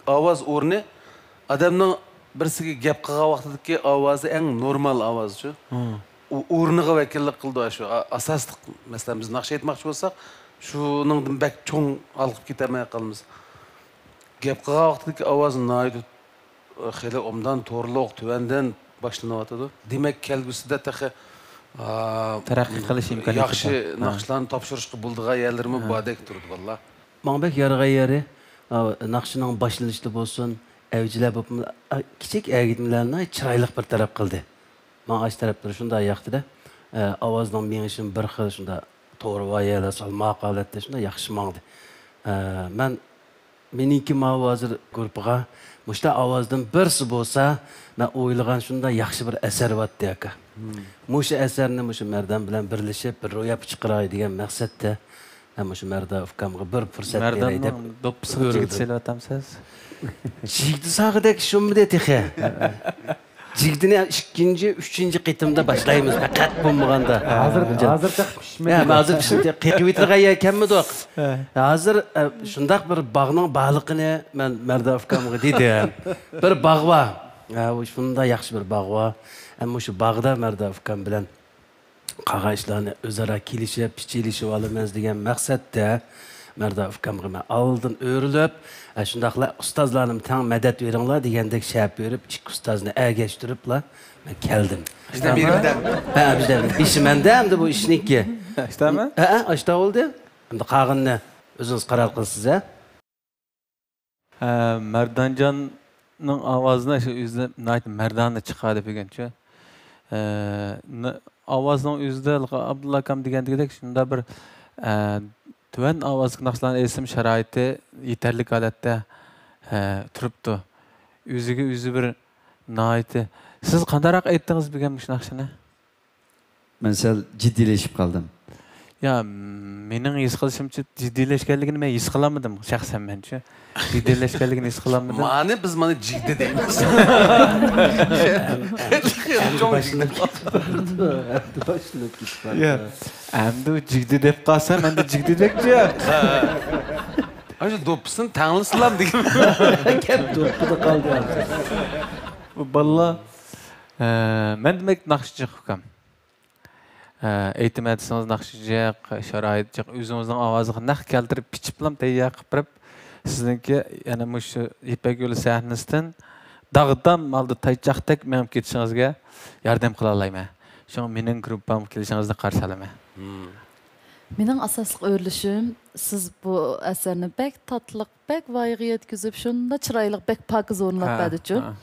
ئاۋاز ئورنى ئادەمنىڭ بىرسىگە گەپ قىلغان ۋاقتىدىكى ئاۋازى ئەڭ نورمال ئاۋازچۇ. ئۇ ئورنىغا ۋەكىللىك قىلىدۇ شۇ. ئا-، ئاساسلىق، مەسىلەن، بىز ناخشا ئېيتماقچى بولساق، شۇنىڭدىن بەك چوڭ ھالقىپ كېتەلمەي قالىمىز. گەپ قىلغان ۋاقتىدىكى ئاۋاز ناھايىتى، ئە، خېلى ئوبدان، تورلۇق، تۆۋەندىن باشلىنىۋاتىدۇ. دېمەك، كەلگۈسىدە تېخى، ئا، تەرەققىي قىلىش ئىمكانىيىتى ياخشى بار. ھە. ناخشىلارنى تاپشۇرۇشقا بولىدىغان يەرلىرىمۇ ھە. باردەك تۇرىدۇ، بالىلار. ماڭا بەك يارىغان يېرى، ئا، ناخشىنىڭ باشلىنىشىدا بولسۇن، ئەۋجىلەر بولۇپمۇ، ئا، كىچىك ئەگىتمىلەرنى چىرايلىق بىر تەرەپ قىلدى. ماڭا ئاشۇ تەرەپلىرى شۇنداق ياقتىدە. ئە، ئاۋازنىڭ مېڭىشىمۇ بىر خىل شۇنداق توغرا ۋايەلەر سالماق ھالەتتە شۇنداق ياخشى ماڭدى. ئە، مەن، مېنىڭكى ماۋۇ ھازىر گۇرۇپپىغا مۇشۇنداق ئاۋازدىن بىرسى بولسا، مەن ئويلىغان شۇنداق ياخشى بىر ئەسەر بارتتى، ئاكا. مۇشۇ ئەسەرنى مۇشۇ مەردان بىلەن بىرلىشىپ بىر روياپقا چىقىراي دېگەن مەقسەتتە، مەن مۇشۇ مەردان ئۇكامغا بىر پۇرسەت بېرەي دەپ. مەرداننىڭ دوپپىسىغا جىگدە سېلىۋاتامسىز؟ جىگدە سالغۇدەك شۇمىدى تېخى. جىگدىنى ئىككىنچى، ئۈچىنچى قېتىمدا باشلايمىز، پەقەت بولمىغاندا. ھازىر، ھازىرچە پىشمىدى. ھە، ھازىر پىشمىدى. قېقىۋېتىدىغان يەر كەلمىدۇق. ھە. ھازىر، ئە، شۇنداق بىر باغنىڭ بارلىقىنى مەن مەردان ئۇكامغا دېدىم. بىر باغ بار. ھە، ئۇ شۇنداق ياخشى بىر باغ بار. ھەم مۇشۇ باغدا مەردان ئۇكام بىلەن قالغان ئىشلارنى ئۆزئارا كېلىشىپ، پىچىرلىشىۋالىمىز دېگەن مەقسەتتە، مەردان ئۇكامغا مەن ئالدىن ئۆرۈلۈپ، ئە، شۇنداقلا ئۇستازلارنىمۇ تەڭ مەدەت بېرىڭلار دېگەندەك شەرت بېرىپ، ئىككى ئۇستازنى ئەگەشتۈرۈپلا مەن كەلدىم. بىزدە بىر بىردەم. ھە، بىزدە بىر بېشى مەندە ئەمدى بۇ ئىشنىڭكى. ئاشتامۇ؟ ھە، ھە، ئاشتا بولدى. ئەمدى قالغىنىنى ئۆزىڭىز قارار قىلىسىز، ھە؟ ھە، مەردانجاننىڭ ئاۋازىدا شۇ ئۆزى ناھايىتى مەردانە چىقىدۇ بۈگۈنچۇ. ھە، ن-، ئاۋازنىڭ ئۆزىدە ئابدۇللا ئاكام دېگەندىكىدەك شۇنداق بىر، ھە، تۆۋەن ئاۋازلىق ناخشىلارنى ئېيتسىمۇ شارائىتى يېتەرلىك ھالەتتە، ھە، تۇرۇپتۇ. ئۆزىگە ئۆزى بىر ناھايىتى. سىز قانداقراق ئېيتتىڭىز بۈگۈن مۇشۇ ناخشىنى؟ مەن سەل جىددىيلىشىپ قالدىم. يا، مېنىڭ ھېس قىلىشىمچە، جىددىيلەشكەنلىكىنى مەن ھېس قىلالمىدىم، شەخسەن مەنچۇ. جىددىيلەشكەنلىكىنى ھېس قىلالمىدىم. مانى بىز مانا جىگدە دەيمىز. چوڭ جىگدە. يا، ئەمدى ئۇ جىگدە دەپ قالسام، ئەمدى جىگدە دەپچۇ. ئاشۇ دوپپىسىنى تەڭلىسىلام دېگەن. گەپ دوپپىدا قالدى ھازىر. بۇ بالىلار، ئە، مەن دېمەك ناخشىچى ئۇكام. ئە، ئېيتىمەن دېسىڭىز ناخشا جىق، شارائىت جىق، ئۆزىڭىزنىڭ ئاۋازىغا نەق كەلتۈرۈپ، پىچىپلام تەييار قىلىپ بېرىپ، سىزنىڭكى يەنە مۇشۇ يىپەك يولى سەھنىسىدىن داغدام ھالدا تايچاقتەك مېڭىپ كېتىشىڭىزگە ياردەم قىلالايمەن. شۇڭا مېنىڭ گۇرۇپپامغا كېلىشىڭىزنى قارشى ئالىمەن. مېنىڭ ئاساسلىق ئۆرۈلۈشۈم، سىز بۇ ئەسەرنى بەك تاتلىق، بەك ۋايىغا يەتكۈزۈپ، شۇنداق چىرايلىق، بەك پاكىز ئورۇنلاپ ھە، بەردىچۇ. ھە.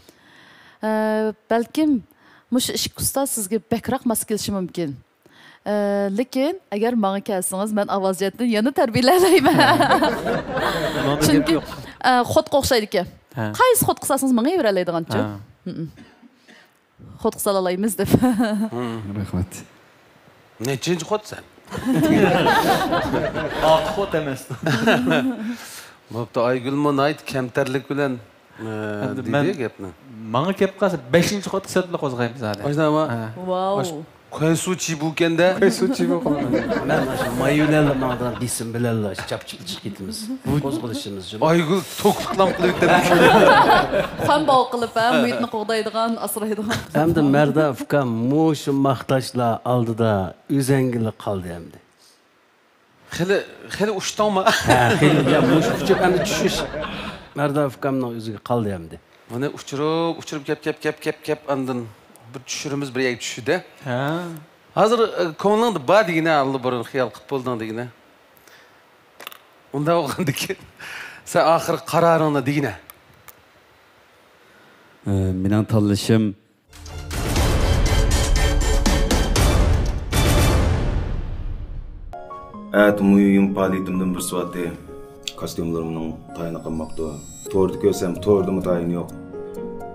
ئە، بەلكىم مۇشۇ ئىككى ئۇستاز سىزگە بەكرەك ماس كېلىشى مۇمكىن. ئە، لېكىن ئەگەر ماڭا كەلسىڭىز، مەن ئاۋاز جەھەتتىن يەنە تەربىيەلەيلەيمەن. ھە. ئۇنىڭدا گەپ چۈنكى، يوق. ئە، خوتقا ئوخشايدىكەن. ھە. قايسى خوتقا سالسىڭىز ماڭىۋېرەلەيدىغانچۇ. ھە. ھىم. خوتقا سالالايمىز دەپ. رەھمەت. نەچچىنچى خوت سەن؟ ئاق خوت ئەمەس. بوپتۇ، ئايگۈلمۇ ناھايىتى كەمتەرلىك بىلەن، ئە، ئەمدى دېدى مەن گەپنى. ماڭا كەپ قالسا، بەشىنچى خوتقا سەپلا قوزغايمىز ھازىر. ئاشۇنداقمۇ؟ ھە. ۋاۋ. كۇەيسۇ چىبۇكەندە. كۇەيسۇ چىبۇ قىلىمەن. مەن ئاشۇ ماي بىلەنلا ماڭىدىغان بېسىم بىلەنلا چاپچىپ چىقىپ كېتىمىز. قوزغىلىشىمىز جۇمۇ. ئايگۈل توكلۇقلام قىلىۋېتەمدۇ؟ خام باۋ قىلىپ، ھە، مۇھىتنى قوغدايدىغان، ئاسرايدىغان. ئەمدى مەردان ئۇكام مۇشۇ ماختاشلار ئالدىدا ئۆزەڭگىلا قالدى ئەمدى. خېلى، خېلى ئۇچتۇڭما؟ ھە، خېلى، يا، مۇشۇ ئۇچۇپ ئەمدى چۈشۈش. مەردان ئۇكامنىڭ ئۆزىگە قالدى ئەمدى. بۇنى ئۇچۇرۇپ، ئۇچۇرۇپ، كەپ، كەپ، كەپ، كەپ، كەپ، ئاندىن بىر چۈشۈرىمىز، بىر يەرگە چۈشىدە. ھە. ھازىر، ئە، كۆڭلۈڭدە بار دېگىنە، ئاللىبۇرۇن خىيال قىلىپ بولدۇڭ دېگىنە. ئۇنداق بولغاندىكىن، سەن ئاخىرقى قارارىڭنى دېگىنە. ئە، مېنىڭ تاللىشىم. ئەتە مۇھىم پائالىيىتىمدىن بىرسى بارتى. كاستيۇملىرىمنىڭ تايىنى قالماپتۇ. توردا كۆرسەم، توردىمۇ تايىنى يوق.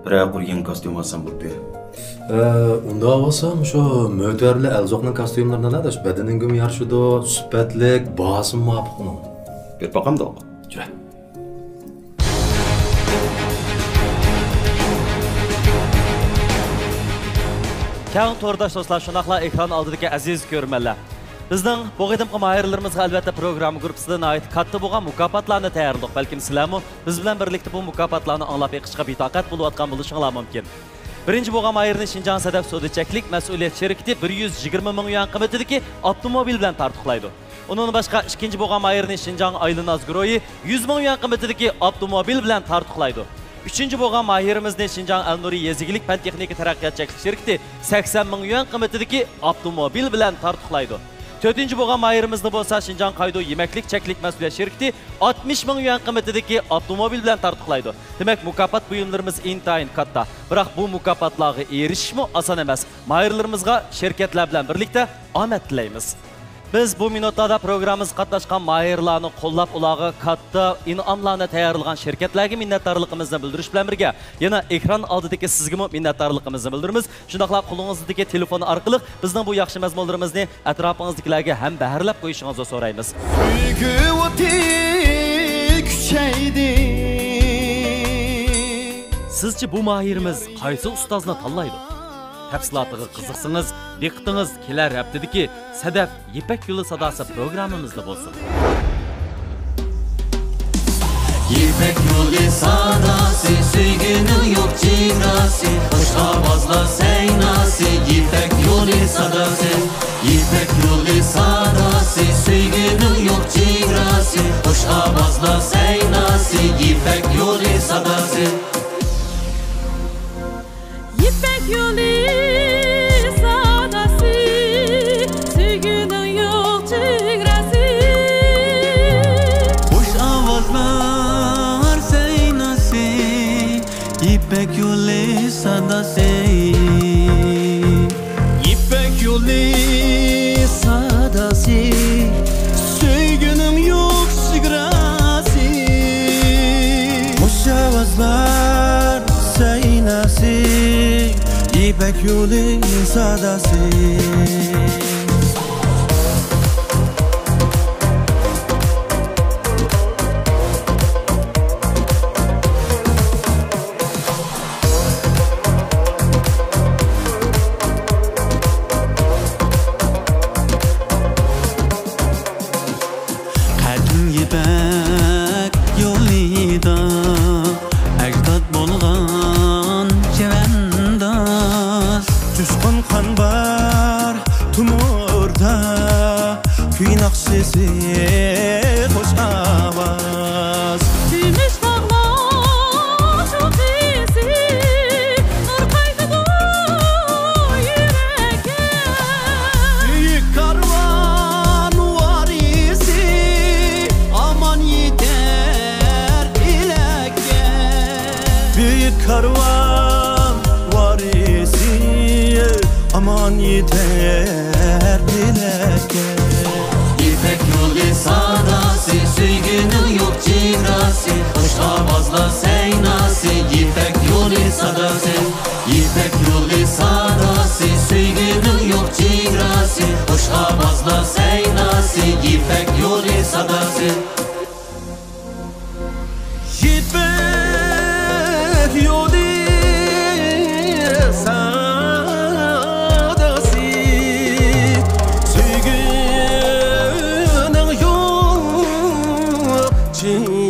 بىرەر قۇر يېڭى كاستيۇم ئالسام بولدى. ئە، ئۇنداق بولسا، مۇشۇ مۆتىۋەر بىلەن ئەلزوقنىڭ كاستيۇملىرىنى ئال، بەدىنىڭگىمۇ يارىشىدۇ، سۈپەتلىك، باھاسىمۇ مۇۋاپىق ئۇنىڭ. بېرىپ باقامدۇق؟ جۈرە. كەڭ تورداش دوستلار، شۇنداقلا ئېكران ئالدىدىكى ئەزىز كۆرۈرمەنلەر. بىزنىڭ بۇ قېتىمقى ماھىرلىرىمىزغا ئەلۋەتتە پروگرامما گۇرۇپپىسىدا ناھايىتى كاتتا بولغان مۇكاپاتلارنى تەييارلىدۇق. بەلكىم سىلەرمۇ بىز بىلەن بىرلىكتە بۇ مۇكاپاتلارنى ئاڭلاپ بېقىشقا بىتاقەت بولۇۋاتقان بولۇشۇڭلار مۇمكىن. بىرىنچى بولغان ماھىرنى شىنجاڭ سەدەف سودا چەكلىك مەسئۇلىيەت شىركىتى بىر يۈز يىگىرمە مىڭ يۈەن قىممىتىدىكى ئاپتوموبىل بىلەن تارتۇقلايدۇ. ئۇنىڭدىن باشقا، ئىككىنچى بولغان ماھىرنى شىنجاڭ ئايلىناز گۇرۇھى يۈز مىڭ يۈەن قىممىتىدىكى ئاپتوموبىل بىلەن تارتۇقلايدۇ. ئۈچىنچى بولغان ماھىرىمىزنى شىنجاڭ ئەلنۇرى يېزا ئىگىلىك پەن تېخنىكا تەرەققىيات چەكلىك شىركىتى سەكسەن مىڭ يۈەن قىممىتىدىكى ئاپتوموبىل بىلەن تارتۇقلايدۇ. تۆتىنچى بولغان ماھىرىمىزنى بولسا شىنجاڭ قايدۇ يېمەكلىك چەكلىك مەسئۇلىيەت شىركىتى ئاتمىش مىڭ يۈەن قىممىتىدىكى ئاپتوموبىل بىلەن تارتۇقلايدۇ. دېمەك، مۇكاپات بۇيۇملىرىمىز ئىنتايىن كاتتا. بىراق بۇ مۇكاپاتلارغا ئېرىشىشمۇ ئاسان ئەمەس. ماھىرلىرىمىزغا شىركەتلەر بىلەن بىرلىكتە ئامەت تىلەيمىز. بىز بۇ مىنۇتلاردا پروگراممىمىزغا قاتناشقان ماھىرلارنى قوللاپ، ئۇلارغا كاتتا ئىنئاملارنى تەييارلىغان شىركەتلەرگە مىننەتدارلىقىمىزنى بىلدۈرۈش بىلەن بىرگە، يەنە ئېكران ئالدىدىكى سىزگىمۇ مىننەتدارلىقىمىزنى بىلدۈرىمىز. شۇنداقلا قولىڭىزدىكى تېلېفون ئارقىلىق بىزنىڭ بۇ ياخشى مەزمۇنلىرىمىزنى ئەتراپىڭىزدىكىلەرگە ھەمبەھىرلەپ قويۇشىڭىزنى سورايمىز. سۆيگۈ ئوتى كۈچەيدى. سىزچە بۇ ماھىرىمىز قايسى ئۇستازنى تاللايدۇ؟ تەپسىلاتىغا قىزىقسىڭىز، دىققىتىڭىز كېلەر ھەپتىدىكى سەدەف يىپەك يولى ساداسى پروگراممىمىزدا بولسۇن. يىپەك يولى ساداسى، سۆيگۈنىڭ يوق چېگراسى، خۇش ئاۋازلار سەيناسى، يىپەك يولى ساداسى. يىپەك يولى ساداسى، سۆيگۈنىڭ يوق چېگراسى، خۇش ئاۋازلار سەيناسى، يىپەك يولى ساداسى. يىپەك يولى ساداسى، سۆيگۈنىڭ يوق چېگراسى. خۇش ئاۋازلار سەيناسى، يىپەك يولى ساداسى. يىپەك يولى ساداسى، سۆيگۈنىڭ يوق چېگراسى. خۇش ئاۋازلار سەيناسى، يىپەك يولى ساداسى. قەدىم يىپەك يولىدا ئەجداد بولغان چەۋەنداز. جۇشقۇن قان بار تومۇردا، كۈي ناخشىسى، خۇش ئاۋاز. كۈمۈش تاغلار چوققىسى، نۇر قايتىدۇ يۈرەككە. بۈيۈك كارۋان ۋارىسى، ئامان يېتەر ئىلەككە. بۈيۈك كارۋان ۋارىسى، ئامان يېتەر ئىلەككە. يىپەك يولى ساداسى، سۆيگۈنىڭ يوق چېگراسى، خۇش ئاۋازلار سەيناسى، يىپەك يولى ساداسى. يىپەك يولى ساداسى، سۆيگۈنىڭ يوق چېگراسى، خۇش ئاۋازلار سەيناسى، يىپەك يولى ساداسى. يىپەك يولى ساداسى، سۆيگۈنىڭ يوق چېگراسى.